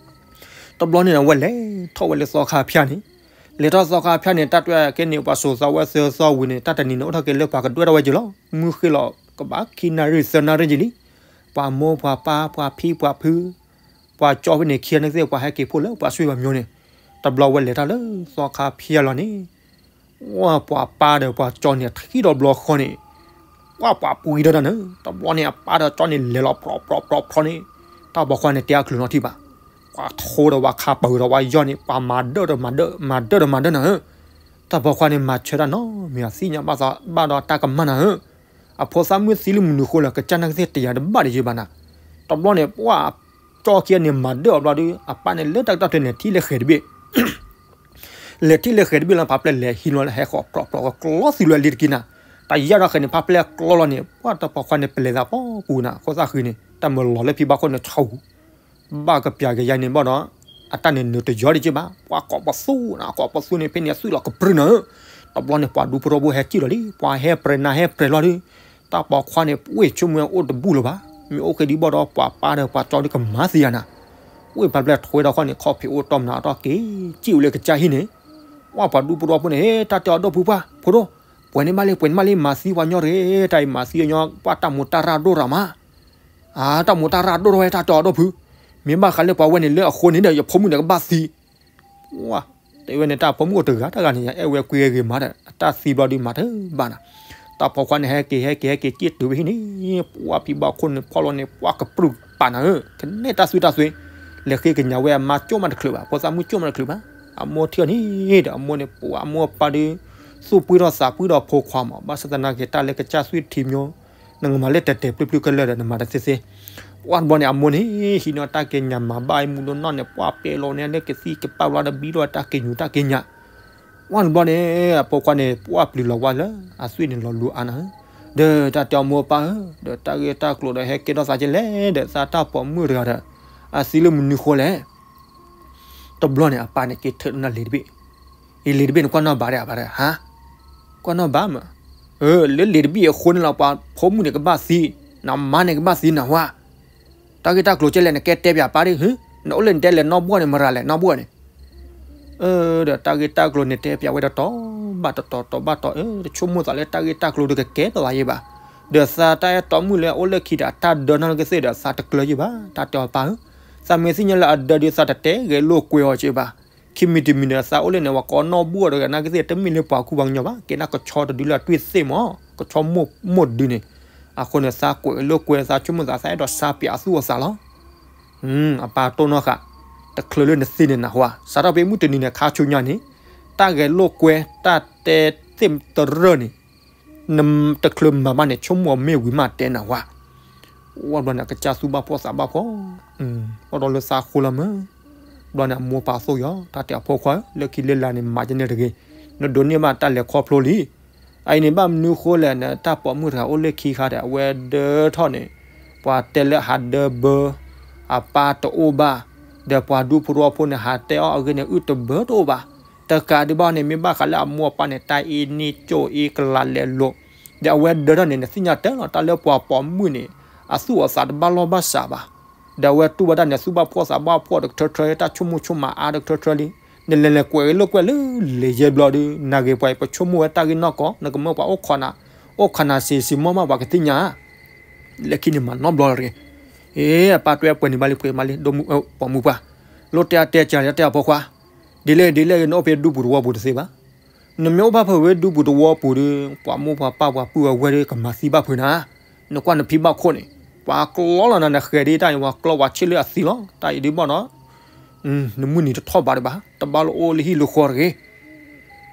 တဘျီန့ၣ် အဝဲလဲၤထီၣ်ဝဲလၢသီခါဖၠၣ်န့ၣ်, လဲၤထီၣ်သီခါဖၠၣ်န့ၣ် တၢ်တဲကဲန့ၣ် ပှၤစိာ်သီဝဲသၢသီဝံၤန့ၣ် တၢ်တနံၤန့ၣ် အိၣ်ထီၣ်က့ၤလၢပှၤကဒွဲၣ်ထီၣ်ဝဲက့ၤလီၤ. မုၢ်ဃ့ၢ်လီၤကဘၣ်ခံနၣ်ရံၣ်သၢနၣ်ရံၣ်က့ၤလံ. ပှၤမိၢ်ပှၤပၢ် ပှၤဖံပှၤဖု ပှၤကၠီဖဲန့ၣ် ခံဂၤန့ၣ်သ့ၣ် ပှၤဟဲက့ၤဖှိၣ်လၢပှၤဆွေပှၤမျိုးန့ၣ်, တဘျီဝဲလဲၤတၢ်လၢသီခါဖၠၣ်လီၤန့ၣ် ဝဲပှၤပၢ်ဒီးပှၤကၠီန့ၣ် ထံၣ်ဒီးဘျီဃီန့ၣ်, ဝဲပှၤပှ့ၤဒီးတၢ်န့ၣ်, တဘျီန့ၣ် အပၢ်ဒီးကၠီန့ၣ် လဲၤလီၤပြီပြီပြီပြီန့ၣ်, တၢ်ပိာ်ခွါန့ၣ် တဲအချုးနီတထံၣ်ဘၣ်. ပှၤထိဒီးပှၤခးပၢၤဒီးပှၤယီၢ်န့ၣ် ပှၤမၤဒၢၣ်ဒီးမၤဒၢၣ် မၤဒၢၣ်ဒီးမၤဒၢၣ်နၤဧၢ. တၢ်ပိာ်ခွါန့ၣ် မၤဆၢတၢ်နီတမံၤ အသ့ၣ်ညါဘၣ်သးဘၣ်ဒီးတၢ်ကမၣ်နၤဧၢ. အဖိသၣ်မုၣ်သံလၢမနုၤဃိလဲၣ် ကစၢ်နာ်ကသ့ၣ်တယာ်တဘၣ်တယံာ်ဘၣ်နၤ. တဘျီန့ၣ် ပှၤကၠီခံဂၤန့ၣ် မၤဒၢၣ်အီၤဘျီဒီး အပၢ်န့ၣ်လၢတၢ်ကတီၢ်ထဲန့ၣ် ထံၣ်လၢဃဲၤတဘ့ၣ် လဲၤထံၣ်လၢဃဲၤတဘ့ၣ်လီၤ ဖးဖျဲၣ်လဲၤဟံးလီၤလၢဟဲဃီၤပြီပြီ ကကျီသံလၢအလံၤတက့ၢ်နၤ. တၢ်ယၢ်ဒီးဃဲၤန့ၣ် ဖးဖျဲၣ်ကျီလီၤန့ၣ် ပှၤတၢ်ပိာ်ခွါန့ၣ် ပလဲၤသးပှၤပူၤနၤ အခိၣ်သၣ်ဃံန့ၣ် တၢ်မၤလီၤလၢဖံဘၣ်ခိၣ်န့ၣ် ဆူ ဘၣ်ကပျးကယါန့ၣ်ဘၣ်ဒီး အတၢ်န့ၣ်နုာ်တယီဒံးက့ဘၣ် ပှၤကိးပသူနၤ ကိးပသူန့ၣ် ဖဲန့ၣ်အသွံၣ်လီၤကပြုၢ်နၤဧၢ. တဘျီန့ၣ် ပှၤဒူဖိထီဖိဟဲစံၣ်လီၤလံ ပှၤဟဲပြဲးနၤဟဲပြဲးလီၤဒီး တၢ်ပိာ်ခွါန့ၣ် ပှ့ၢ်ဆိကမိၣ်ဝဲအိၣ်တဘူၣ်လၢၤဘၣ်. မ့ၢ်အိၣ်ဃ့ဒံးဘၣ်ဒီး ပှၤပၢ်ဒီးပှၤကၠီဒုးကမၤသံယၤနၤ. ဝ့ၢ်ဖးဖျဲၣ်ထွဲဒီးခီန့ၣ် ခီၣ်ဖံးအိၣ်တီမနုၤအတီၢ်က့ၤ စံၣ်ဝဲလၢကစၢ်ဟံၣ်န့ၣ် ပှၤဒူဖိထီဖိန့ၣ် တၢ်တဲအီၤဒီပုၢ်ပှၢ် ဖိဒိၣ် ပှဲၤန့ၢ်ဘၣ်လံ ပှဲၤန့ၢ်ဘၣ်လံ မၤသံပှၤညီတဂ့ၤ တၢ်အံၤမၤသံညီ ပှၤတၢ်မူးတၢ်ရၢ်ဒိၣ်ရၣ်မး အတၢ်မူးတၢ်ရၢ်ဒိၣ်ထီၣ်ဝဲတၢ်တဲအီၤဒီပုၢ်, မ့ၢ်ဘၣ်ဃးလၢပှၤဝဲန့ၣ်လၢအဃိန့ၣ်ဒီး ယဖိမုၣ်န့ၣ်ကဘၣ်သံ. ဝါ, တဲဝဲန့ၣ် တၢ်ဖိမုၣ်အိၣ်တဂၤတဂၤန့ၣ် ယအဲၣ်ဝဲကွံဂ့ၤမးဒီး အတၢ်သံဘျီဒုးမၤတဘၣ်နၤ. တၢ်ပိာ်ခွါန့ၣ် ဟဲက့ၤဟဲက့ၤဟဲက့ၤစံၣ်တုၤဝဲဟံၣ်န့ၣ် ပှၤဖံဘၣ်ခိၣ်န့ၣ် ဖီၣ်လီၤန့ၣ် ပှၤကပြုၢ်ပာ်နၤဧၢ ကနဲၣ်တၢ်သွံၣ်တၢ်သွဲ လဲၤဃ့ကညးဝဲအမါကၠိၣ်မးတချုးဘၣ် ဖိသၣ်မုၣ်ကၠိၣ်မးတချုးဘၣ်. အမိၢ်ထံၣ်အီၤန့ၣ်ဒီး အမိၢ်န့ၣ် ပှၤအမိၢ်အပၢ်ဒုး သူၣ်ပှံၢ်ထီၣ်သးပှံၢ်ဒီးဖိခွါမး ဘၣ်ဆၣ်သနာ်က့ တၢ်လၢကစၢ်သွံၣ်ထံမျိုး နကမၤလၢတဲာ်တဲာ်ပျုၢ်ပျုၢ်ကလၢာ်ဒီး နမၤတသ့သ့. ပှၤတဘျီန့ၣ် အမိၢ်န့ၣ် ဟံးန့ၢ်တၢ်က့ညးမၤဘၣ်အံၤမူးဒိၣ်နီၢ်န့ၣ် ပှၤပဲာ်လီၤန့ၣ်လၢကသံၣ်ကပာ်ဘျီဒီး ဘံထီၣ်တၢ်က့ညူးတၢ်က့ညး. ပှၤတဘျီန့ၣ် အဖိခွါန့ၣ် ပှၤပျုၤလီၤဝဲလၢ အသွံၣ်န့ၣ်လီၤလူၤအါနၤဧၢ, ဒီးတၢ်တဲအမိၢ်အပၢ်ဧၢ, ဒီးတၢ်ဂ့ၢ်တၢ်ကျိၤဒီးဟဲကဲထီၣ်သးကဲလဲၣ်, ဒီးသးတၢ်ပိာ်မုၣ်တဂၤဒီး အသံလၢမနုၤဃိလဲၣ်. တဘျီန့ၣ် အပၢ်န့ၣ်က့ၤထၢၣ်နၢ်လံၤတဘ့ၣ်, အံၤလံၤတဘ့ၣ်န့ၣ် ကွၢ်နီၣ်ဘၣ်ဒၣ်အပၢ်ဒီး ဟါ, ကွၢ်နီၣ်ဘၣ်မး, လၢလံၤတဘ့ၣ်အဃိန့ၣ်လီၤ ပှၤဖိမုၣ်န့ၣ်ကဘၣ်သံ, နမါန့ၣ်ကဘၣ်သံနဟါ, တၢ်ဂ့ၢ်တၢ်ကျိၤကဲလဲၣ် နကဲတဲပၠးပၢ်ဒ်, နအိၣ်လၢနတဲလဲၤနီၢ်ဘှီၣ်န့ၣ် မရၤလဲၣ်နီၢ်ဘှီၣ်န့ၣ် ဒီးတၢ်ဂ့ၢ်တၢ်ကျိၤန့ၣ်တဲပၠးဝဲဒီးတီၤဘၣ်တီၤတီၤဘၣ်တီၤ, တဆိကမိၣ်သးလၢတၢ်ဂ့ၢ်တၢ်ကျိၤဒီးကကဲထီၣ်သးယံၤဘၣ်, ဒီးသးတၢ်အဲၣ်တီမုၣ်လၢအအိၣ်လၢခံဒီး တၢ်ဒၢနီၢ်ကသ့ၣ်ဒီးသးတကျၢၤယံၤဘၣ်, တၢ်တဲအီၤပၢ်ဧၢ, သးမ့ၢ်သ့ၣ်ညါလၢအဒၢဒုးသးတတဲဂဲၤလိာ်ကွဲအီၤက့ဘၣ်, ခံမံၤတမံၤဒီးသးအိၣ်လၢန့ၣ် ပှၤကိးနီၢ်ဘှီၣ်တဂၤနာ်ကသ့ၣ် တမ့ၢ်လၢပှၤကူပှၤကညီဘၣ်, ကဲနၢ်ကဆီတဒုလၢအတွံၢ်သ့ၣ်မး, ကဆီမိၢ်မိၢ်တဒုန့ၣ်, အဃိန့ၣ် သးကွဲးလိာ်ကွဲသးဆိကမိၣ်သး သးအဲၣ်ဒိးစၢ်ပၠးအသူၣ်အသးလီၤ. အပၢ်တိၢ်နီၣ်ဃာ်, တချုးလၢနသ့န့ၣ်နဟါ, စးထီၣ်ဖဲမုၢ်တနံၤန့ၣ် ခါဆူညါန့ၣ်, တၢ်ဂဲၤလိာ်ကွဲ တၢ်တဲသ့ၣ်တရၢၢ်န့ၣ်, နတချုးမၤဘၣ်န့ၣ် ဆိကမိၣ်အီၤမ့ၢ်ဝံၤမးတဲနၤဝါ. ဝဲဘျီန့ၣ် ကစၢ်သူၣ်ဘၣ်ဖှီၣ်သးဘၣ်ဖှီၣ်, အိၣ်ဒီးလၢသးဃိလီၤမး, ဘျီန့ၣ် အမိၢ်ပၢ်သိၣ်ယီၤ, တၢ်တဲအဖိခွါဧၢ, လၢခံလၢလာ်န့ၣ် မၤကန့ၣ်တဂ့ၤ, နဒိးန့ၢ်ဘၣ်တၢ်လဲၤခီဖျိလံ အအံၤန့ၣ် ဘၣ်မနုၤဃိလဲၣ်န့ၣ် တၢ်ပိာ်မုၣ်တဂၤအိၣ်လၢခံခါဒီး အဝဲဒၢထီၣ်န့ၣ်, ပှၤတဲလၢဟးဒၢဘၢ, အပၢ်တအိၣ်ဘၣ်, ဒီးပှၤဒူဖိထီဖိန့ၣ် ဟးတဲအီၤအဂ့ၢ်န့ၣ် အုၣ်တဘၢတအိၣ်ဘၣ်, တကးဒံးဘၣ်န့ၣ် မ့ၢ်ဘၣ်ဃးလၢအမိၢ်အပၢ်န့ၣ် တၢ်အ့န့ၢ်ကၠိအ့ကလးလဲၤလိာ်, ဒီးအဝဲဒၢထီၣ်န့ၣ် နသ့ၣ်ညါတဲလီၤ တၢ်လၢပှၤပိာ်မုၣ်န့ၣ် အသူၣ်အသးတဘၣ်လီၢ်ဘၣ်စးဘၣ် ဒီးအဝဲတူၢ်ဘၣ်တၢ်န့ၣ် သူၣ်ဘၣ်ဖှီၣ်သးဘၣ်ဖှီၣ်တကထၢထၢ တၢ်ဆိကမိၣ်ဆိကမးအါတကထၢထၢလံ, နလဲၤလဲၤကွဲးလိာ်ကွဲးလၢလဲၤယဲၢ်ဘျီဒီး နာ်ဂ့ၤပှၤအံၤ ပဆိကမိၣ်ဝဲတၢ်ဂ့ၢ်နီၢ်ကီၢ် နကမၢပှၤအိၣ်ခိးနၤ, အိၣ်ခိးနၤစ့စ့မီၢ်မး ပှၤကသ့ၣ်ညါ, လၢခံန့ၣ်မၤနီတဘျီလီၤတဂ့ၤ. အ့ အပၢ်တွဲပှဲၤန့ၢ်ဘၣ်လံ ပှဲၤမးလံ ဒိၣ်မုၣ်ပိာ်မုၣ်ပှၢ်, လိၣ်တဲအတဲကၤလၢတဲအဖိခွါ, ဒ်လဲၣ်ဒ်လဲၣ်ဂ့ၤ နအိၣ်ဖဲဒူပူၤတဝီပူၤတသ့ဘၣ် နမ့ၢ်အိၣ်ဘၣ်ဖဲဝဲဒူပူၤတဝီပူၤဒီး ပှၤမိၢ်ပှၤပၢ်ပှၤပုၢ်ဝဲၢ်ဒီး ကမၤသံဘၣ်ဖုးနၤ, နကွၢ်နဖံဘၣ်ခိၣ်န့ၣ်, ပှၤကျီလီၤနၤ နဃဲၤဒ်တၢ်အံၤ ပှၤကျီပှၤဆ့ၣ်လၢအသံလီၤ, တၢ်အံၤဒ်ဘၣ်ဒီး, နမုၢ်နံၤတထီၣ်ဘးဒံးဘၣ်, တဘၣ်လၢအိၣ်လၢဟံၣ်လၢဃီတဂ့ၤ,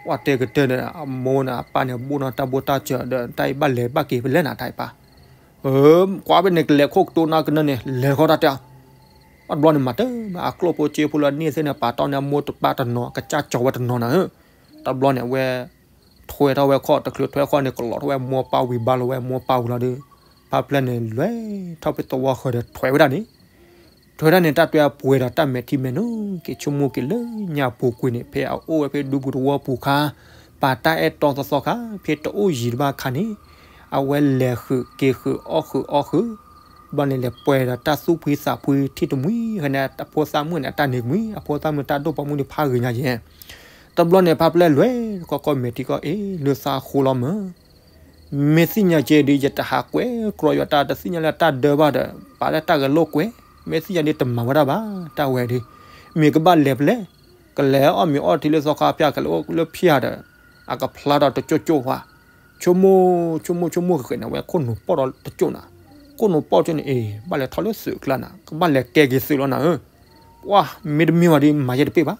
ပှၤတဲကတၢၢ်ဒီး အမိၢ်န့ၣ် အပၢ်န့ၣ် ဘိၣ်နီၢ်တၢ်ဘိၣ်တၢ်စၢၤဒီး တၢ်အံၤဘၣ်လဲၤဘၣ်က့ၤဖဲလဲၣ်နၤ တၢ်အံၤပၢ် ကွၢ်ဖဲန့ၣ် ကလဲၤခိၣ်ကတိၤနၤကနၢန့ၣ် လဲၤဃီတၢ်တဲအီၤ, ပှၤတဘျီန့ၣ်မၤတၢ်ဘၣ် အကျိၣ်ဖိစ့ဖိလၢအန့ၢ်သ့ၣ်န့ၣ် ပာ်တီၢ်န့ၢ်အမိၢ်တပၢ်တနီၤ ကစၢ်ကၠီၤဝဲတနီၤနၤဧၢ, တဘျီန့ၣ် အဝဲ ထွဲထီၣ်ဝဲခီၣ် တချုးထွဲခီၣ်န့ၣ် ကလီၤထီၣ်ဝဲမိၢ်ပၢ်ဝံၤဘါလီၤဝဲမိၢ်ပၢ်ဝံၤလီၤဒီး ဖါဖျၢၣ်န့ၣ် လဲၤထီၣ်ဖဲသဝီဃၢၤဒီးထွဲဝဲဒၣ်န့ၣ် တဲဝဲဒၣ်န့ၣ် တၢ်တဲအပှဲၤဒီးတၢ်မဲာ်ထံမဲာ်နိက့ၤ ဆိကမိၣ်က့ၤလၢညါပူၤကွံာ်န့ၣ် ဖဲအအိၣ်ဝဲဖဲဒူပူၤသဝီပူၤခါ, ပာ်တၢ်အဲၣ်တီသီသီခါ, ဖဲတအိၣ်ယံၤတဘၣ်ခါန့ၣ်, အဝဲလဲၤဃုာ်က့ၤဃုာ်အီၣ်ဃုာ်အီဃုာ်, ဘျီန့ၣ်လဲၤပှဲၤဒီးတၢ်သူၣ်ဖှံသးဖှံထံၣ်တမှံၤ, ဖဲန့ၣ်အဖိသၣ်မုၣ်န့ၣ် အတၢ်န့ၢ်မှံၤ, အဖိသၣ်မုၣ်တၢ်ဒိၣ်ပိာ်မုၣ်ဒုးဖးဂ့ၤညါယဲၢ်, တဘျီန့ၣ် ဖါပျဲၢ်လဲၤကီကီမဲာ်ထံကီၢ်အ့ၣ် လၢသးဃိလီၤမၢ် မ့ၢ်သ့ၣ်ညါကဲဒုး ယတဟးကွဲကြၢးယွၤတၢ်တသ့ၣ်ညါလၢတၢ်ဒၢဘၣ်ဒီး ပာ်လၢတၢ်ဂဲၤလိာ်ကွဲ, မ့ၢ်သ့ၣ်ညါဒုးတမၤဝဲဒၣ်ဘၣ် တၢ်ဝဲဒုး, မ့ၢ်ကဘၣ်လဲၤပလဲၣ်, ကလဲၤအီၣ်မ့ၤအီထံလၢသီခါဖၠၣ် ကလဲၤအိၣ်လၢဖၠၣ်ဒီး, အကဖျါထီၣ်တကၠိၢ်ကၠိၢ်ဝဲ, ဆိကမိၣ်, ဆိကမိၣ်ဆိကမိၣ်ဃဲးဃဲးန့ၣ် အဝဲခိၣ်နူာ်ပီၣ်ဒီးတကၠိၢ်နၤ, ခိၣ်နူာ်ပီၣ်ကၠိၢ်န့ၣ် အ့ၣ် ဘၣ်လဲၤထီၣ်လၢသုးကျါနၤ, ကဘၣ်လဲၤကဲက့ၤသုးလီၤနၤဧၢ, ပှၤမ့တမ့ၢ်ဘၣ်ဒီး မၤယဲတပ့ၢ်ဘၣ်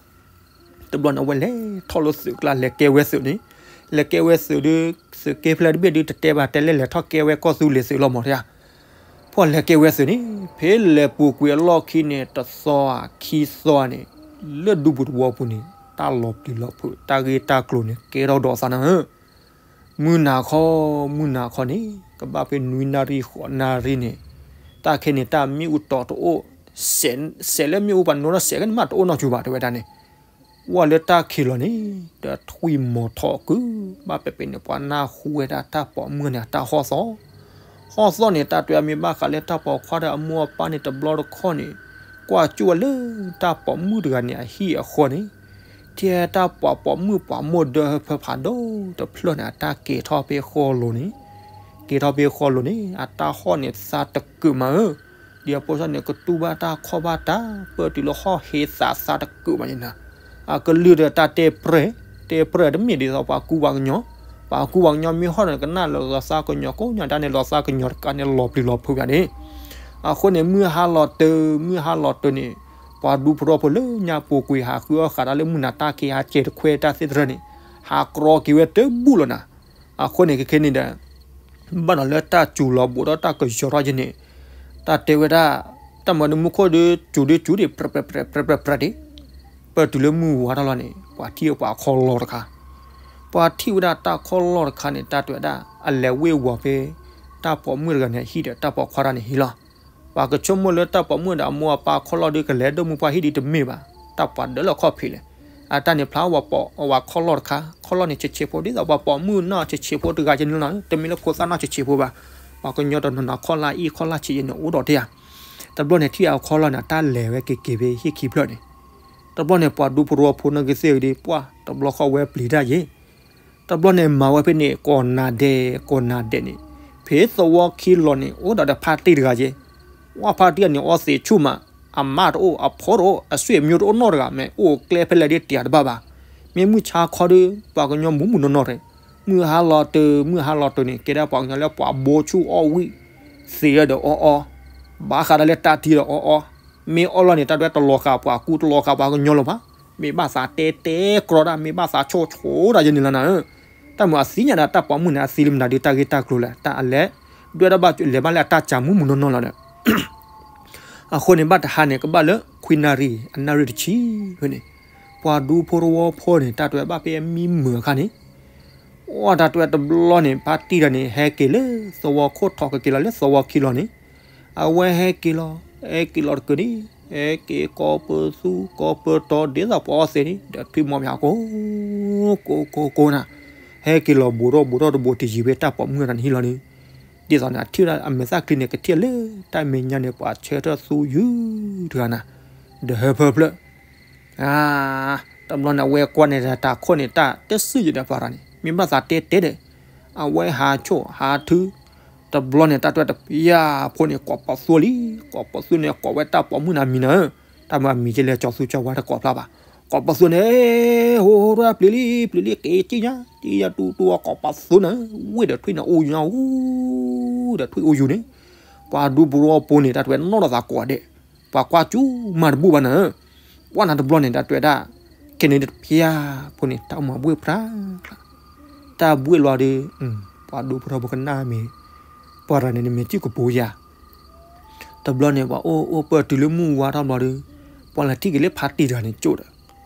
တဘျီန့ၣ် အဝဲလဲၤထီၣ်လၢသုးကျါ လဲၤကဲဝဲသုးန့ၣ်, လဲၤကဲဝဲသုးဒုး, သုးက့ဖျၢၣ်တဘ့ၣ်ဒုး တတဲဘၣ်တဲလဲၣ် လဲၤထီၣ်ကဲဝဲကီၢ်သူလ့ၤသုးလီၤမၢ်တယၤ, ပှၤလဲၤကဲဝဲသုးန့ၣ် ဖဲလဲၤပူၤကွံာ်အလီၢ်ခံန့ၣ် တသီဧါခံသီဧါန့ၣ်, လၢဒူပူၤသဝီပူၤန့ၣ် တၢ်လီၤပျံၤလီၤဖုး တၢ်ဂ့ၢ်တၢ်ကျိၤန့ၣ် ကဲထီၣ်ဒီးသးနၤဧၢ မုၢ်နၤခီ, မုၢ်နၤခီန့ၣ် ကဘၣ်ဖဲနွံနၣ်ရံၣ်ဃိးနၣ်ရံၣ်န့ၣ်, တၢ်ခဲန့ၣ် တၢ်မ့ၣ်အူတီၤတအိၣ်, စဲးလၢမ့ၣ်အူပှၤနိဒီးစဲးခဲန့ၣ်မးတအိၣ်နီတစူၤဘၣ် တဲဝဲဒၣ်န့ၣ်, ဝဲလၢတၢ်ခံးလီၤန့ၣ် ဒီးထွံၣ်မီၤထီၣ်ကုၢ်, ဘၣ်ပဲာ်ပဲာ်န့ၣ် ပှၤနၢ်ဟူဝဲဒၣ်တၢ်ပိာ်မုၣ်န့ၣ် တၢ်ဟီၣ်သီ, ဟီၣ်သီန့ၣ် တၢ်တဲအမ့ၢ်ဘၣ်ဃးလၢတၢ်ပိာ်ခွါဒီးအမိၢ်အပၢ်န့ၣ် တဘျီတခီၣ်န့ၣ် ကွၢ်ကၠိၣ်ဝဲလၢတၢ်ပိာ်မုၣ်တဂၤန့ၣ် အဟံၣ်အဃီန့ၣ်, ထဲတၢ်ပိာ်ပိာ်မုၣ်ပှၤမိၢ်ဒၢဟၢဖၢဖးဒိၣ်တဖျၢၣ်န့ၣ် အတၢ်က့ၤထီၣ်ဖဲဃီလိၤန့ၣ်, က့ၤထီၣ်ဖဲဃီလိၤန့ၣ် အတၢ်ဟီၣ်န့ၣ်သါတကုာ်မးဧၢ, ဒ်အဖိသၣ်န့ၣ် ကတူၢ်ဘၣ်တၢ်ခီၣ်ဘၣ်တၢ် ပၢၢ်တုၤလၢဟီၣ်ဟ့သးသါတကုာ်မးန့ၣ်နၤ, အကလုၢ်ဒီးတၢ်တဲပြဲၢ်, တဲပြဲၢ်တမ့ၢ်ဒ်သိးပှၤကူပှၤကညီ, ပှၤကူပှၤကညီမ့ၢ်ဟီၣ်ဒီးကနၣ်လၢလီၤသးကညီၤကိးညါ တၢ်န့ၣ်လီၤသးကညီၤတကးန့ၣ် လီၤပျံၤလီၤဖုးဂၤန့ၣ်, အဃိန့ၣ် မုၢ်ဟါလီၤတၢၤ မုၢ်ဟါလီၤတၢၤန့ၣ်, ပှၤဒူဖိထီဖိလၢညါပူၤကွံာ် ဟးဃုအီၣ်ဃးတၢ်လၢမုၢ်နၤတၢ်ခံး ဟးကဲတခွဲတၢ်သ့ၣ်တဖၣ်န့ၣ်, ဟးကြီက့ၤဝဲတဘူၣ်လီၤနၤ, အဃိန့ၣ်ခဲခဲန့ၣ်ဒီး ဘၣ်ဒီးလၢတၢ်စူၤလီၤဘူးဒီးတၢ်ကယီၤထီၣ်ယဲန့ၣ်, တၢ်တဲဝဲဒၣ်, တၢ်မၤနၢမူခိၣ်ဒီး စူၤဒုစူၤဒံး ပြဲးပြဲးပြဲးပြဲးဒံး, ပၢၢ်တုၤလၢမုၢ်ဝါထီၣ်လီၤန့ၣ် ပှၤထံၣ်ဝဲပှၤခီၣ်လီၢ်တခါ, ပှၤထံၣ်ဝဲဒၣ်တၢ်ခီၣ်လီၢ်တခါန့ၣ် တၢ်တဲဝဲဒၣ် အလဲၤဝ့ၤဝီၤဖဲ တၢ်ပိာ်မုၣ်တဂၤန့ၣ် ဟံၣ်ဒီးတၢ်ပိာ်ခွါတဂၤန့ၣ်ဟံၣ်လီၤ. ပှၤကဆိကမိၣ်လၢတၢ်ပိာ်မုၣ်ဒီးအမိၢ်အပၢ်ခီၣ်လီၢ်ဒီး ကလဲၤဒိၣ်မူပှၢ်ဟံၣ်ဒံးတမ့ၢ်ဘၣ်, တၢ်ပှၤဒၢးလၢခီၣ်ဖံးလဲၣ်, အတၢ်န့ၣ်ဖျါဝဲပိာ်ဝဲခီၣ်လီၢ်တခါ, ခီၣ်လီၢ်န့ၣ်ဆံးဆံးဖိ ဒ်သိးပှၤပိာ်မုၣ်နီၢ်ဆံးဆံးဖိတဂၤယဲန့ၣ်လီၤ, တမ့ၢ်လၢခိၣ်သၣ်နီၢ်ဆံးဆံးဖိဘၣ်, ပှၤကညီတနီၤနီၤခီၣ်လၢအံၣ်ခီၣ်လၢဆံးယဲန့ၣ် အိၣ်ဒီးတယၤ, တဘျီန့ၣ်ထံၣ်အခီၣ်လီၢ်န့ၣ် တၢ်လဲၤဝဲက့ၤက့ၤဖဲဟံၣ်ခံဖျၢၣ်န့ၣ်, တဘျီန့ၣ် ပှၤဒူဖိထီဖိနီၢ်ကသ့ၣ်အံၤဒီး ပှၤတဘျီဃီဝဲပျံၤတၢ်ယဲ တဘျီန့ၣ်မၤဝဲဖဲန့ၣ် ကိးနၤဒဲး ကိးနၤဒဲးန့ၣ်, ဖဲသဝီခံလီၤန့ၣ် အိၣ်ဒီးဒီးဖါတံၢ်တဂၤယဲ, ဝဲဖါတံၢ်န့ၣ် အီသံးဆူၣ်မး, အမါတအိၣ် အဖိတအိၣ် အဆွေမျိုးတအိၣ်နီတဂၤ မ့ၢ်အိၣ်ကျဲဖဲလဲၣ်ဒ်တယၤတဘၣ်ဘၣ်, မ့ၢ်မုၢ်ဆါခီဒီး ပှၤကညီမူးမူးနီၢ်နီၢ်ရဲၣ်, မုၢ်ဟါလီၤတၢၤ မုၢ်ဟါလီၤတၢၤန့ၣ် ကဲဒၣ်ပှၤကညီလၢပှၤဘိဆူၣ်အီၣ်ဝံၣ်, သံးဒီးအီအီ, ဘၣ်ဃးဒီးလၢတၢ်တံၤဒီးအီအီ, မ့ၢ်အီလီၤန့ၣ် တၢ်ဒွဲတလီၤဃာ်ပှၤကူတလီၤဃာ်ပှၤကညီလၢၤဘၣ်, မ့ၢ်ဘၣ်သးတဲတဲကြီတၢ် မ့ၢ်ဘၣ်သးဆိၣ်ဆိၣ်တၢ်ယဲန့ၣ်လီၤနၤဧၢ, တၢ်မၤအသံညါဒီးတၢ်ပိာ်မုၣ်န့ၣ် အသံလၢမနုၤဒ်တၢ်ဂ့ၢ်တၢ်ကျိၤလဲၣ် တၢ်အလဲၤ, ဒွဲတဘၣ်လဲၤဘၣ်လၢအတၢ်စၢ်မူးမူးနီၢ်နီၢ်လီၤဒီး အဃိန့ၣ် ဘၣ်တဟါန့ၣ် ကဘၣ်လၢခွံနၣ်ရံၣ် အနၣ်ရံၣ်တဆံဖဲန့ၣ်, ပှၤဒူဖိတဝီဖိန့ၣ် တၢ်တဲဘၣ်ဖဲအမံမုာ်အခါန့ၣ်, အိၣ်တၢ်တဲတဘျီန့ၣ် ဖါတံၢ်တဂၤန့ၣ် ဟဲက့ၤလၢသဝီခိၣ်ထီၣ်ကက့ၤလီၤလၢသဝီခံလီၤန့ၣ်, အဝဲဟဲက့ၤလီၤ, ဟဲက့ၤလီၤတက့ၢ်န့ၣ်, ဟဲက့ၤကိးပသူကိးပတီၤဒ်သိးပှၤအီသံးန့ၣ် ဒီးထွံၣ်မီၤဖၠးကိး ကိးကိးကိးနၤ, ဟဲက့ၤလီၤဘူးထီၣ်ဘူးထီၣ်တဘူးတယံၤဖဲတၢ်ပိာ်မုၣ်တဂၤန့ၣ်ဟံၣ်လီၤန့ၣ်, ဒ်သိးန့ၣ် အထံၣ်ဝဲဒၣ်အမဲာ်သၣ်ချံန့ၣ် ကထံၣ်လၢတၢ်မဲာ်ညါန့ၣ် ပှၤဆၢထၢၣ်သူယုၢ်တဂၤနၤ, ဒီးဟၢဖၢဖျၢၣ် တဘျီန့ၣ် အဝဲကွၢ်န့ၣ်ဒီးတၢ်ခိၣ်န့ၣ် တၢ်တစံၣ်ယံၤဒီးပှၤတဂၤန့ၣ် မ့ၢ်ဘၣ်သးတဲတဲဒီး အဝဲဟးဆိၣ်ဟးထု, တဘျီန့ၣ် တၢ်တဲတပျၢ်ဖိန့ၣ် ကိးပသူလံ, ကိးပသူန့ၣ် ကိးဝဲတၢ်ပိာ်မုၣ်န့ၣ်အမံၤနၤဧၢ, တၢ်မၤအမံၤကလဲၤကၠီၤသူကၠီၤဝါတကိးဖျါဘၣ်, ကိးပသူန့ၣ် ဟိဟိထီၣ်ပျံၤလံ ပျံၤလံ က့ၤကံၣ်ညါ ကံၣ်ညါတူတူအကိးပသူန့ၣ် ဝ့ၢ်ဒီးထွံၣ်န့ၣ်အိၣ်ညါအူ, ဒီးထွံၣ်အိၣ်ယူၤန့ၣ်, ပှၤဒူပူၤရိဖိန့ၣ် တၢ်တဲဝဲနီၢ်ဒီးသးကိးဂၤဒဲး, ပှၤကွၢ်စူၤမၤတဘူၣ်ဘၣ်နၤဧၢ, ပှၢ်နၤတဘျီန့ၣ် တၢ်တဲဝဲဒၣ်, ခဲန့ၣ်တပျၢ်ဖိန့ၣ် တၢ်အိၣ်မၤဘှ့ၣ်ဖြါ, တၢ်ဘှ့ၣ်လီၤဒီး, ပှၤဒူဖိထီဖိကနၣ်မ့ၢ်, ပှၤတဂၤန့ၣ် နမ့ၢ်ထံၣ်ကပူၤယၤ တဘျီန့ၣ် ပှၤအိၣ်အိၣ်ပၢၢ်တုၤလၢမုၢ်ဝါထီၣ်ဘျီဒီး, ပှၤလဲၤထံၣ်က့ၤလၢဖါတံၢ်တဂၤန့ၣ်ကၠိၣ်ဒီး,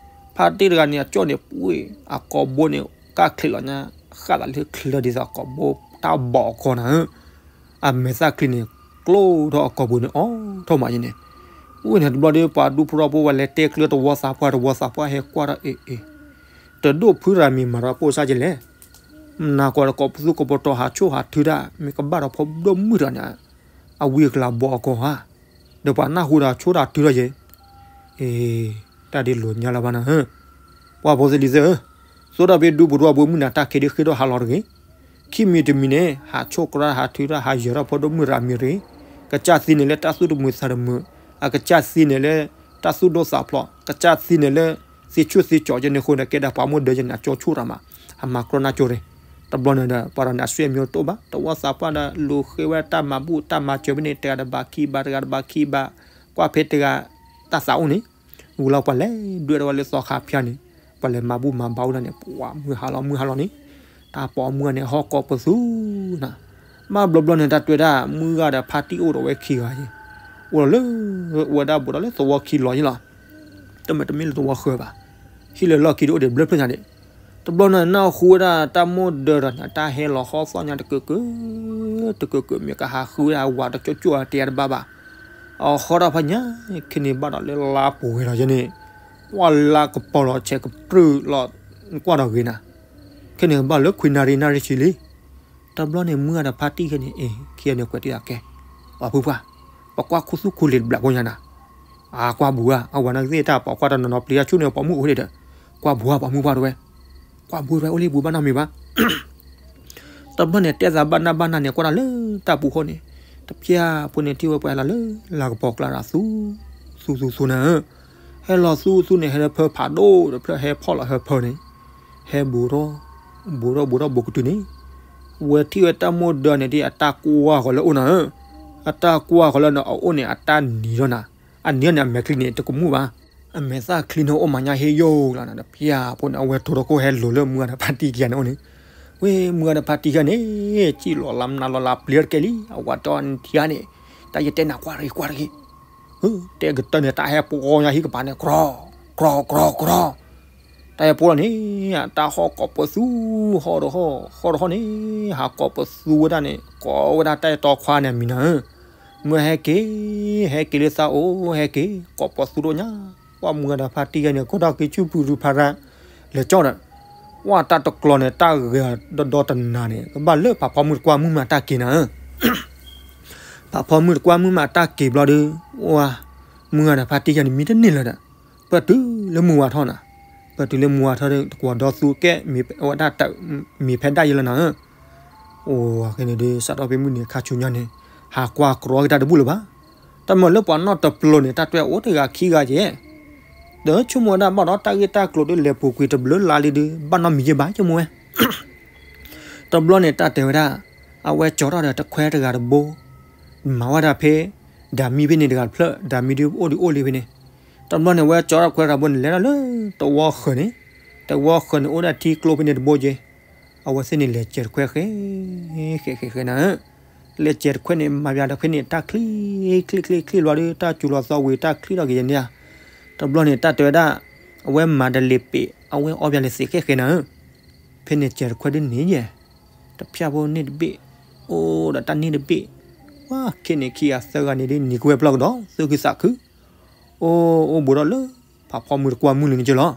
ဖါတံၢ်တဂၤန့ၣ် အကၠိၣ်န့ၣ်ပှ့ၤ, အကိာ်ဘိန့ၣ် ကၣ်ချ့းလီၤညါ, ဃၣ်သးလၢချ့းဒ်သိးအကိာ်ဘိတၢ်ဘီးအကီနၤဧၢ, အမဲာ်သၣ်ချံန့ၣ် ကျိထီၣ်အကိာ်ပူၤန့ၣ် အိၣ်ထီၣ်မးယဲန့ၣ်, ဝဲန့ၣ်တဘျီဒီး ပှၤဒူဖိထီဖိဝဲလဲၤတဲကျၢၤတဝီသးပှၢ် တဝီသးပှၢ်ဟဲကွၢ်ဒီး အ့ၣ်အ့ၣ်, တဒိၣ်ဖုရၤမံၤမၤဒီးပိၢ်စၢ်ကလဲၣ်, နၤကွၢ်ဒီးကိးပသူကိးပတီၤဟးဆိၣ်ဟးထုဒၣ် မ့ၢ်ကဘၣ်ဒီးဖီဒိၣ်မုၢ်တဂၤန့ၣ် အဝံအကလၤဘီအကီၢ်ဧါ, ဒီးပှၤနၢ်ဟူဒီးဆိၣ်ဒီးထုထီၣ်ယဲ, အ့ၣ်, တၢ်ဒ်လိာ်ညါလၢၤဘၣ်နၤဧၢ, ပှၤဖိသ့ၣ်လံၤသ့ၣ်ဧၢ, သိၣ်ဒီးဖဲဒူပူၤဒူပူၤမုၢ်နၤတၢ်ခံးဒုးဃ့ထီၣ်ဟးလီၤတဂ့ၤ ခံမံၤတမံၤန့ၣ် ဟးဆိၣ်ကြၢးဟးထုးတၢ်ဟးယၢၤထီၣ်ဖီဒိၣ်မုၢ်ရၤမံၤတဂ့ၤ, ကစၢ်သံန့ၣ်လၢတၢ်သူၣ်တမုာ်သးတမုာ်, အကစၢ်သံန့ၣ်လၢတၢ်သူၣ်ဒိၣ်သးဖျိး, ကစၢ်သံန့ၣ်လၢသံဆူၣ်သံကၠီၤကဲန့ၣ်အဃိန့ၣ် ကဲဒၣ်ပှၤမိၢ်ဒၢယဲန့ၣ် အကၠီဆိၣ်ရၤမး, အမၤကြီနၢ်ကၠိရ့ၣ်, တဘျီန့ၣ်ဒီး ပှၤဒီးန့ၣ်အဆွေမျိုးတအိၣ်ဘၣ်, တဝီသးပှၢ်ဒီးလူၤဃ့ဝဲတၢ်မၤဘူၣ်တၢ်မၤစၢၤဖဲန့ၣ် တဂၤတဘးခံဘး တဂၤတဘးခံဘး, ကွၢ်ဖဲတဂၤတၢ်သးအိၣ်န့ၣ် ဝံၤလီၤပှၤလဲၤဒွဲၣ်ထီၣ်ဝဲလၢသီခါဖၠါန့ၣ်, ပှၤလဲၤမၤဘူၣ်မၤဘါအိၣ်ဒၣ်န့ၣ် ပှၤမုၢ်ဟါလီၤမုၢ်ဟါလီၤန့ၣ်, တၢ်ပိာ်မုၣ်ဂၤန့ၣ် ဟီၣ်ကိးပသူနၤ, ဘၣ်ဘျီဘျီန့ၣ် တၢ်တဲဝဲဒၣ် မုၢ်ဂၤဒီးဖါတံၢ်အိၣ်ဒီးဝဲခံဂၤယဲ, အိၣ်လီၤလၢ အိၣ်ဝဲဒၣ်ဘူးဒီးလၢသဝီခံလီၤယဲလီၤ, တမ့ၢ်တမ့ၢ်လၢသဝီဃၢၤဘၣ်, ဟံၣ်လၢလီၢ်ခံဒီးအိၣ်ဒံးဘျၢဖျၢၣ်ညါဒံး, တဘျီန့ၣ် နၢ်ဟူဝဲဒၣ်တၢ်မိၢ်ဒၢဒီးန့ၣ် တၢ်ဟဲလီၤဟီၣ်သီၣ်ညါတကၢးကၢး တကၢးကၢး မ့ၢ်ကဟးဃုဝဲဒၣ်ဝၤတကၠိၣ်ကၠိၣ်အတယါတဘၣ်ဘၣ်, အဟီၣ်တၢ်ဖးညါ, ခဲန့ၣ်ဘၣ်ဒီးလၢလါပူၤဝဲဒီးယဲန့ၣ်, ဝဲလါကပီၤလီၤဆဲးကပြုၢ်လီၤ, ကွၢ်ဒီးဂ့ၤနၤ, ခဲန့ၣ်ဘၣ်လၢခွံနၣ်ရံၣ်နၣ်ရံၣ်ဆံလံ, တဘျီန့ၣ် မုၢ်ဂၤဒီးဖါတံၢ်ခဲန့ၣ် အ့ၣ် ခံဂၤန့ၣ်ကွဲးတံၢ်အကဲ, ပှၤဖုပှၢ်, ပကွၢ်ခူသူၣ်ခူလံာ်တဘျးဖိညါနၤ, အကွၢ်ဘူးဧါ, အဝၤနာ်ကသ့ၣ်တၢ် ပှၤကွၢ်တနီၤနီၤပျံၤတၢ်ဆူၣ်န့ၣ် ပိာ်မုၣ်အိၣ်ဒံးဒီး, ကွၢ်ဘူးဧါ ပိာ်မုၣ်ပှၢ်တဝဲ, ကွၢ်ဘူးတဝဲအိၣ်လံဘူးဘၣ်နီတမံၤဘၣ် တဘျီန့ၣ် တဲသးဘၣ်နၢ်ဘၣ်နၢ်န့ၣ် ကွၢ်တၢ်လၢတၢ်ပူၤဃီန့ၣ်, တဖျၢၣ်ဖိန့ၣ်ထံၣ်ဝဲပှၤဟဲလီၤလၢလၤကပီၤကျါဒီးသူ, သူသူသူနၤဧၢ, ဟဲလီၤသူသူန့ၣ် ဟဲလၢဖၢဖးဒိၣ်တဖျၢၣ် ဟဲဖီၣ်လီၤဟၢဖၢန့ၣ်, ဟဲဘူးထီၣ်, ဘူးထီၣ်ဘူးထီၣ်ဘူးကတုၤန့ၣ်, ဝဲထံၣ်ဝဲတၢ်မိၢ်ဒၢန့ၣ်ဒ်အတၢ်ကွၢ်ဃီၤလၢအအိၣ်နၤဧၢ, အတၢ်ကွၢ်ဃီၤလၢနအအိၣ်န့ၣ် အတၢ်နံၤထီၣ်နၤ, အနံၤန့ၣ် အမဲာ်ချံန့ၣ် တကမူၣ်ဘၣ်, အမဲာ်သၣ်ချံန့ၣ်အိၣ်မၤညါဟ့ၣ်ယိာ်လီၤနၤ, တဖျၢၣ်ဖိန့ၣ် အဝဲတိၤထီၣ်ခိၣ်ဟဲလိၤလၢမုၢ်ဂၤဒီးဖါတံၢ်ခံဂၤန့ၣ်အိၣ်န့ၣ်, ဝဲမုၢ်ဂၤဒီးဖါတံၢ်ခံဂၤန့ၣ် စံၣ်လီၤလါမနုၤလီၤလါပျံၤတကဲလံ, အဝၤတီနံၤထံဂၤန့ၣ်, တၢ်ယတဲနၤကွၢ်တဂ့ၤကွၢ်တဂ့ၤ, တဲကတၢၢ်န့ၣ် တၢ်ဟဲပှီညါဟံၣ်ကပၤန့ၣ် ကြီ, ကြီ, ကြီ, ကြီ တၢ်ဟဲပှီလီၤန့ၣ်, တၢ်ဟီၣ်ကိးပသူ, ဟီၣ်တဟီၣ်, ဟီၣ်တဟီၣ်န့ၣ်, ဟးကိးပသူဝဲဒၣ်န့ၣ် ကိးဝဲဒၣ်တၢ်အဲၣ်တီခွါန့ၣ်အမံၤနၤဧၢ, မုၢ်ဟဲက့ၤ, ဟဲက့ၤလၢသးအိၣ်, ဟဲက့ၤ, ကိးပသူဒိၣ်ညါ, ပှၤမုၢ်ဂၤဒီးဖါတံၢ်ဂၤန့ၣ် ကိးထီၣ်က့ၤဆူပူၤရူဖးရၣ်, လဲၤကၠီဒီး, ပှၤတၢ်တကျိၤန့ၣ် တၢ်ဂဲၤဒီဒီတနၤန့ၣ် ကဘၣ်လၢဖးဖီမုၢ်တကွၢ်မုၢ်မးတၢ်က့ၤနၤဧၢ ဖးဖီမုၢ်တကွၢ်မုၢ်မးတၢ်က့ၤဘျီဒီး, ဝဲ, မုၢ်ဂၤဒီးဖါတံၢ်ဂၤန့ၣ် မံတန့ၢ်လၢၤဒီး, ပတုၤလၢမုၢ်ဝါထီၣ်နၤ, ပတုၤလၢမုၢ်ဝါထီၣ်ဒီး တကွီၤဒီသူကဲ, ဝဲဒၣ်တၢ်, မံၤဖဲဒၣ်ယဲလၢနၤဧၢ, အိၣ်, ခဲန့ၣ်ဒီး စးထီၣ်ဖဲမုၢ်နံၤခါဆူညါန့ၣ်, ဟးကွၢ်ကြီက့ၤတၢ်တဘူၣ်လၢၤဘၣ်, တၢ်မၤလၢပှၤနီၣ်တပျိၤန့ၣ် တၢ်တွဲအိၣ်တဂၤခံဂၤယဲၢ်, ဒီးဆိကမိၣ်ဝဲဒၣ်ဘၣ်ဒီးတၢ်ဂ့ၢ်တၢ်ကျိၤဒီးလဲၤပူၤကွံာ်တဘျုးလါလံဒီး ဘၣ်နီတမံၤယဲၢ်ဘၣ်ဆိကမိၣ်ဝဲ တဘျီန့ၣ် တၢ်တဲဝဲဒၣ်, အဝဲကၠီထီၣ်ဒီးတခွဲတဂၤတဘိ, မၤဝဲဒၣ်ဖဲ, ဒၤမံဖဲန့ၣ်တဂၤတဖျၢၣ်, ဒၤမံဒုးအိၣ်ဒံးအိၣ်လံဖဲန့ၣ်, တဘျီန့ၣ် ဝဲကၠီထီၣ်ခွဲတဂၤဘိန့ၣ် လဲၤဒီးလၢတဝီဃၢၤန့ၣ်, တဝီဃၢၤန့ၣ် အိၣ်ဒၣ်ထံကျိဖဲန့ၣ်တဘိက့ၤ, အဝဲသ့ၣ်န့ၣ်လဲၤစဲးတခွဲဃဲ, ဃဲဃဲဃဲနၤဧၢ, လဲၤစဲးတခွဲန့ၣ် မၤပျးတခွဲန့ၣ် တၢ်ချံ, ချံချံချံဘျီဒီး တၢ်စူၤလီၤသီဝံၤ တၢ်ချံထီၣ်က့ၤယဲၢ်န့ၣ်ဧါ, တဘျီန့ၣ် တၢ်တဲဝဲဒၣ်, အဝဲမၤတလ့ၤပ့း အဝဲအီပျးလၢသ့ၣ်ဃဲဃဲနၤဧၢ ဖဲန့ၣ်စဲးတခွဲဒ်န့ၣ်ယဲၢ်, တဖၠၣ်ဖိန့ၣ်တဘ့ၣ်, အိၣ်ဒီးတၢ်န့ၣ်တဘ့ၣ်, ဝဲခဲန့ၣ်ခံဂၤသၢဂၤန့ၣ်ဒ်နံၤကဝဲၢ်ပျီၢ်ကဒီး သူၣ်ခုသးခု, အိၣ်အိၣ်ဘူးဒီးလၢ, ဖးဖီမုၢ်တကွၢ်မုၢ်လံန့ၣ်ကလီၤ,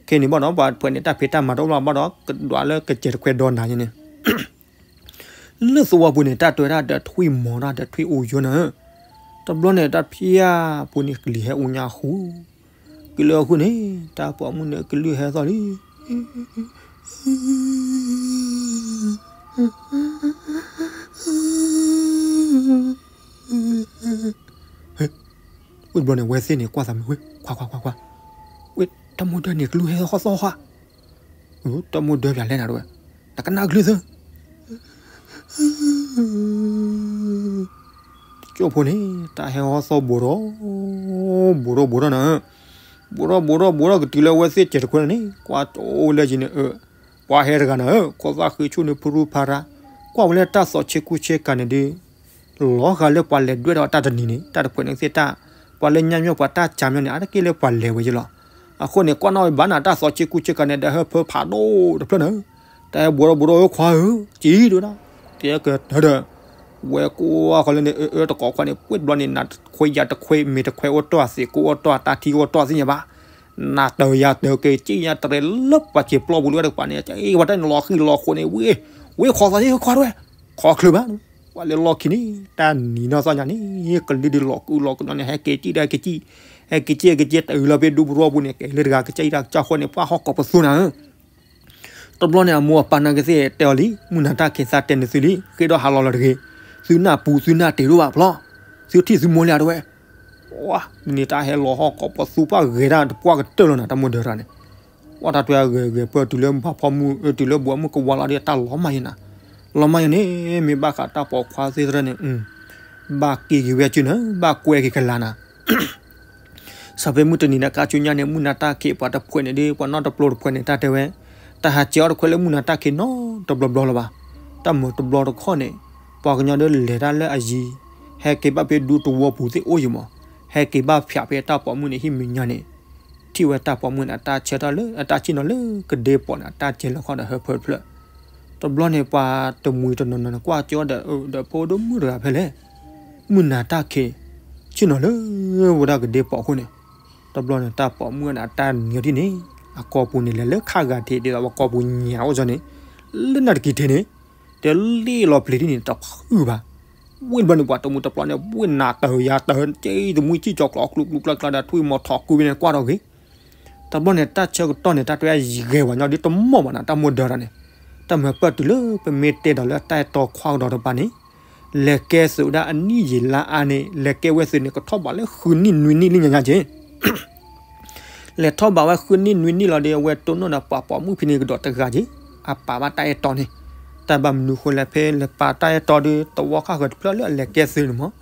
ခဲန့ၣ်ဘၣ်ဒီး ပှၤတဖုန့ၣ် တၢ်ဖံးတၢ်မၤတအိၣ်လီၤဘၣ်ဒီး ကဒွးလၢကစဲးတခွဲဒီးနၤယဲၢ်န့ၣ် လၢသဝီပူၤန့ၣ် တၢ်တဲဝဲဒၣ်ဒီးထွံၣ်မီၤတၢ်ဒီးထွံၣ်အိၣ်ယိနၤဧၢ, တဘျီန့ၣ် တၢ်ဖၠၣ်ပူၤန့ၣ် ကလံၤဟဲအိၣ်ညါဃူ, ကလံၤဟဲအိၣ်ဃူန့ၣ် တၢ်ပိာ်မုၣ်န့ၣ် ကလုၢ်ဟဲသီၣ်လံ ဝဲတဘျီန့ၣ် ဝဲသ့ၣ်န့ၣ် ကွၢ်သးမုာ်ဝဲ ခွါခွါခွါခွါ, ဝဲတၢ်မိၢ်ဒၢန့ၣ် ကလုၢ်ဟဲသီၣ်ဃီသီၣ်ဃီ, တၢ်မိၢ်ဒၢပျးလဲၣ်နၤတဝဲ, နကနၣ်ကလုၢ်သၢ ကၠိဖိန့ၣ် တၢ်ဟဲဟီသီၣ်ဘူးထီၣ်, ဘူးထီၣ်ဘူးထီၣ်နၤ, ဘူးထီၣ်ဘူးထီၣ်ဘူးထီၣ်ကတုၤလၢအဝဲသ့ၣ်စဲးတခွဲန့ၣ်, ကွၢ်အိၣ်လၢယံၤန့ၣ်, ပှၤဟဲတဂၤနၤဧၢ, ခိးသၣ်ဃံဆူၣ်န့ၣ် ဖရူဖရါ, ကွၢ်ဝဲလၢတၢ်သီးဆ့ကူဆ့ကၤန့ၣ်ဒီး လီၤဂာ်လၢပှၤလဲၤဒွဲၣ်ဒီးတၢ်တနံၤန့ၣ် တၢ်တခွဲးန့ၣ်သ့ၣ်တၢ်, ပှၤလၢညါမ့ၢ်ပှၤတၢ်ကၢ်မ့ၢ်န့ၣ် အါတက့ၢ်လၢပှၤလဲၤဝဲယလီၤ. အဃိန့ၣ် ကွၢ်နီၣ်ဝဲဘၣ်နၤတၢ်သီးဆ့ကူဆ့ကၤန့ၣ် ဒီးဟၢဖၢဖးဒိၣ်တဖျၢၣ်န့ၣ်, တၢ်ဟဲဘူးထီၣ်ဘူးထီၣ်ဧၢခွါဧၢ, ကံဒိၣ်ဒၣ်, တဲကတၢၢ်ဒီး, ဝဲကွၢ်ဃီလၢန့ၣ် အၢအၢတကိးခွါန့ၣ် ပှ့ၤတဘျီန့ၣ် နးခွဲးယၤတခွဲး မ့ၢ်တခွဲးအိၣ်တီၢ် သ့ၣ်ကိၢ်အိၣ်တီၢ် တၢ်ထံအိၣ်တီၢ်သ့ၣ်ညါဘၣ်. နးတၢ်ယၤတၢ်က့ၤက့ၣ်ညါ တရဲလၢပှၤစံာ်ပျီပူၤလၢတကပၤန့ၣ် ဝဲတၢ်န့ၣ်လီၤဃံလီၤဃိးန့ၣ် ဝ့ၢ် ဝ့ၢ်ခိးသးသ့ၣ်ခွါတဝဲ ခိးချုးဘၣ် ပှၤလၢလီၢ်ခံန့ၣ် တၢ်နံၤနီၢ်သီညါန့ၣ် ကလံၤဒုးလီၤကုလီၤကဒီးန့ၣ် ဟဲက့ၤက့ၣ်တၢ်က့ၤက့ၣ် ဟဲက့ၤက့ၣ်က့ၤက့ၣ် တအုးလီၤဖဲဒူပရီပူၤန့ၣ် ကဲလၢတဂၤကစၢ်အံၤတၢ်ကစၢ်ဃိန့ၣ် ပှၤဟီၣ်ကိးပသူနၤဧၢ တဘျီန့ၣ် အမိၢ်အပၢ်နာ်က့သ့ၣ်တဲအီၤလံ မုၢ်နၤတၢ်ခံးသးတဲနသုလံ ဃ့ဒီးဟးလီၤလီၤတဂ့ၤ, သုနၢ်ပူၤသုနၢ်တ့ၤဒိၣ်ဘၣ်ဖျီ, သုထံၣ်သုမိၢ်လံဧါတဝဲ, ဝါ, န့ၣ်တၢ်ဟဲလီၤဟီၣ်ကိးပသူပှၢ်ဂဲၤတၢ်တပှၢ်ကတၢၢ်လီၤနၤ တၢ်မိၢ်ဒၢးတၢ်န့ၣ်, ဝဲတၢ်တွဲဂဲၤဂဲၤပၢၢ်တုၤလၢဘၣ်ဖီမုၢ် တုၤလၢဘှီမုၢ်ကဝါလီၤဒီးတၢ်လီၤမၢ်ယဲနၤ, လီၤမၢ်ယဲန့ၣ် မ့ၢ်ဘၣ်ဃးတၢ်ပိာ်ခွါသ့ၣ်တဖၣ်န့ၣ် ဘၣ်က့ၤက့ၤဝဲစုနၤ ဘၣ်ကွဲက့ၤကလၤနၤ စးဖဲမုၢ်တနံၤန့ၣ် ကါဆူညါန့ၣ် မုၢ်နၤတၢ်ခံးပှၤတဖှဲးန့ၣ်ဒီး ပှၤနီတပျိတဖှဲးန့ၣ် တၢ်တဲဝဲ, တၢ်ဟးစဲးအီၤတခွဲးလၢမုၢ်နၤတၢ်ခံးနီတဘျီဘျီလၢၤဘၣ်. တၢ်မုၢ်တဘျီတခီၣ်န့ၣ် ပှၤကညီဒီးလဲၤတၢ်လၢအယံၤ, ဟဲက့ၤဘၣ်ဖဲဒူသဝီပူၤသ့ၣ်အိၣ်ယံၤမး, ဟဲက့ၤဘၣ်ဖျးဖဲတၢ်ပိာ်မုၣ်န့ၣ် ဟံၣ်မဲာ်ညါန့ၣ်, ထံၣ်ဝဲတၢ်ပိာ်မုၣ်န့ၣ် အတၢ်ဆၢထီၣ်လၢ အတၢ်ဆ့ၣ်နီၤလၢကဒ့ပိာ်န့ၣ် အတၢ်ကဲလၢခီၣ်ဒီးဟၢဖၢတဖျၢၣ် တဘျီန့ၣ် ပှၤတမှံၤတနီၤနီၤန့ၣ် ကွၢ်ကၠီဒီး ဒီးဖိဒိၣ်မုၣ်တဂၤဖဲလဲၣ်, မုၢ်နၤတၢ်ခံး ဆ့ၣ်နီၤလၢဝဲဒၣ်ကဒ့ပိာ်အဃိန့ၣ်, တဘျီန့ၣ် တၢ်ပိာ်မုၣ်န့ၣ် အတၢ်နံၤအီၤဒ်န့ၣ်, အကိာ်ပူၤန့ၣ် လဲၤလၢခါဂၤထံးဒ်သိးပှၤကိာ်ပူၤညါအိၣ်ကၠီန့ၣ်, လၢနၢ်တက့ၤထံးန့ၣ်, တဲလ့ၣ်လီၤပျံၤဒ်န့ၣ် တဖုဘၣ်. ဝ့ၢ်တဘျီန့ၣ် ပှၤတမှံၤတပျီန့ၣ် ဝ့ၢ်နၤတၢ်ယၤတၢ် ကဲတမှံၤစံၣ်ကၠီၤကျီၤကျူကျူကျါကျါဒီး ထွံၣ်မီၤထီၣ်ကွံာ်ဝဲန့ၣ် ကွၢ်ထီၣ်ဂ့ၤ တဘျီန့ၣ် တၢ်ဆၢကတီၢ်န့ၣ် တၢ်တွဲဂဲၤဝဲညီဒ်တမီၢ်ဘၣ်နၤ တၢ်မိၢ်ဒၢးတၢ်န့ၣ်, တၢ်မၤပၢၢ်တုၤလၢပမ့ၢ်တဲဒီးလၢတၢ်အဲၣ်တီခွါကဒီးတပၤန့ၣ်, လဲၤကဲသုးဒၣ်အနံၣ်ယံာ်လါအါန့ၣ် လဲၤကဲဝဲသုးန့ၣ် ကထီၣ်ဘးလၢဃုနံၣ်နွံနံၣ်လံညါညါက့ လဲၤထီၣ်ဘးဝဲဃုနံၣ်နွံနံၣ်လီၤဒီး အဝဲတိၢ်နီၣ်ဒီးပှၤပိာ်မုၣ်ဖဲန့ၣ်ကဒီးတဂၤက့, အပာ်ဘၣ်တၢ်အဲၣ်တီန့ၣ်, တၢ်ဘၣ်မနုၤဃိလဲၣ် ဖဲလဲၤပာ်တၢ်အဲၣ်တီဒီး သဝီဃၣ်ဃၢၤတဖျၢၣ်လၢအလဲၤကဲသုးန့ၣ်မး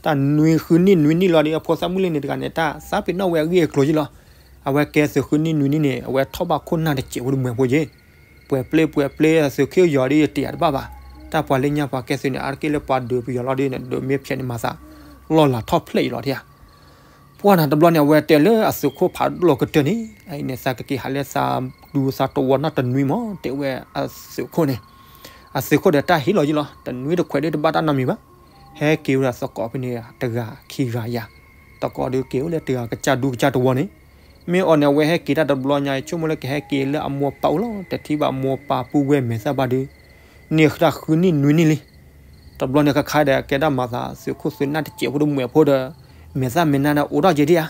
တၢ်နွံဃုနံၣ်နွံနံၣ်လီၤဒီး အဖိသၣ်မုၣ်လံန့ၣ်တဂၤန့ၣ် တၢ်သးပ့ၤနီၣ်ဝဲအဂ့ၢ်အကျိၤယ့လီၤ. အဝဲကဲသုးဃုနံၣ်နွံနံၣ်န့ၣ် အဝဲထီၣ်ဘၣ်ခိၣ်နၢ်တစဲးဖိတမှဲၤဖိက့, ပှဲၤပျ့ပှဲၤပျ့သုးခ့ယီၤဒီးတယာ်တဘၣ်ဘၣ်, တၢ်ပှၤလၢညါပှၤကဲသုးန့ၣ် အါတက့ၢ်လၢပှၤဒုးပယီၤလီၤဒီး ဒုးမ့ၢ်ဖျဲးန့ၣ်မၤသး လီၢ်လၤထီၣ်ဖျဲးအံၤလီၤတယၤ ပှၢ်နၤတဘျီန့ၣ် အဝဲတဲလၢအသုးခိၣ်ဖးဒိၣ်လီၤကတၢၢ်န့ၣ်, အအံၤန့ၣ် သးကက့ၤဟးလၢသးဒူသးတဝီနီတနွံမး တဲဝဲအသုးခိၣ်န့ၣ်, အသုးခိၣ်ဒီးတၢ်ဟ့ၣ်လီၤယ့လီၤ တနွံတခွဲးဒီးတဘၣ်တၢ်နီတမံၤဘၣ်, ဟဲက့ၤဝဲဒၣ်သကိးဖဲန့ၣ်တဂၤခံဂၤယၤ, သကိးဒီးက့ၤအိၣ်လၢတဂၤကစၢ်ဒူကစၢ်တဝီန့ၣ်, မ့ၢ်အီၤန့ၣ် အဝဲဟဲက့ၤတၢ်တဘျီညါအံၤ ဆိကမိၣ်လၢကဟဲက့ၤလၢအမိၢ်ပၢ်အိၣ်လီၤ တထံၣ်ဘၣ်မိၢ်ပၢ်ပုၢ်ဝဲၢ်မဲာ်သၣ်ဘၣ်ဒီး, န့ၢ်ဃုနံၣ်နွံနံၣ်လံ တဘျီန့ၣ် ခါခါဒီး ကဲဒၣ်မၤသးသုးခိၣ်သုးနၢ်တစဲးဖိတမှဲၤဖိဒီး မဲာ်သၣ်မဲာ်နါန့ၣ်အိးထီၣ်က့ဒံဧါ.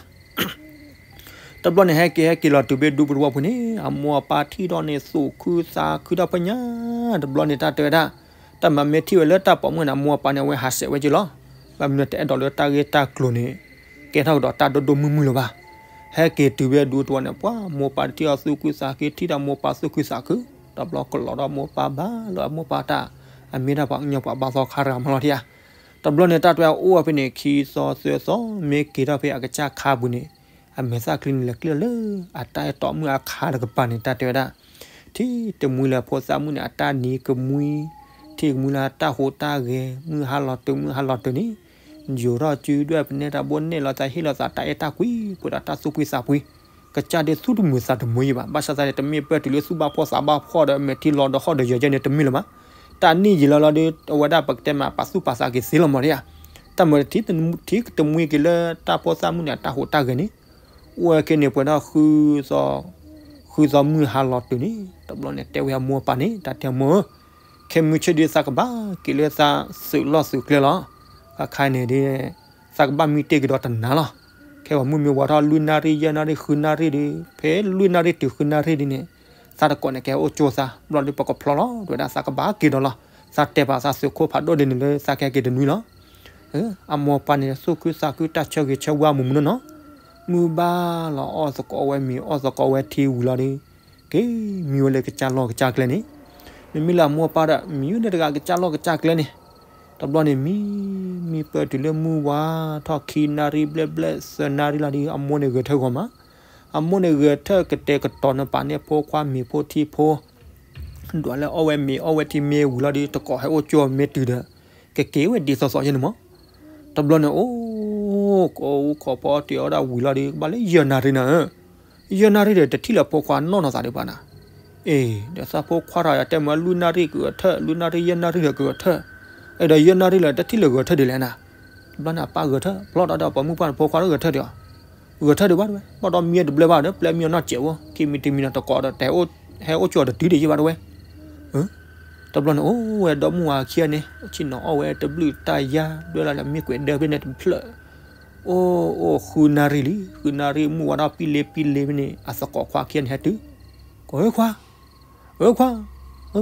တဘျီန့ၣ် ဟဲက့ၤဟဲက့ၤလီၤတုၤဖဲဒူပရီဖိန့ၣ် အမိၢ်အပၢ်ထံၣ်ဒီးန့ၣ် သူၣ်ခုသးခုဒီးဖဲညါ, တဘျီန့ၣ် တၢ်တဲဝဲဒၣ်, တၢ်မၤမ့ၢ်ထံၣ်ဝဲလၢတၢ်ပိာ်မုၣ်န့ၣ် အမိၢ်အပၢ်န့ၣ် အဝဲဟးဆှဲးဝဲက့လီၤ. ဘၣ်မနုၤတအဲၣ်ဒိးလၢတၢ်ဂ့ၢ်တၢ်ကျိၤန့ၣ် ကဲထီၣ်ကဒီးတၢ်ဒိၣ်ဒိၣ်မုၢ်မုၢ်လၢၤဘၣ်. ဟဲက့ၤတုၤဖဲဒူတဝီန့ၣ် ပှၤမိၢ်ပၢ်တထံၣ်အီၤသူၣ်ခုသးခု ထံၣ်ဒီးမိၢ်ပၢ်သူၣ်ခုသးခု, တဘျီကလီၤဒီးမိၢ်ပၢ်ဘၣ်လီၤအမိၢ်ပၢ်တၢ်, အမ့ၢ်ဒၣ်ပှၤကညီပှၤဘါသီခါတဂၤမးလီၤတယၤ. တဘျီန့ၣ် တၢ်တဲအိၣ်ဝဲဖဲန့ၣ် ခံသီသၢသီ မ့ၢ်က့ၤထီၣ်ဖဲအကစၢ်ခါပူၤန့ၣ်, အမဲာ်သၣ်ချံန့ၣ် လဲၤကျၢၢ်လၢအတၢ်အဲၣ်တီမုၣ်အခါတကပၤန့ၣ် တၢ်တဲဝဲဒၣ်, ထံၣ်တမှံၤလၢဖိသၣ်မုၣ်န့ၣ် အတၢ်နံၤကမှံ, ထံၣ်ကမှံလၢတၢ်ဟူးတၢ်ဂဲၤ မုၢ်ဟါလီၤတုၤ မုၢ်ဟါလီၤတုၤန့ၣ်, ယိၤထီၣ်စုဒွဲၣ်ပနဲတၢ်ဘိၣ်နဲၣ်လီၤသးဟ့ၣ်လီၤသးတၢ်အဲၣ်တၢ်ကွံ ပှဲၤဒီးတၢ်သူၣ်ဖှံသးဖှံ ကစၢ်ဒုးသူၣ်တမုာ်သးတမုာ်ယံၤဘၣ်. ဘၣ်ဆၣ်သနာ်က့ တမ့ၢ်ပၢၢ်တုၤလၢသူၣ်ဘၣ်ဖှီၣ်သးဘၣ်ဖှီၣ်ဒီး မဲာ်ထံလီၤဒီးဟီၣ်ဒီးယၢၤယဲန့ၣ် တမ့ၢ်လၢၤဘၣ်. တၢ်နံၣ်ယံာ်လီၤလီၤဒီး အဝဲဒၣ်ပကတဲမး ပာ်သူၣ်ပာ်သးက့ၤသ့လီၤမးတယၤ. တၢ်မၤထံၣ်တမှံၤက့ၤလၢတၢ်ဖိသၣ်မုၣ်န့ၣ် အတၢ်ဟူးတၢ်ဂဲၤန့ၣ် အိၣ်ဝဲက့ၤန့ၣ် ပှဲၤဒီး ဃုသီမုၢ်ဟါလီၤတုၤန့ၣ် တဘျီန့ၣ် တဲဝဲအမိၢ်အပၢ်န့ၣ် တၢ်တဲမိၢ်ဧၢ, ခဲမုၢ်ဆ့ၣ်ဒုး သးကဘၣ်က့ၤလၢသးသုးလီၢ်သုးကျဲလီၤ. ခါခါန့ၣ်ဒီး သးကဘၣ်မံတ့ၢ်က့ၤဒီးတနၤလီၤ. ခဲအံၤမုၢ်မ့ၢ်ဝါထီၣ် လွံၢ်နၣ်ရံၣ် ယဲၢ်နၣ်ရံၣ် ဃုနၣ်ရံၣ်ဒီး ဖဲလွံၢ်နၣ်ရံၣ်တုၤဃုနၣ်ရံၣ်ဒ်န့ၣ် သးတကိးန့ၣ် ကဟဲအိၣ်ကၠိသး ဘျီဒုး ပကဖျီလီၤ တဲဝဲဒၣ် သးကဘၣ်က့ၤဒီးလီၤ. သးတဲပာ်သးသုးခိၣ်ဖးဒိၣ်ဒ်န့ၣ်လၢ သးကဟဲက့ၤတနွံလီၤ. အမိၢ်အပၢ်န့ၣ် သူၣ်ခုသးခု တၢ်ဆၢဂ့ၤဆၢဝါမုၢ်မုၢ်နီၢ်နီၢ်, မုၢ်ဘၣ်လီၤ အီၣ်သကိးဝဲမ့ၤ အီၣ်သကိးဝဲထံဝံၤလီၤဒီး က့ၤမံဝဲလၢကစၢ်လီၢ်ကစၢ်ကျဲန့ၣ်, မ့မ့ၢ်လၢအမိၢ်အပၢ်ဒီး မံဝဲလၢတဂၤကစၢ်လီၢ်ကစၢ်ကျဲန့ၣ်, တဘျီန့ၣ်မံ မံပၢၢ်တုၤလၢမုၢ်ဝါထီၣ်ခံနၣ်ရံၣ်ဘျဲၣ်ဘျဲၣ် သၢနၣ်ရံၣ်လီၤဒီး အမိၢ်န့ၣ်ဂဲၤထၢၣ်ဂီၤမး, အမိၢ်န့ၣ်ဂဲၤထၢၣ်ကတဲာ်ကတီၤန့ၣ် ပာ်န့ၢ်ဖိခွါမ့ၤဖိထံဖိ ဒွးလၢအီၣ်ဝဲမ့ၤအီၣ်ဝဲထံမ့ၢ်ဝံၤလီၤဒီး တကိးဟဲအိၣ်ကၠိမ့ၢ်တုၤဒီး ကက့ၤဝဲဒ်သိးသိးယဲန့ၣ်မး. တဘျီန့ၣ် အိၣ် ကအိၣ်ခိးပီတ့ၢ်အီၣ်ဒၣ်ဝံၤလီၤဒီး ကဘၣ်လၢယဲၢ်နၣ်ရံၣ်နၤဧၢ, ယဲၢ်နၣ်ရံၣ်ဒီး တထံၣ်လၢဖိခွါနီၢ်နီၢ်သးဒံးဘၣ်နၤ. အ့ ဒီးသးဖိခွါတဂၤတဲမ့ၢ် လွံၢ်နၣ်ရံၣ်ကဂဲၤထၢၣ် လွံၢ်နၣ်ရံၣ်ယဲၢ်နၣ်ရံၣ်ဒီးကဂဲၤထၢၣ်, အဲၣ်ဒိးယဲၢ်နၣ်ရံၣ်လၢ တထံၣ်လၢဂဲၤထၢၣ်ဒံးလဲၣ်နၤ. တဘျီန့ၣ် အပၢ်ဂဲၤထၢၣ် ဖျီၣ်ဒီး ပိာ်မုၣ်ပှၢ်န့ၣ် ဖိခွါဒီးဂဲၤထၢၣ်ဒံးအီၤ, ဂဲၤထၢၣ်ဒံးဘၣ်တဲဝဲ, ဘၣ်ဒီးမံတဘျဲၣ်ဘၣ်ဒီး ပျဲမံအနီၢ်စဲးဖိ ခံမံၤတမံၤဒီး တကိးဒီး တဲ ဟဲအိၣ်ကၠီၤတတုၤဒံးယဘၣ်တဲဝဲ. တဘျီန့ၣ် အိၣ်ဝဲဒီမုၢ်ဝၤခံဂၤန့ၣ် ဆ့ၣ်နီၤအီၣ်ဝဲတဘျုးတၢ်ယါ ဒွဲၣ်လၢမ့ၢ်ကွဲးဒၢဖဲန့ၣ်တဖျၢၣ်, အိၣ်အိၣ်ဃုနၣ်ရံၣ်လံ, ဃုနၣ်ရံၣ်မုၢ်ဝါထီၣ်ပံလ့ပံလ့ဖဲန့ၣ် အသကိးခွါခံဂၤန့ၣ်ဟဲတုၤ, ကိးဧၢခွါ, ဧၢခွါ,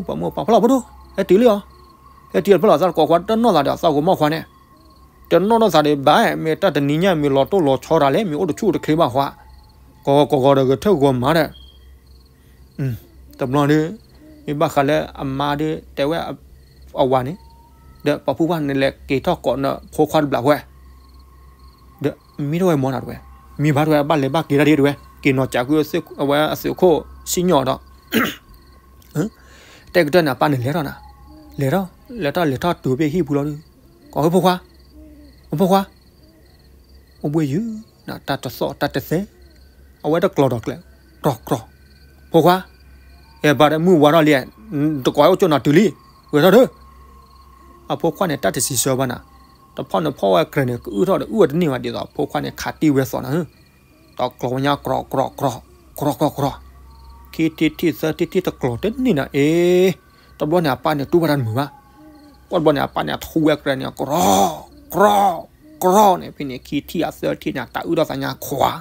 ပိာ်မုၣ်ပှၢ်ဖျီၣ်ဘၣ်ဒိၣ်, ဟဲတုၤလံအီၤ, ဟဲတုၤတဖျၢၣ်လီၤ သကိးခွါတနီၣ်သးဒီး သးဂီၤမီၢ်ခွါန့ၣ် တနီၣ်ထီၣ်သးဒီးဘၣ်, မ့ၢ်တၢ်တနံၤညါ မ့ၢ်လီၤတိၢ်လီၤဆီတၢ်လဲၣ်, မ့ၢ်အိၣ်တဆူၣ်တချ့ဘၣ်ခွါ, ကိးဂီၤကိးဂီၤဒီးဂဲၤထၢၣ်ဂီၤမၤဒီး တဘျီဒီး မ့ၢ်ဘၣ်ဃးလၢအမါဒီး တဲဝဲ အဝၤန့ၣ်, ဒီးပိာ်မုၣ်ပှၢ်န့ၣ်လဲၤက့ၤထီၣ်ကိးနဖိခွါတဘျီဝဲ, ဒီးမ့ၢ်တဝဲမီၤနၤတဲဝဲ, မ့ၢ်ဘၣ်တဲဝဲ အဘၣ်လဲၤဘၣ်က့ၤတၢ်ဒ်တဲဝဲ, က့ၤနီၤကးကွံာ်အဝဲအသုးခိၣ်စံၣ်ညီၣ်ဒီး တဲကတၢၢ်န့ၣ် အပၢ်န့ၣ်လဲၤထီၣ်နၤ, လဲၤထီၣ်, လဲၤထီၣ်လဲၤထီၣ်တုၤဖဲဟံၣ်ပူၤလီၤဒီး, ကိးဧၢဖိခွါ, ဖိခွါ, အိၣ်ဘှံးယုၢ်, တၢ်တသီၣ်တၢ်တသဲ, အဝဲတကျီၤဒီးကျဲ, ကျီၤကျီၤ, ဖိခွါ, အဲၣ်ဘၣ်ဒီးမုၢ်ဝါထီၣ်လံ, တကိးအိၣ်ကၠီၤနၤတုၤလံ, ဂဲၤထီၣ်ဒီး အဖိခွါန့ၣ် တၢ်တစံးဆၢဘၣ်နၤ, တဖီၣ်န့ၣ်ဖီၣ်ဝဲကြဲးန့ၣ် ကအုၣ်ထီၣ်ဒီးအုၣ်ဝဲတန့ၢ်ဘၣ်ဒ်သိး အဖိခွါန့ၣ်ခးတံၢ်ဝဲသီးနၤ, တကျီၤဝဲညါ ကြီကြီကြီ, ကြီကြီကြီ, ခံထံၣ်ထံၣ်သၢထံၣ်ထံၣ်တကျီၤတန့ၢ်နၤအ့, တဘျီန့ၣ် အပၢ်န့ၣ်တူၢ်ဘၣ်တၢ်တမုာ်ဘၣ်, ပှၢ်တဘျီန့ၣ် အပၢ်န့ၣ်ထူဝဲကြဲးန့ၣ် ကြီကြီကြီန့ၣ် ဖဲန့ၣ် ခံထံၣ်အသၢထံၣ်န့ၣ် တၢ်အုၣ်ထီၣ်သးညါခွး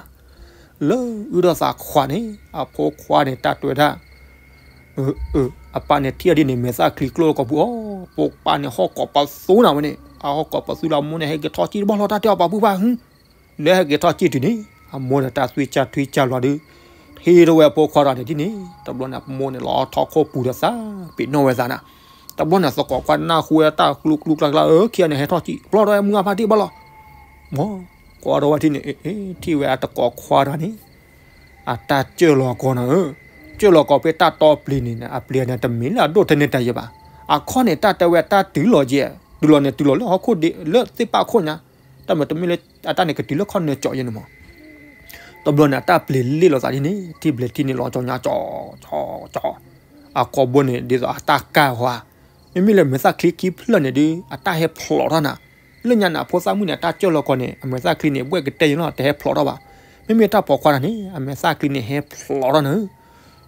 လၢအုၣ်ထီၣ်သးခွးန့ၣ် အဖိခွါန့ၣ် တၢ်တွဲၤတၢ် အပၢ်န့ၣ်ထံၣ်အီၤဒ်န့ၣ် မဲာ်သၣ်ချံကျိလၢကိာ်ပူၤအီၤ, ပိာ်ခွါန့ၣ်ဟီၣ်ကိးပသူနၤဝဲန့ၣ်, အဟီၣ်ကိးပသူလၢအမိၢ်န့ၣ် ဟဲက့ၤထီၣ်စံၣ်တဘၣ်လီၤ တၢ်တဲအီၤပာ်ဖုၣ်ဖၣ်ဟု, လၢဟဲက့ၤထီၣ်စံၣ်တုၤန့ၣ် အမိၢ်ဒီးတၢ်သွံၣ်စၢ်ထွံစၢ်လီၤဒီး ထံၣ်ထီၣ်ဝဲအဖိခွါတဂၤန့ၣ်ဒ်န့ၣ် တဘျီန့ၣ် အမိၢ်န့ၣ်လီၤထီၣ်ခိၣ်ပူၤဒီးသးပ့ၤနီၣ်ဝဲသးနၤ, တဘျီန့ၣ် သကိးခွါနၢ်ဟူဝဲတၢ်ကျူကျူကျါကျါ အၢ ခံဂၤန့ၣ် ဟဲထီၣ်စံၣ် ကျီထီၣ်ဝဲမုၢ်အဖါတံၢ်ဘၣ်လီၤ မ် ကွၢ်ထီၣ်ဝဲထံၣ်န့ၣ် ထံၣ်ဝဲအသကိးခွါတဂၤန့ၣ် အတၢ်စၢၢ်လီၤကီးနၤဧၢ, စၢၢ်လီၤကီးဖဲတၢ်တီပျ့ၤန့ၣ် အပျ့ၤန့ၣ် တမ့ၢ်လၢအဒိၣ်ထဲန့ၣ်တၢ်ယဲဘၣ်, အခီၣ်န့ၣ် တၢ်တဲဝဲတၢ်တုၤလီၤယဲ, တုၤလီၤန့ၣ် တုၤလီၤလၢဟီၣ်ခိၣ်ဒ့ လၢသ့ၣ်ပာ်ခိၣ်ညါ, တၢ်မ့ၢ်တမ့ၢ်လၢအတၢ်န့ၣ် ကတုၤလၢခီၣ်နၢကၠီယဲန့ၣ်မး တဘျီန့ၣ် အတၢ်ပျ့ၤလ့ၣ်လိာ်သးဒ်န့ၣ် ထံၣ်ဘျဲးထံၣ်န့ၣ်လီၤကၠီညါကၠီ ကၠီ ကၠီ, အကိာ်ဘိန့ၣ် ဒ်သိးအတၢ်ကၢ်ဝါ, မ့မ့ၢ်လၢမဲာ်သၣ်ချံခံဖျၢၣ်န့ၣ်ဒုး အတၢ်ဟဲဖျိးထီၣ်နၤ, လၢညါန့ၣ် အဖိသၣ်မုၣ်န့ၣ် အတၢ်စၢၢ်လီၤကီးန့ၣ် အမဲာ်သၣ်ချံန့ၣ် ဘှဲၣ်ကတဲာ်ယဲလီၤ တဟဲဖျိးထီၣ်ဘၣ်, မ့မ့ၢ်တၢ်ပိာ်ခွါတဂၤန့ၣ် အမဲာ်သၣ်ချံန့ၣ် ဟဲဖျိးထီၣ်နၤဧၢ,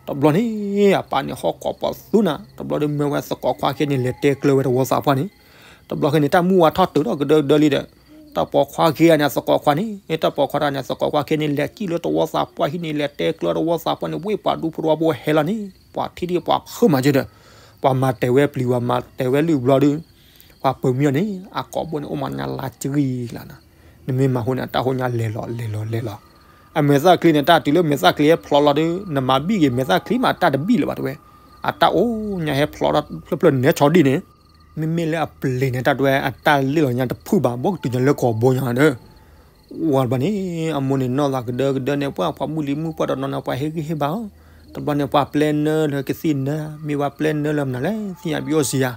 တဘျီန့ၣ် အပၢ်န့ၣ်ဟီၣ်ကိးပသူနၤ, တဘျီဒီးမၢဝဲသကိးခွါခံဂၤန့ၣ် လဲၤတဲကျၢၤဝဲတဝီသးပှၢ်န့ၣ်, တဘျီဃီန့ၣ် တၢ်မုၢ်ဝါထီၣ်တုၤထီၣ်ကဒၢကဒၢလံဒီး တၢ်ပိာ်ခွါခံဂၤန့ၣ် အသကိးခွါန့ၣ် တၢ်ပိာ်ခွါတဂၤန့ၣ် အသကိးခွါခံဂၤန့ၣ် လဲၤစံၣ်လၢတဝီသးပှၢ်ဟံၣ်န့ၣ် လဲၤတဲကျၢၤတဝီသးပှၢ်န့ၣ် ဝ့ၢ်ပှၤဒူဖိတဝီဖိဟဲလီၤန့ၣ် ပှၤထံၣ်ဒ်ပှၤဖုးမၤက့ၤဒီး ပှၤမၤတဲာ်ဝဲပျံၤ ပှၤမၤတဲာ်ဝဲလုၢ်ဘျီဒီး ပှၤပၢၤမံအီၤန့ၣ် အကိာ်ဘိန့ၣ် အိၣ်မးညါလါကရံၣ်လၢ်နၤ, နမ့ၢ်မၤဟူန့ၣ် အတၢ်ဟူညါလဲၤလီၤလဲၤလီၤလဲၤလီၤ, အမဲာ်သၣ်ချံန့ၣ် တၢ်တုၤလၢမဲာ်သၣ်ချံဟဲဖျိးလီၤဒီး နမၤဘံၣ်က့ၤမဲာ်သၣ်ချံမး တၢ်တဘံၣ်လၢၤဘၣ်တဲဝဲ, အတၢ်အိၣ်ညါဟဲဖျိးထီၣ်ဖျၢၣ်ဖျၢၣ်နဲဆီဒံၣ်န့ၣ်, မ့မ့ၢ်လၢအပျ့ၤန့ၣ် တၢ်တဲဝဲ အတၢ်လ့ၣ်လီၤညါတဖုၣ်ဘၣ် ဘီကတုၤညါလၢကိာ်ဘိညါဒီး ဝံၤတဘျီန့ၣ် အမိၢ်န့ၣ်နီၢ်သးကဒၢကဒၢန့ၣ် ပှၤပှၤမုၢ်လံၤမုၢ်ပှၢ်တနီၤန့ၣ် ပှၤဟ့ၣ်ဂံၢ်ဟ့ၣ်ဘါအီၤ, တဘျီန့ၣ် ပှၤပျဲနၢလၢကသံၣ်နၢ, မ့ၢ်ပှၤပျဲနၢလၢမနုၤလဲၣ် သ့ၣ်ညါဘံအိၣ်စံယၤ,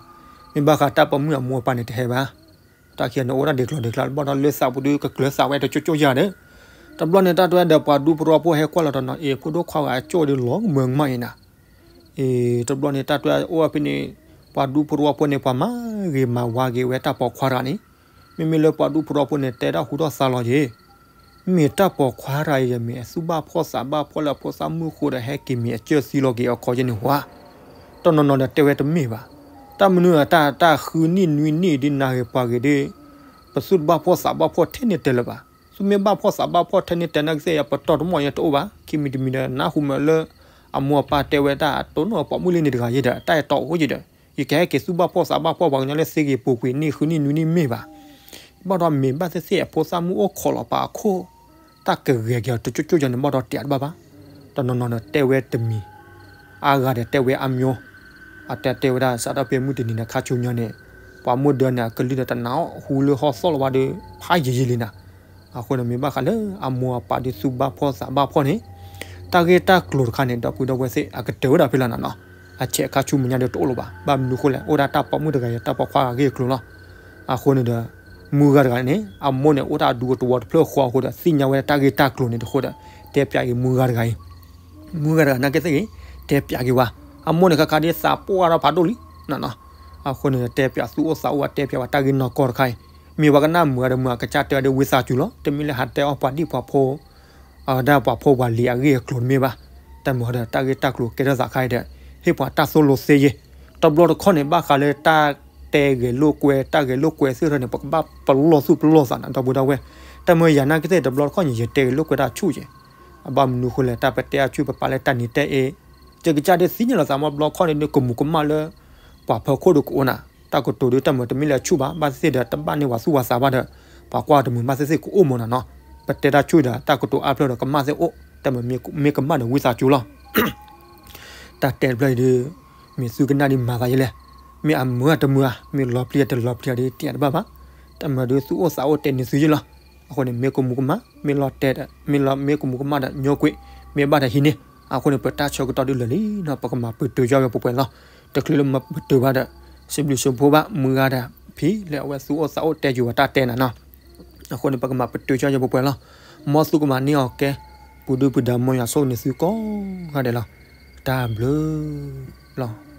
မ့ၢ်ဘၣ်ဃးတၢ်ပိာ်မုၣ်အမိၢ်အပၢ်န့ၣ်တဟဲဘၣ်, တၢ်ခံဂၤန့ၣ် အိၣ်ဒၣ်ဒဲးကျီၤဒဲးကျါ ဘၣ်ဒီးလၢသးပူၤဒီးကကျၢၤသးဝဲတကၠိကၠိယၤဒီး, တဘျီန့ၣ် တၢ်တဲဝဲဒီးပှၤဒူဖိတဝီဖိဟဲကွၢ်လီၤတနီၤ အ့ၣ် ဖိဒိၣ်ခွါဂၤအကၠိၣ်ဒီးလီၤကမၢကမၣ်အံၤနၤ အ့ၣ် တဘျီန့ၣ် တၢ်တဲအိၣ်ဝဲဖဲန့ၣ် ပှၤဒူဖိတဝီဖိန့ၣ် ပှၤမၤဂ့ၤမၤဝါက့ၤဝဲတၢ်ပိာ်ခွါတဂၤန့ၣ်, မ့မ့ၢ်လၢပှၤဒူဖိတဝီဖိန့ၣ် တဲတၢ်ဟူထီၣ်သါလီၤက့ၤ, မ့ၢ်တၢ်ပိာ်ခွါတဂၤအံၤ မ့ၢ်အသူၣ်ဘၣ်ဖှီၣ်သးဘၣ်ဖှီၣ်လၢအဖိသၣ်မုၣ်ဃိဒီး ဟဲက့ၤမ့ၢ်အကၢၢ်သံလီၤက့ၤအခီယဲန့ၣ်ဝါ, တနီၤနီၤဒီးတဲဝဲတမ့ၢ်ဘၣ်, တၢ်မနုၤအတၢ် တၢ်ဃုနံၣ်နွံနံၣ်ဒ်နၤဂ့ၤပှၤဂ့ၤဒီး ပသူၣ်တဘၣ်ဖှီၣ်သးဘၣ်ဖှီၣ်ထဲန့ၣ်တဲလၢၤဘၣ်, သူမ့ၢ်ဘၣ်ဖှီၣ်သးဘၣ်ဖှီၣ်ထဲန့ၣ်တဲနကသ့ၣ် ယပတီၢ်တမီၢ်ယတအိၣ်ဘၣ်, ခံမံၤတမံၤဒီး နၢ်ဟူမးလၢ အမိၢ်အပၢ်တဲဝဲတၢ်တိၢ်နီၣ်ပိာ်မုၣ်လံန့ၣ်တဂၤယဲဒီး တၢ်အဲၣ်တီအိၣ်ယဲဒီး ယကဟဲက့ၤသူၣ်ဘၣ်ဖှီၣ်သးဘၣ်ဖှီၣ်ပှၤကညီလၢသ့ဂ့ၤပူၤကွံာ်နံၣ်ဃုနံၣ်နွံနံၣ်မ့ၢ်ဘၣ်, ဘၣ်ဒီးမ့ၢ်ဘၣ်သ့ၣ်သ့ၣ်အဖိသၣ်မုၣ်အိၣ်ခိးလီၤပာ်အခိၣ်, တၢ်ကဂဲၤက့ၤအီၤတကၠိကၠိယၤန့ၣ် ဘၣ်ဒီးတဲတဘၣ်ဘၣ်, တနီၤနီၤဒီးတဲဝဲတမံၤ, အါဂၤဒီးတဲဝဲအါမံၤ, အတဲတဲဝဲဒၣ် စးထီၣ်ဖဲမုၢ်တနံၤန့ၣ် ခါဆူညါန့ၣ် ပှၤမိၢ်ဒၢန့ၣ် အကလုၢ်ဒီးတနၢ်ဟူလၢဟီၣ်သီၣ်လီၤဝဲဒီး ဖးယံာ်ယံာ်လံနၤ, အဃိန့ၣ် မ့ၢ်ဘၣ်ဃးလၢအမိၢ်အပၢ်ဒုးသူၣ်ဘၣ်ဖှီၣ်သးဘၣ်ဖှီၣ်န့ၣ်, တၢ်ဂ့ၢ်တၢ်ကျိၤတခါန့ၣ် ဒီပုၢ်ဒီဝဲၢ်သ့ၣ် အကတၢၢ်ဝဲဒၣ်ဖဲလၢနၤနီၤ, အဆဲးအခါဆူမဲာ်ညါဒီးတအိၣ်လၢၤဘၣ်, ဘၣ်မနုၤဃိလဲၣ် အိၣ်ဒၣ်တၢ်ပိာ်မုၣ်တဂၤအံၤ တၢ်ပိာ်ခွါဂၤအဂ့ၢ်အကျိၤလီၤ, အဃိန့ၣ်ဒီး မုၢ်ဂၤတဂၤန့ၣ် အမိၢ်န့ၣ် အိၣ်တၢ်ဒူအတဝီတဖျၢၣ်ဃီအဃိဒီး သ့ၣ်ညါဝဲဒၣ်တၢ်ဂ့ၢ်တၢ်ကျိၤန့ၣ်တဃိဒီး တဲပၠးက့ၤမုၢ်ဂၤတဂၤအံၤ, မုၢ်ဂၤတဂၤနာ်က့သ့ၣ်ဂ့ၤ တဲပၠးက့ၤဝဲ, အမိၢ်န့ၣ်ခါခါဒ်သးပှၢ်ထီၣ်ဖးဒိၣ်လံ, နနီၤ, အဃိန့ၣ် တဲပၠးသူၣ်အိၣ်သးအိၣ် အတဲပၠးဝဲတၢ်ဂ့ၢ်နီၢ်ကီၢ်တခါအံၤ, မ့ၢ်ပှၤကနၣ်မုာ်ဒီးမုာ် အကစၢ်တဲအီၤဒီးဝံသးစူၤလီၤ. တမ့ၢ်လၢဟးတဲအီၣ်ပှၤဒံၣ်ပှၤဖိ အဝဲဒၣ်ပှၤဖိပှၤလံၤအဂ့ၢ်အကျိၤတမ့ၢ်ဘၣ်. တၢ်မုာ်ဒီးတၢ်ဂ့ၢ်တၢ်ကျိၤကဲထီၣ်သးခါအံၤဒီး ဟ့ၣ်ပှၤတၢ်သိၣ်လိသ့ယဲၢ်. တဘျီတခီၣ်န့ၣ် ဘၣ်ဃးလၢတၢ်တဲဂဲၤလိာ်ကွဲ တၢ်ဂဲၤလိာ်ကွဲသ့ၣ်တဖၣ်န့ၣ် ပကဘၣ်ပလီၢ်သူၣ်ပလီၢ်သးန့ၣ် ဒီပုၢ်ဒီဝဲၢ်. တၢ်မုာ်ယၤနာ်က့သ့ၣ် တဘျီတခီၣ်န့ၣ် ယတဲဂဲၤလိာ်ကွဲတၢ်ဆူၣ်ယဲၢ်. အဘၣ်မနုၤဃိလဲၣ် တၢ်ပတဲအဆူၣ် ပပာ်လၢတၢ်နံၤတဲအ့ ယကစၢ်ဒၣ်သ့ၣ်ညါလီၤသးမ့ၢ်ဘျီခီၣ်န့ၣ် ဒုးကမူၤကမၣ်လၢ ပှၤဖီခိၣ်ဒီးကအိၣ်နၤ, တၢ်ကတိၤဒုးတၢ်မုာ်တမ့ၢ်လၢအဆူၣ်ဘၣ်, ဘၣ်သ့ၣ်သ့ၣ်ဒီးတဘၣ်န့ၢ်ပှၤသူၣ်ပှၤသးဘၣ်ဒီး ပှၤကွၢ်တမုာ်ဘၣ်သ့ၣ်သ့ၣ်ကအိၣ်မးနၤနီၤ. ပတဲတၢ်ဆူၣ်ဒီး တၢ်ကတိၤအါဖျၢၣ်ဒီးကမၣ်သ့ၣ်အိၣ်, တၢ်မုာ်မ့ၢ်ကမၣ်ဒီးဝံသးစူၤလီၤ. တၢ်တဲတဖျၢၣ်အံၤဒုး မ့ၢ်သုကနၣ်ဒ်မၤသးယဲလဲၣ်. မ့ၢ်အမုာ်အတမုာ်ဧါ, မ့ၢ်လီၤပျံၤအတလီၤပျံၤဒီး တယၤတဘၣ်ဘၣ်. တၢ်မုာ်ဒုးသူၣ်အိၣ်သးအိၣ်တဲန့ၢ်သုယဲလီၤ. အဃိန့ၣ် မ့ၢ်ကမူၤကမၣ်, မ့ၢ်လီၤတဲာ်, မ့ၢ်လီၤမ့ၢ်ကမူၤကမၣ်ဒီး ညိကွံာ်, မ့ၢ်ဘၣ်ဒီးဟံးန့ၢ်. အဃိန့ၣ် ပတၢ်ဆၢကတီၢ်ဒုးလၢာ်လံနီၤ, ပကမၤပတုာ်ကၠီဝဲပှဲၤပှဲၤလီၤ. တချုးလၢမၤပတုာ်ဘၣ်ဒီး စံးဘျုးစံးဖှိၣ်ဘၣ်မုၢ်ဂၤဒီး ဖံလၢအဝဲသူၣ်အိၣ်သးအိၣ်တဲယုာ်ဝဲတၢ်တဲနၤနီၤ. အဃိန့ၣ် ပကမၤပတုာ်ကၠီဝဲပှဲၤပှဲၤလီၤ. မ်သုကမၤန့ၢ်အီၤကဲ ပူၤဒုပူၤဒါမ်ယွၤဆိၣ်ဂ့ၤန့ၢ်သုကိးဂၤဒဲးလီၤ. တၢ်ဘျုးလီၤ.